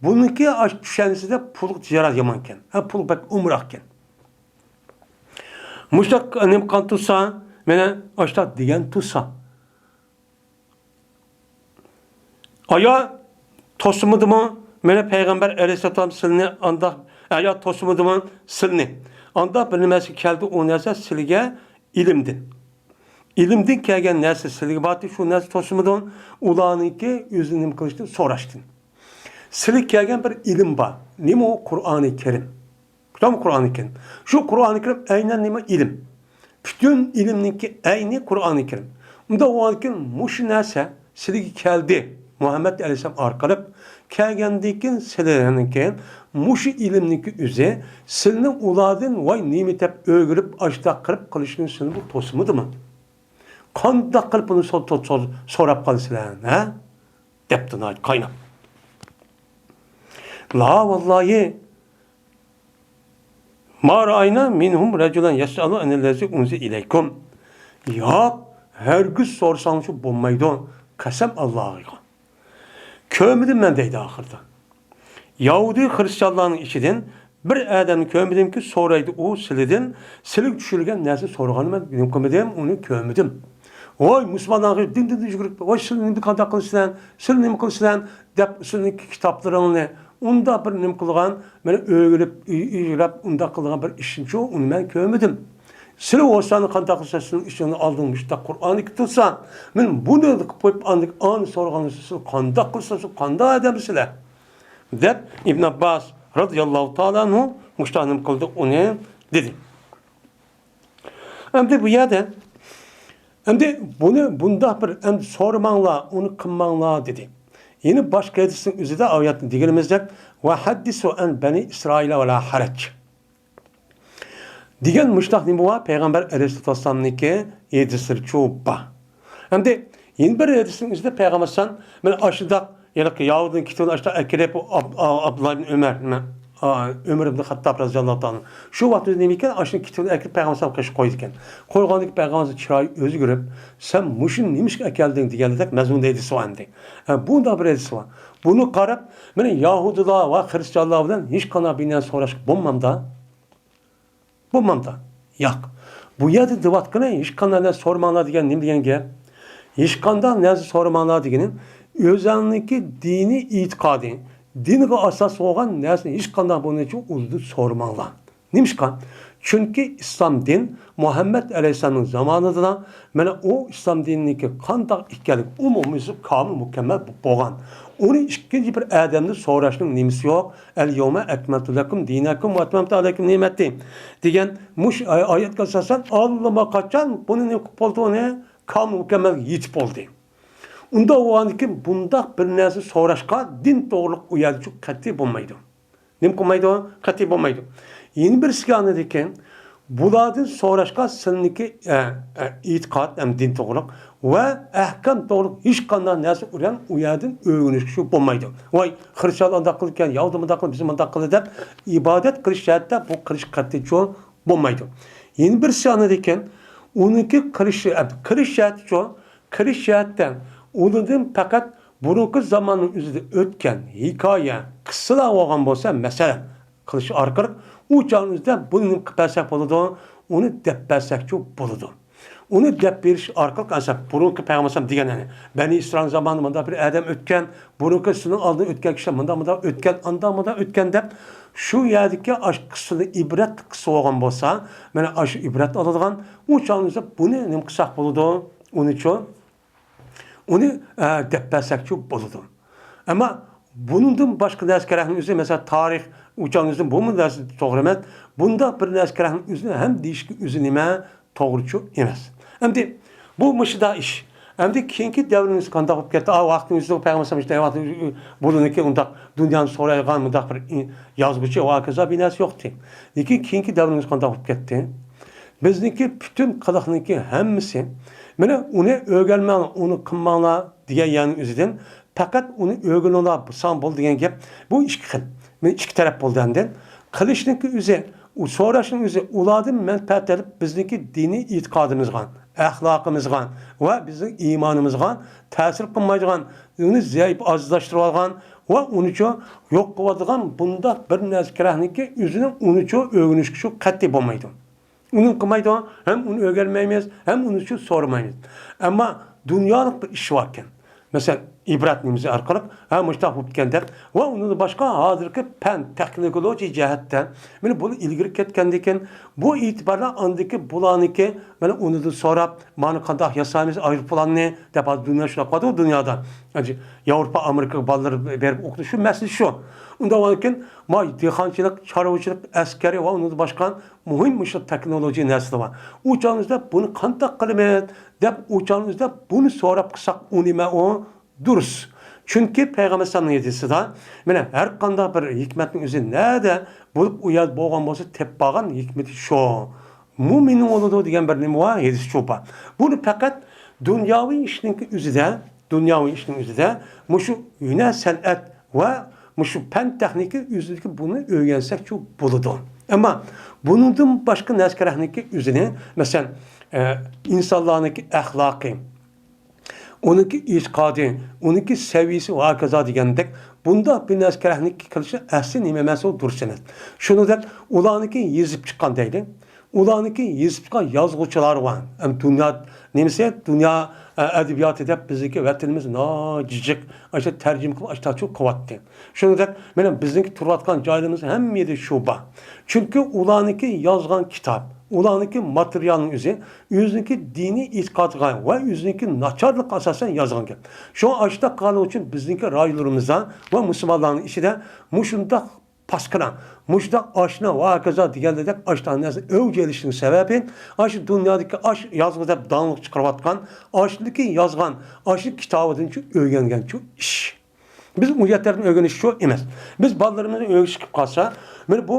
بۇنىڭكى ئاش چۈشەنچىسىدە پۇل تىجارەت يامان ئىكەن. ھە، پۇل بەك ئومراق ئىكەن. مۇشۇنداق نېمە قىلغان تۇرسا، مانا ئاشتاق دېگەن تۇرسا. ئايا توسمىدىمۇ؟ مانا پەيغەمبەر ئەلەيھىسسالام سىلىنى ئانداق، ئايا توسمىدىمۇ سىلىنى؟ ئانداق بىر نېمەسى كەلدى، ئۇ نەرسە سىلىگە ئىلىمدىن. ئىلىمدىن كەلگەن نەرسە سىلىگە باردى، شۇ نەرسە توسمىدىن ئۇلارنىڭكى ئۆزىنى نېمە قىلىشتىن، سوراشتىن. سىلىگە كەلگەن بىر ئىلىم بار. نېمە ئۇ؟ قۇرئانى كەرىم. تام قۇرئانى كەرىم. شۇ قۇرئانى كەرىم ئەينەن نېمە؟ ئىلىم. پۈتۈن ئىلىمنىڭكى ئەينى قۇرئانى كەرىم. ئۇنداق بولغاندىكىن مۇشۇ نەرسە سىلىگە كەلدى، مۇھەممەد ئەلەيھىسسالام ئارقىلىق كەلگەندىكىن سىلەرنىڭكى مۇشۇ ئىلىمنىڭكى ئۆزى سىلىنى ئۇلاردىن ۋاي نېمە دەپ ئۆگىنىپ ئاشتاق قىلىپ قىلىشنى سىلىنى بۇ توسمىدىمۇ؟ قانداق قىلىپ بۇنى سو-، تو-، سو-، سوراپ قالىسىلەر، ھە؟ دەپتۇ ناھايىتى قايناپ. لا ۋاللاھى، ما رائاينا مىنھۇم رەجۇلەن يەسئەلۇ ئەنىللەزى ئۇنزىلە ئىلەيكۇم. ياق، ھەرگىز سورىساڭلارچۇ بولمايدۇ، قەسەم ئاللاغا. كۆرمىدىم مەن دەيدۇ ئاخىرىدا. يەھۇدىي خرىستىيانلارنىڭ ئىچىدىن بىر ئادەمنى كۆرمىدىمكى، سورايدۇ ئۇ سىلىدىن، سىلىگە چۈشۈرۈلگەن نەرسە سورىغاننى مەن نېمە قىلمىدىم، ئۇنى كۆرمىدىم. ۋاي مۇسۇلمانلار دىن دىن يۈگۈرۈپ، ۋاي سىلەر نېمە قانداق قىلىسىلەر، سىلەر نېمە قىلىسىلەر دەپ سىلىنىڭ كىتابلىرىڭنى ئۇنداق بىر نېمە قىلغان، مانا ئۆگىنىپ، ئۆ-، ئۆگىنىپ ئۇنداق قىلغان بىر ئىشنىچۇ ئۇنى مەن كۆرمىدىم. سىلەر ئوساننى قانداق قىلسا سىلەر ئىشىڭلارنى ئالدىڭ مۇشۇنداق قۇرئاننى كىتابسا، مەن بۇنى قىلىپ قويۇپ ئاندىن ئانى سورىغاندا سىلەر قانداق قىلسا سىلەر قانداق ئادەمسىلەر؟ دەپ ئىبن ئابباس رازىياللاھۇ تائالا ئەنھۇ مۇشۇنداق نېمە قىلدى ئۇنى دېدى. ئەمدى بۇ يەردە، ئەمدى بۇنى بۇنداق بىر، ئەمدى سورىماڭلار، ئۇنى قىلماڭلار دېدى. يەنە باشقا ھەدىسنىڭ ئۆزىدە ئايەتنى دېگىنىمىزدەك، ۋە ھەددىسۇ ئەن بەنى ئىسرائىل ۋە لا ھەرەج دېگەن مۇشۇنداق نېمە بار؟ پەيغەمبەر ئەلەيھىسسالاتۇ ۋەسسالامنىڭكى ھەدىسلىرىچۇ بار. ئەمدى يەنە بىر ھەدىسنىڭ ئۆزىدە پەيغەمبەر ئەلەيھىسسالام مانا ئاشۇنداق ھېلىقى يەھۇدىينىڭ كىتابىنى ئاشۇنداق ئەكىرىپ، ئۇ ئاب-، ئا-، ئابدۇللا ئىبن ئۆمەر، نېمە، ئا، ئۆمەر ئىبن خەتتاب رازىياللاھۇ تائالا ئەنھۇ شۇ ۋاقىتتا نېمە ئىكەن، ئاشۇ كىتابنى ئەكىرىپ پەيغەمبەر ئەلەيھىسسالامغا قويىدىكەن. قويغاندىكىن پەيغەمبەر ئەلەيھىسسالام چىرايى ئۆزگىرىپ، سەن مۇشۇنى نېمىشقا ئەكەلدىڭ دېگەندەك مەزمۇندا ھەدىس بار ئەمدى. ھە، بۇنداق بىر ھەدىس بار. بۇنى قاراپ، مانا يەھۇدىيلار ۋە خرىستىيانلار بىلەن ھېچقانداق بىر نەرسە سوراشقا بولمامدا؟ بولمامدا؟ ياق. بۇ يەردە دەۋاتقىنى ھېچقانداق نەرسە سورىماڭلار دېگەن نېمە دېگەن گەپ؟ ھېچقانداق نەرسە سورىماڭلار دېگىنى ئۆزۈڭنىڭكى دىنىي ئېتىقادى، دىنغا ئاساس بولغان نەرسىنى ھېچقانداق بۇنىڭ ئۈچۈن ئۇلىدىن سورىماڭلار. نېمىشقا؟ چۈنكى ئىسلام دىن مۇھەممەد ئەلەيھىسسالامنىڭ زامانىدا، مانا ئۇ ئىسلام دىنىنىڭكى قانداق ئىكەنلىكى ئومۇميۈزلۈك كامىل مۇكەممەل بولغان. ئۇنى ئىككىنچى بىر ئادەمدىن سوراشنىڭ نېمىسى يوق؟ ئەل يەۋمە ئەكمەلتۇ لەكۇم دىنەكۇم ۋە ئەتمەمتۇ ئەلەيكۇم نىئمەتى دېگەن مۇشۇ ئاي-، ئايەتكە ئاساسەن ئاللىماقاچان بۇنى نېمە قىلىپ بولدى، ئۇنى كامىل مۇكەممەلگە يېتىپ بولدى. ئۇنداق بولغاندىكىن بۇنداق بىر نەرسە سوراشقا دىن توغرىلىق ئۇ يەردە قەتئىي بولمايدۇ. نېمە قىلمايدۇ؟ قەتئىي بولمايدۇ. يەنە بىرسىگە ئاندىن بۇلاردىن سوراشقا سىلىنىڭكى، ئە، ئە، ئېتىقاد ھەم دىن توغرۇلۇق ۋە ئەھكام توغرۇلۇق ھېچقانداق نەرسە ئۇران ئۇ يەردىن ئۆگىنىشكە شۇ بولمايدۇ. ۋاي، خرىستىيان ئانداق قىلىدىكەن، يەھۇدىي مۇنداق قىلىدۇ، بىز مۇنداق قىلىدۇ دەپ ئىبادەت قىلىش جەھەتتە بۇ قىلىش قەتئىي چوڭ بولمايدۇ. يەنە بىرسى ئاندىن ئۇنىڭكى قىلىش، قىلىش جەھەتتە چوڭ، قىلىش جەھەتتە ئۇنىڭدىن پەقەت بۇرۇنقى زاماننىڭ ئۆزىدە ئۆتكەن ھېكايە، قىسسىلار بولغان بولسا، مەسىلەن، قىلىش ئارقىلىق ئۇ چاغنىڭ ئۆزىدە بۇنى نېمە قىلىپ بەرسەك بولىدۇ؟ ئۇنى دەپ بەرسەكچۇ بولىدۇ. ئۇنى دەپ بېرىش ئارقىلىق، ئەسەپ، بۇرۇنقى پەيغەمبەر دېگەن، يەنى بەنى ئىسرائىل زامانىدا مۇنداق بىر ئادەم ئۆتكەن، بۇرۇنقى سىلىنىڭ ئالدىن ئۆتكەن كىشىلەر مۇنداق، مۇنداق ئۆتكەن، ئانداق، مۇنداق ئۆتكەن دەپ، شۇ يەردىكى ئاش قىسسىنى ئىبرەت قىسسا بولغان بولسا، مانا ئاشۇ ئىبرەت ئالىدىغان، ئۇ چاغنىڭ ئۆزىدە بۇنى نېمە قىلساق بولىدۇ؟ ئۇنىچۇ ئۇنى، ئە، دەپ بەرسەكچۇ بولىدۇ. ئەمما بۇنىڭدىن باشقا نەرسە كېرەكنىڭ ئۆزى، مەسىلەن، تارىخ ئۇچانىزم بۇمۇ نەرسە توغرا ئەمەس. بۇنداق بىر نەرسە كېرەكنىڭ ئۆزىنى ھەم دېيىشكە ئۆزى نېمە توغرىچۇ ئەمەس. ئەمدى بۇ مۇشۇنداق ئىش. ئەمدى كېيىنكى دەۋرىمىز قانداق بولۇپ كەتتى؟ ئا، ۋاقىتنىڭ ئۆزىدە پەيغەمبەر ئەلەيھىسسالام ئىشلەيۋاتىدۇ، بۇلىنىكى ئۇنداق دۇنيانى سورايدىغان مۇنداق بىر ئى-، يازغۇچى ۋە ھاكازا بىر نەرسە يوقتى. لېكىن كېيىنكى دەۋرىمىز قانداق بولۇپ كەتتى؟ بىزنىڭكى پۈتۈن قىلىقنىڭكى ھەممىسى، مانا ئۇنى ئۆگەنمەڭلار، ئۇنى قىلماڭلار دېگەن يەرنىڭ ئۆزىدىن، پەقەت ئۇنى ئۆگىنىڭلار، بۇساڭ بول دېگەن گەپ، بۇ ئىككى خىل، مانا ئىككى تەرەپ بولدى ئەمدى. قىلىشنىڭكى ئۆزى، ئۇ سوراشنىڭ ئۆزى ئۇلاردىن مەنپەئەت ئېلىپ، بىزنىڭكى دىنىي ئېتىقادىمىزغا، ئەخلاقىمىزغا ۋە بىزنىڭ ئىمانىمىزغا تەسىر قىلمايدىغان، ئۇنى زەئىپ ئاجىزلاشتۇرۇۋالغان ۋە ئۇنىچۇ يوق قىلىۋاتىدىغان بۇنداق بىر نەرسە كېرەكنىكى ئۆزىنىڭ ئۇنىچۇ ئۆگىنىشكە شۇ قەتئىي بولمايدۇ. ئۇنى قىلمايدۇ، ھەم ئۇنى ئۆگەنمەيمىز، ھەم ئۇنى شۇ سورىمايمىز. ئەمما دۇنيالىق بىر ئىش باركەن. مەسىلەن، ئىبرەت نېمىسى ئارقىلىق، ھە، مۇشۇنداق بولۇپتىكەن دەپ، ۋە ئۇنىڭدىن باشقا ھازىرقى پەن، تېخنولوگىيە جەھەتتە، مانا بۇ ئىلگىرى كەتكەندىكىن، بۇ ئېتىبارلار ئاندىكى بۇلارنىكى، مانا ئۇنىدىن سوراپ، مانا قانداق ياسايمىز ئايروپىلاننى دەپ، ھازىر دۇنيا شۇنداق قىلىۋاتىدۇ دۇنيادا. ياۋروپا، ئامېرىكا بالىلىرى بېرىپ ئوقۇدى، شۇ مەسىلە شۇ. ئۇنداق بولغاندىكىن، ما دېھقانچىلىق، چارۋىچىلىق، ئەسكەرى ۋە ئۇنىڭدىن باشقا مۇھىم مۇشۇ تېخنولوگىيە نەرسىلەر بار. ئۇ چاغنىڭ ئۆزىدە بۇنى قانداق قىلىمىز دەپ، ئۇ چاغنىڭ ئۆزىدە بۇنى سوراپ قىلساق، ئۇ نېمە ئۇ؟ دۇرۇس. چۈنكى پەيغەمبەر ئەلەيھىسسالامنىڭ ھەدىسىدا، مانا ھەر قانداق بىر ھېكمەتنىڭ ئۆزى نەدە بولۇپ، ئۇ يەردە بولغان بولسا، تېپىپ بارغان ھېكمىتى شۇ. مۇ مېنىڭ بولىدۇ دېگەن بىر نېمە بار، ھەدىسچۇ بار. بۇنى پەقەت دۇنياۋى ئىشنىڭكى ئۆزىدە، دۇنياۋى ئىشنىڭ ئۆزىدە مۇشۇ ھۈنەر، سەنئەت ۋە مۇشۇ پەن تېخنىكا ئۆزىدىكى بۇنى ئۆگەنسەكچۇ بولىدۇ. ئەمما بۇنىڭدىن باشقا نەرسە كېرەكنىكى ئۆزىنى، مەسىلەن، ئە، ئىنسانلارنىڭكى ئەخلاقى، ئۇنىڭكى ئېتىقادى، ئۇنىڭكى سەۋىيىسى ۋە ھاكازا دېگەندەك، بۇنداق بىر نەرسە كېرەكنىكى قىلىشى ئەسلى نېمە ئەمەس، ئۇ دۇرۇس ئەمەس. شۇنىڭدەك ئۇلارنىڭكى يېزىپ چىققان دەيلى. ئۇلارنىڭكى يېزىپ چىققان يازغۇچىلار بار. ئەم، دۇنيا نېمىسى؟ دۇنيا، ئە، ئەدەبىياتى دەپ بىزنىڭكى ۋەتىنىمىز ناجىجىق، ئاشۇ تەرجىمە قىلىپ، ئاشۇنداقچۇ قىلىۋاتتى. شۇنىڭدەك، مانا بىزنىڭكى تۇرۇۋاتقان جايلىرىمىز ھەممە يەردە شۇ بار. چۈنكى ئۇلارنىڭكى يازغان كىتاب، ئۇلارنىڭكى ماتېرىيالنىڭ ئۆزى ئۆزىنىڭكى دىنىي ئېتىقادىغا ۋە ئۆزىنىڭكى ناچارلىقىغا ئاساسەن يازغان گەپ. شۇڭا ئاشۇنداق قىلغانلىقى ئۈچۈن بىزنىڭكى رايونلىرىمىزدا ۋە مۇسۇلمانلارنىڭ ئىچىدە مۇشۇنداق پاسكىنا، مۇشۇنداق ئاشنا ۋە ھاكازا دېگەندەك ئاشۇنداق نەرسە ئەۋج ئېلىشنىڭ سەۋەبى، ئاشۇ دۇنيادىكى ئاش يازغۇ دەپ داڭلىق چىقىرىۋاتقان، ئاشۇدىكى يازغان، ئاشۇ كىتابىدىنچۇ ئۆگەنگەنچۇ ئىش. بىز ئۇ يەرلەردىن ئۆگىنىش شۇ ئەمەس. بىز بالىلىرىمىزنى ئۆگىتىش قىلىپ قالسا، مانا بۇ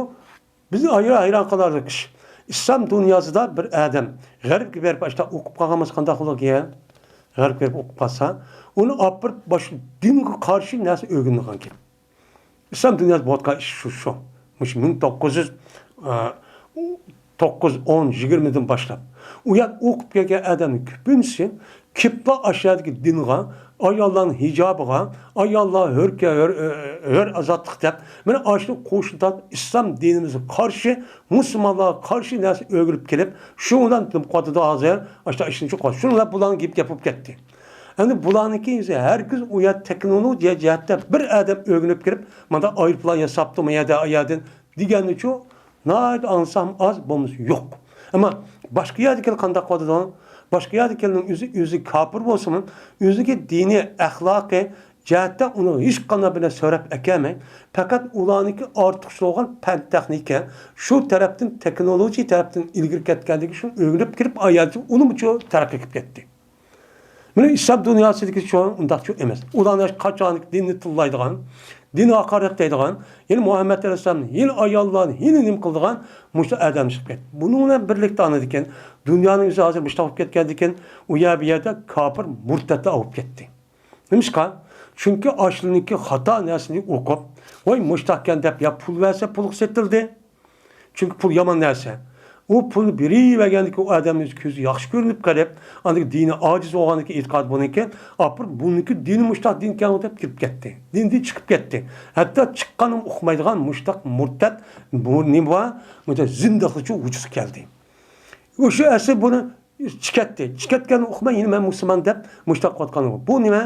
بىزنى ھەيران، ھەيران قالارلىق ئىش. ئىسلام دۇنياسىدا بىر ئادەم غەربكە بېرىپ، ئاشۇنداق ئوقۇپ قالغان بولسا قانداق بولىدىكەن؟ غەربكە بېرىپ ئوقۇپ قالسا، ئۇنى ئاپىرىپ، باشقا دىنغا قارشى نەرسە ئۆگىنىدىغان گەپ. ئىسلام دۇنياسىدا بولۇۋاتقان ئىش شۇ، شۇ. مۇشۇ مىڭ توققۇز يۈز، ئە، توققۇز، ئون، يىگىرمىدىن باشلاپ. ئۇ يەر ئوقۇپ كەلگەن ئادەمنىڭ كۆپىنچىسى كېپلا ئاشۇ يەردىكى دىنغا، ئاياللارنىڭ ھىجابىغا، ئاياللار ھۆركە-، ھۆر-، ھۆر ئازادلىق دەپ، مانا ئاشۇ قوشۇن تارتىپ، ئىسلام دىنىمىزغا قارشى، مۇسۇلمانلارغا قارشى نەرسە ئۆگىنىپ كېلىپ، شۇ بىلەن نېمە قىلىۋاتىدۇ ھازىر؟ ئاشۇنداق ئىشنى قىلىۋاتىدۇ. شۇنىڭ بىلەن بۇلارنىڭ گېپى گەپ بولۇپ كەتتى. ئەمدى بۇلارنىڭكى ئۆزى ھەرگىز ئۇ يەر تېخنولوگىيە جەھەتتە بىر ئادەم ئۆگىنىپ كىرىپ، مانا ئايروپىلان ياساپتۇ، ما يەردە، ئا يەردىن دېگەننىچۇ، ناھايىتى ئاڭلىسام ئاز، بولمىسا يوق. ئەمما باشقا يەردىكىلەر قانداق قىلىۋاتىدۇ؟ باشقا يەردىكىلەرنىڭ ئۆزى، ئۆزى كاپىر بولسىمۇ، ئۆزىگە دىنىي، ئەخلاقىي جەھەتتە ئۇنىڭ ھېچقانداق بىر نەرسە سۆرەپ ئەكەلمەي، پەقەت ئۇلارنىڭكى ئارتۇقچىلىق بولغان پەن تېخنىكا، شۇ تەرەپتىن، تېخنولوگىيە تەرەپتىن ئىلگىرى كەتكەندىكىن شۇنى ئۆگىنىپ كىرىپ، ئايەتتە ئۇنىمۇچۇ تەرەققىي قىلىپ كەتتى. مانا ئىسلام دۇنياسىدىكى شۇ ئۇنداقچۇ ئەمەس. ئۇلار قاچان دىننى تىللايدىغان، دىنغا ھاقارەتلەيدىغان، يەنە مۇھەممەد ئەلەيھىسسالامنى، يەنە ئاياللارنى، يەنە نېمە قىلىدىغان مۇشۇ ئادەم چىقىپ كەتتى. بۇنىڭ بىلەن بىرلىكتە ئاندىن كېيىن دۇنيانىڭ ئۆزى ھازىر مۇشۇنداق بولۇپ كەتكەندىكىن، ئۇ يەر بۇ يەردە كاپىر، مۇرتەتلەر ئاۋۇپ كەتتى. نېمىشقا؟ چۈنكى ئاشۇنىڭكى خاتا نەرسىنى ئوقۇپ، ۋاي مۇشۇنداقكەن دەپ، يا پۇل بەرسە پۇلغا سېتىلدى. چۈنكى پۇل يامان نەرسە. ئۇ پۇلنى بېرىۋەرگەندىكى ئۇ ئادەمنىڭ كۆزى ياخشى كۆرۈنۈپ قېلىپ، ئاندىن دىنى ئاجىز بولغاندىكى ئېتىقادى بۇنىڭكى، ئاپىرىپ بۇنىڭكى دىنى مۇشۇنداق دىنكەن دەپ كىرىپ كەتتى. دىندىن چىقىپ كەتتى. ھەتتا چىققاننى ئۇقمايدىغان مۇشۇنداق مۇرتەت، بۇ نېمە بار؟ مۇشۇنداق زىندىقلىقچۇ ۋۇجۇدقا كەلدى. ئۇ شۇ ئەسلى بۇنى چىكەتتى. چىكەتكەننى ئۇقماي، يەنە مەن مۇسۇلمان دەپ مۇشۇنداق قىلىۋاتقان. بۇ نېمە؟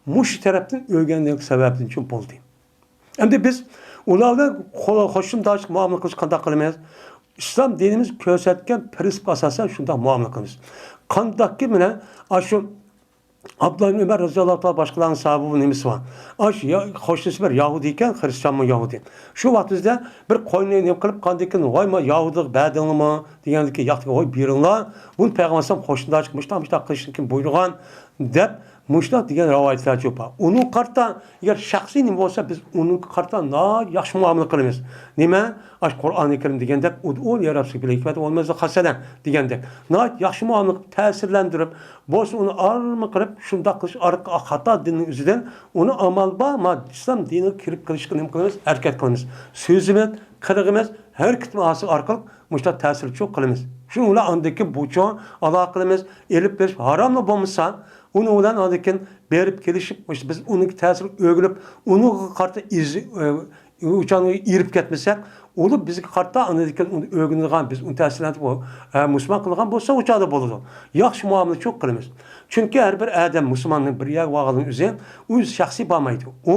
مۇشۇ تەرەپتىن ئۆگەنگەنلىك سەۋەبىدىن شۇ بولدى. ئەمدى بىز ئۇلار بىلەن قو-، قوشنىداشلىق مۇئامىلە قىلىش قانداق قىلىمىز؟ ئىسلام دىنىمىز كۆرسەتكەن پىرىنسىپقا ئاساسەن شۇنداق مۇئامىلە قىلىمىز. قانداقكى مانا ئاشۇ ئابدۇللا ئىبن ئۆمەر رەزىياللاھۇ تائالا باشقىلارنىڭ ساھابىبۇ نېمىسى بار؟ ئاشۇ يا-، قوشنىسى بىر ياھۇدىي ئىكەن، خرىستىيانمۇ ياھۇدىي. شۇ ۋاقتىمىزدا بىر قوينى نېمە قىلىپ قاندىكىن، ۋاي ما ياھۇدىغا بەردىڭلىمۇ دېگەندىكى ياقتىكى، ۋاي بېرىڭلار. بۇنى پەيغەمبەر ئەلەيھىسسالام قوشنىداشلىق مۇشۇنداق مۇشۇنداق قىلىشنى كىم بۇيرۇغان دەپ مۇشۇنداق دېگەن رىۋايەتلەر كۆپ بار. ئۇنىڭغا قارىتا، ئەگەر شەخسىي نېمە بولسا، بىز ئۇنىڭغا قارىتا ناھايىتى ياخشى مۇئامىلە قىلىمىز. نېمە؟ ئاشۇ قۇرئانى كەرىم دېگەندەك، «ئۇدئۇ ئىلە رەببىكە بىل ھىكمەتى ۋەل مەۋئىزەتىل ھەسەنە» دېگەندەك. ناھايىتى ياخشى مۇئامىلە قىلىپ، تەسىرلەندۈرۈپ، بولسا ئۇنى ئارىلىما قىلىپ، شۇنداق قىلىش ئارقا-، خاتا دىننىڭ ئۆزىدىن ئۇنى ئامال بار، ما ئىسلام دىنىغا كىرىپ قېلىشقا نېمە قىلىمىز؟ ھەرىكەت قىلىمىز. سۆزىمىز، قىلىقىمىز، ھەرىكىتىمىز ھاسىل ئارقىلىق مۇشۇنداق تەسىرچۇ قىلىمىز. شۇنىڭ بىلەن ئاندىن كېيىن بۇچۇ ئالاقە قىلىمىز، ئېلىپ بېرىش ھاراملا بولمىسا، ئۇنىڭ بىلەن ئاندىن كېيىن بېرىپ كېلىشىپ، مۇشۇ بىز ئۇنىڭ تەسىرىگە ئۆگىنىپ، ئۇنىڭغا قارىتا ئىز-، ئۆ-، ئۇچانغا ئېرىپ كەتمىسەك، ئۇلار بىزگە قارىتا ئاندىن كېيىن ئۇنى ئۆگىنىدىغان، بىز ئۇنى تەسىرلەندۈرۈپ، ئۇ، ئە، مۇسۇلمان قىلغان بولسا، ئۇ چاغدا بولىدۇ. ياخشى مۇئامىلە چوق قىلىمىز. چۈنكى ھەر بىر ئادەم مۇسۇلماننىڭ بىر يەرگە بارغاننىڭ ئۆزى، ئۆزى شەخسىي بارمايدۇ. ئۇ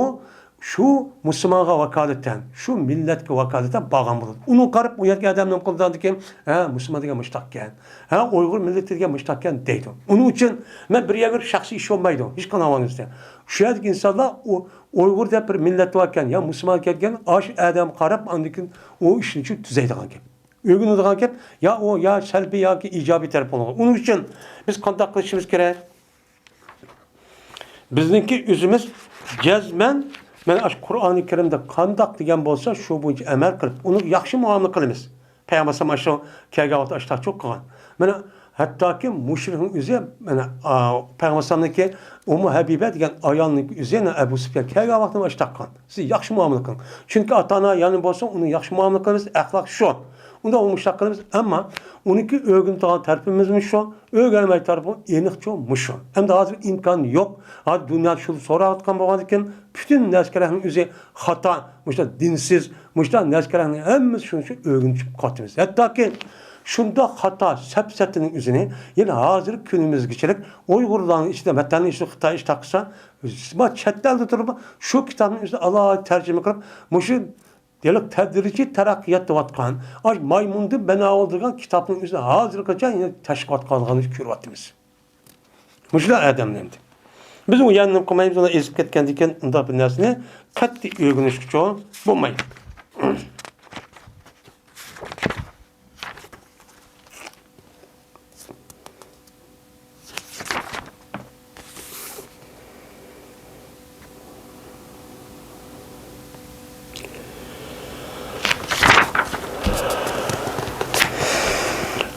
شۇ مۇسۇلمانغا ۋاكالىتەن، شۇ مىللەتكە ۋاكالىتەن بارغان بولىدۇ. ئۇنىڭغا قاراپ، ئۇ يەردىكى ئادەم نېمە قىلىدىكىن، ھە، مۇسۇلمان دېگەن مۇشۇنداقكەن، ھە، ئۇيغۇر مىللىتى دېگەن مۇشۇنداقكەن دەيدۇ. ئۇنىڭ ئۈچۈن مەن بىر يەرگە شەخسىي ئىش بولمايدۇ، ھېچقانداق ئەھۋالىمىزدا. شۇ يەردىكى ئىنسانلار ئۇ ئۇيغۇر دەپ بىر مىللەت باركەن، يا مۇسۇلمان ئىكەن، ئاشۇ ئادەمگە قاراپ، ئاندىن كېيىن ئۇ ئىشنى شۇ تۈزەيدىغان گەپ. ئۆگىنىدىغان گەپ، يا ئۇ، يا سەلبىي ياكى ئىجابىي تەرەپ بولىدۇ. ئۇنىڭ ئۈچۈن بىز قانداق قىلىشىمىز كېرەك؟ بىزنىڭكى ئۆزىمىز جەزمەن، مانا ئاشۇ قۇرئانى كەرىمدە قانداق دېگەن بولسا، شۇ بويىچە ئەمەل قىلىپ، ئۇنى ياخشى مۇئامىلە قىلىمىز. پەيغەمبەر ئەلەيھىسسالام ئاشۇ كەلگەن ۋاقىتتا ئاشۇنداق چوق قىلغان. مانا، ھەتتاكى مۇشرىكنىڭ ئۆزى، مانا، ئا، پەيغەمبەر ئەلەيھىسسالامنىڭكى ئۇممۇ ھەبىبە دېگەن ئايالنىڭكى ئۆزى، مانا، ئەبۇ سۇفيان كەلگەن ۋاقتىمۇ ئاشۇنداق قىلغان. سىز ياخشى مۇئامىلە قىلىڭ. چۈنكى ئاتا-ئانا يەنە بولسا، ئۇنى ياخشى مۇئامىلە قىلىمىز، ئەخلاق شۇ. ئۇندا ئۇ مۇشۇنداق قىلىمىز، ئەمما ئۇنىڭكى ئۆگىنىدىغان تەرىپىمىزمۇ شۇ، ئۆگەنمەي تەرىپى ئېنىقچۇ مۇشۇ. ئەمدى ھازىر ئىمكان يوق. ھازىر دۇنيا شۇ سوراۋاتقان بولغاندىكىن، پۈتۈن نەرسە-كەرەكنىڭ ئۆزى خاتا، مۇشۇنداق دىنسىز، مۇشۇنداق نەرسە-كەرەكنىڭ ھەممىسى شۇنىڭ ئۈچۈن ئۆگىنىپ چىقىپ قالىمىز. ھەتتاكى شۇنداق خاتا، سەپسەتىنىڭ ئۆزىنى يەنە ھازىر كۈنىمىزگىچىلىك ئۇيغۇرلارنىڭ ئىچىدە، ۋەتەننىڭ ئىچىدە خىتاي ئىش تاقىسا، چەت ئەلدە تۇرۇپ شۇ كىتابنىڭ ئۆزىدە ئالاھىدە تەرجىمە قىلىپ، مۇشۇ دېلىق تەدرىجىي تەرەققىيات تېپىۋاتقان، ئاش مايمۇندىن بەناۋۇل دېگەن كىتابنىڭ ئۆزىنى ھازىرغىچە يەنە تەشۋىق قىلغانلىقىنى كۆرۈۋاتىمىز. مۇشۇلار ئادەملەر ئەمدى. بىز ئۇ يەرنى نېمە قىلمايمىز، ئۇلار ئېزىپ كەتكەندىن كېيىن ئۇنداق بىر نەرسىنى قەتئىي ئۆگىنىشكىچۇ بولمايدۇ.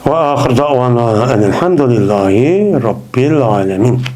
وآخر دعوانا أن الحمد لله رب العالمين.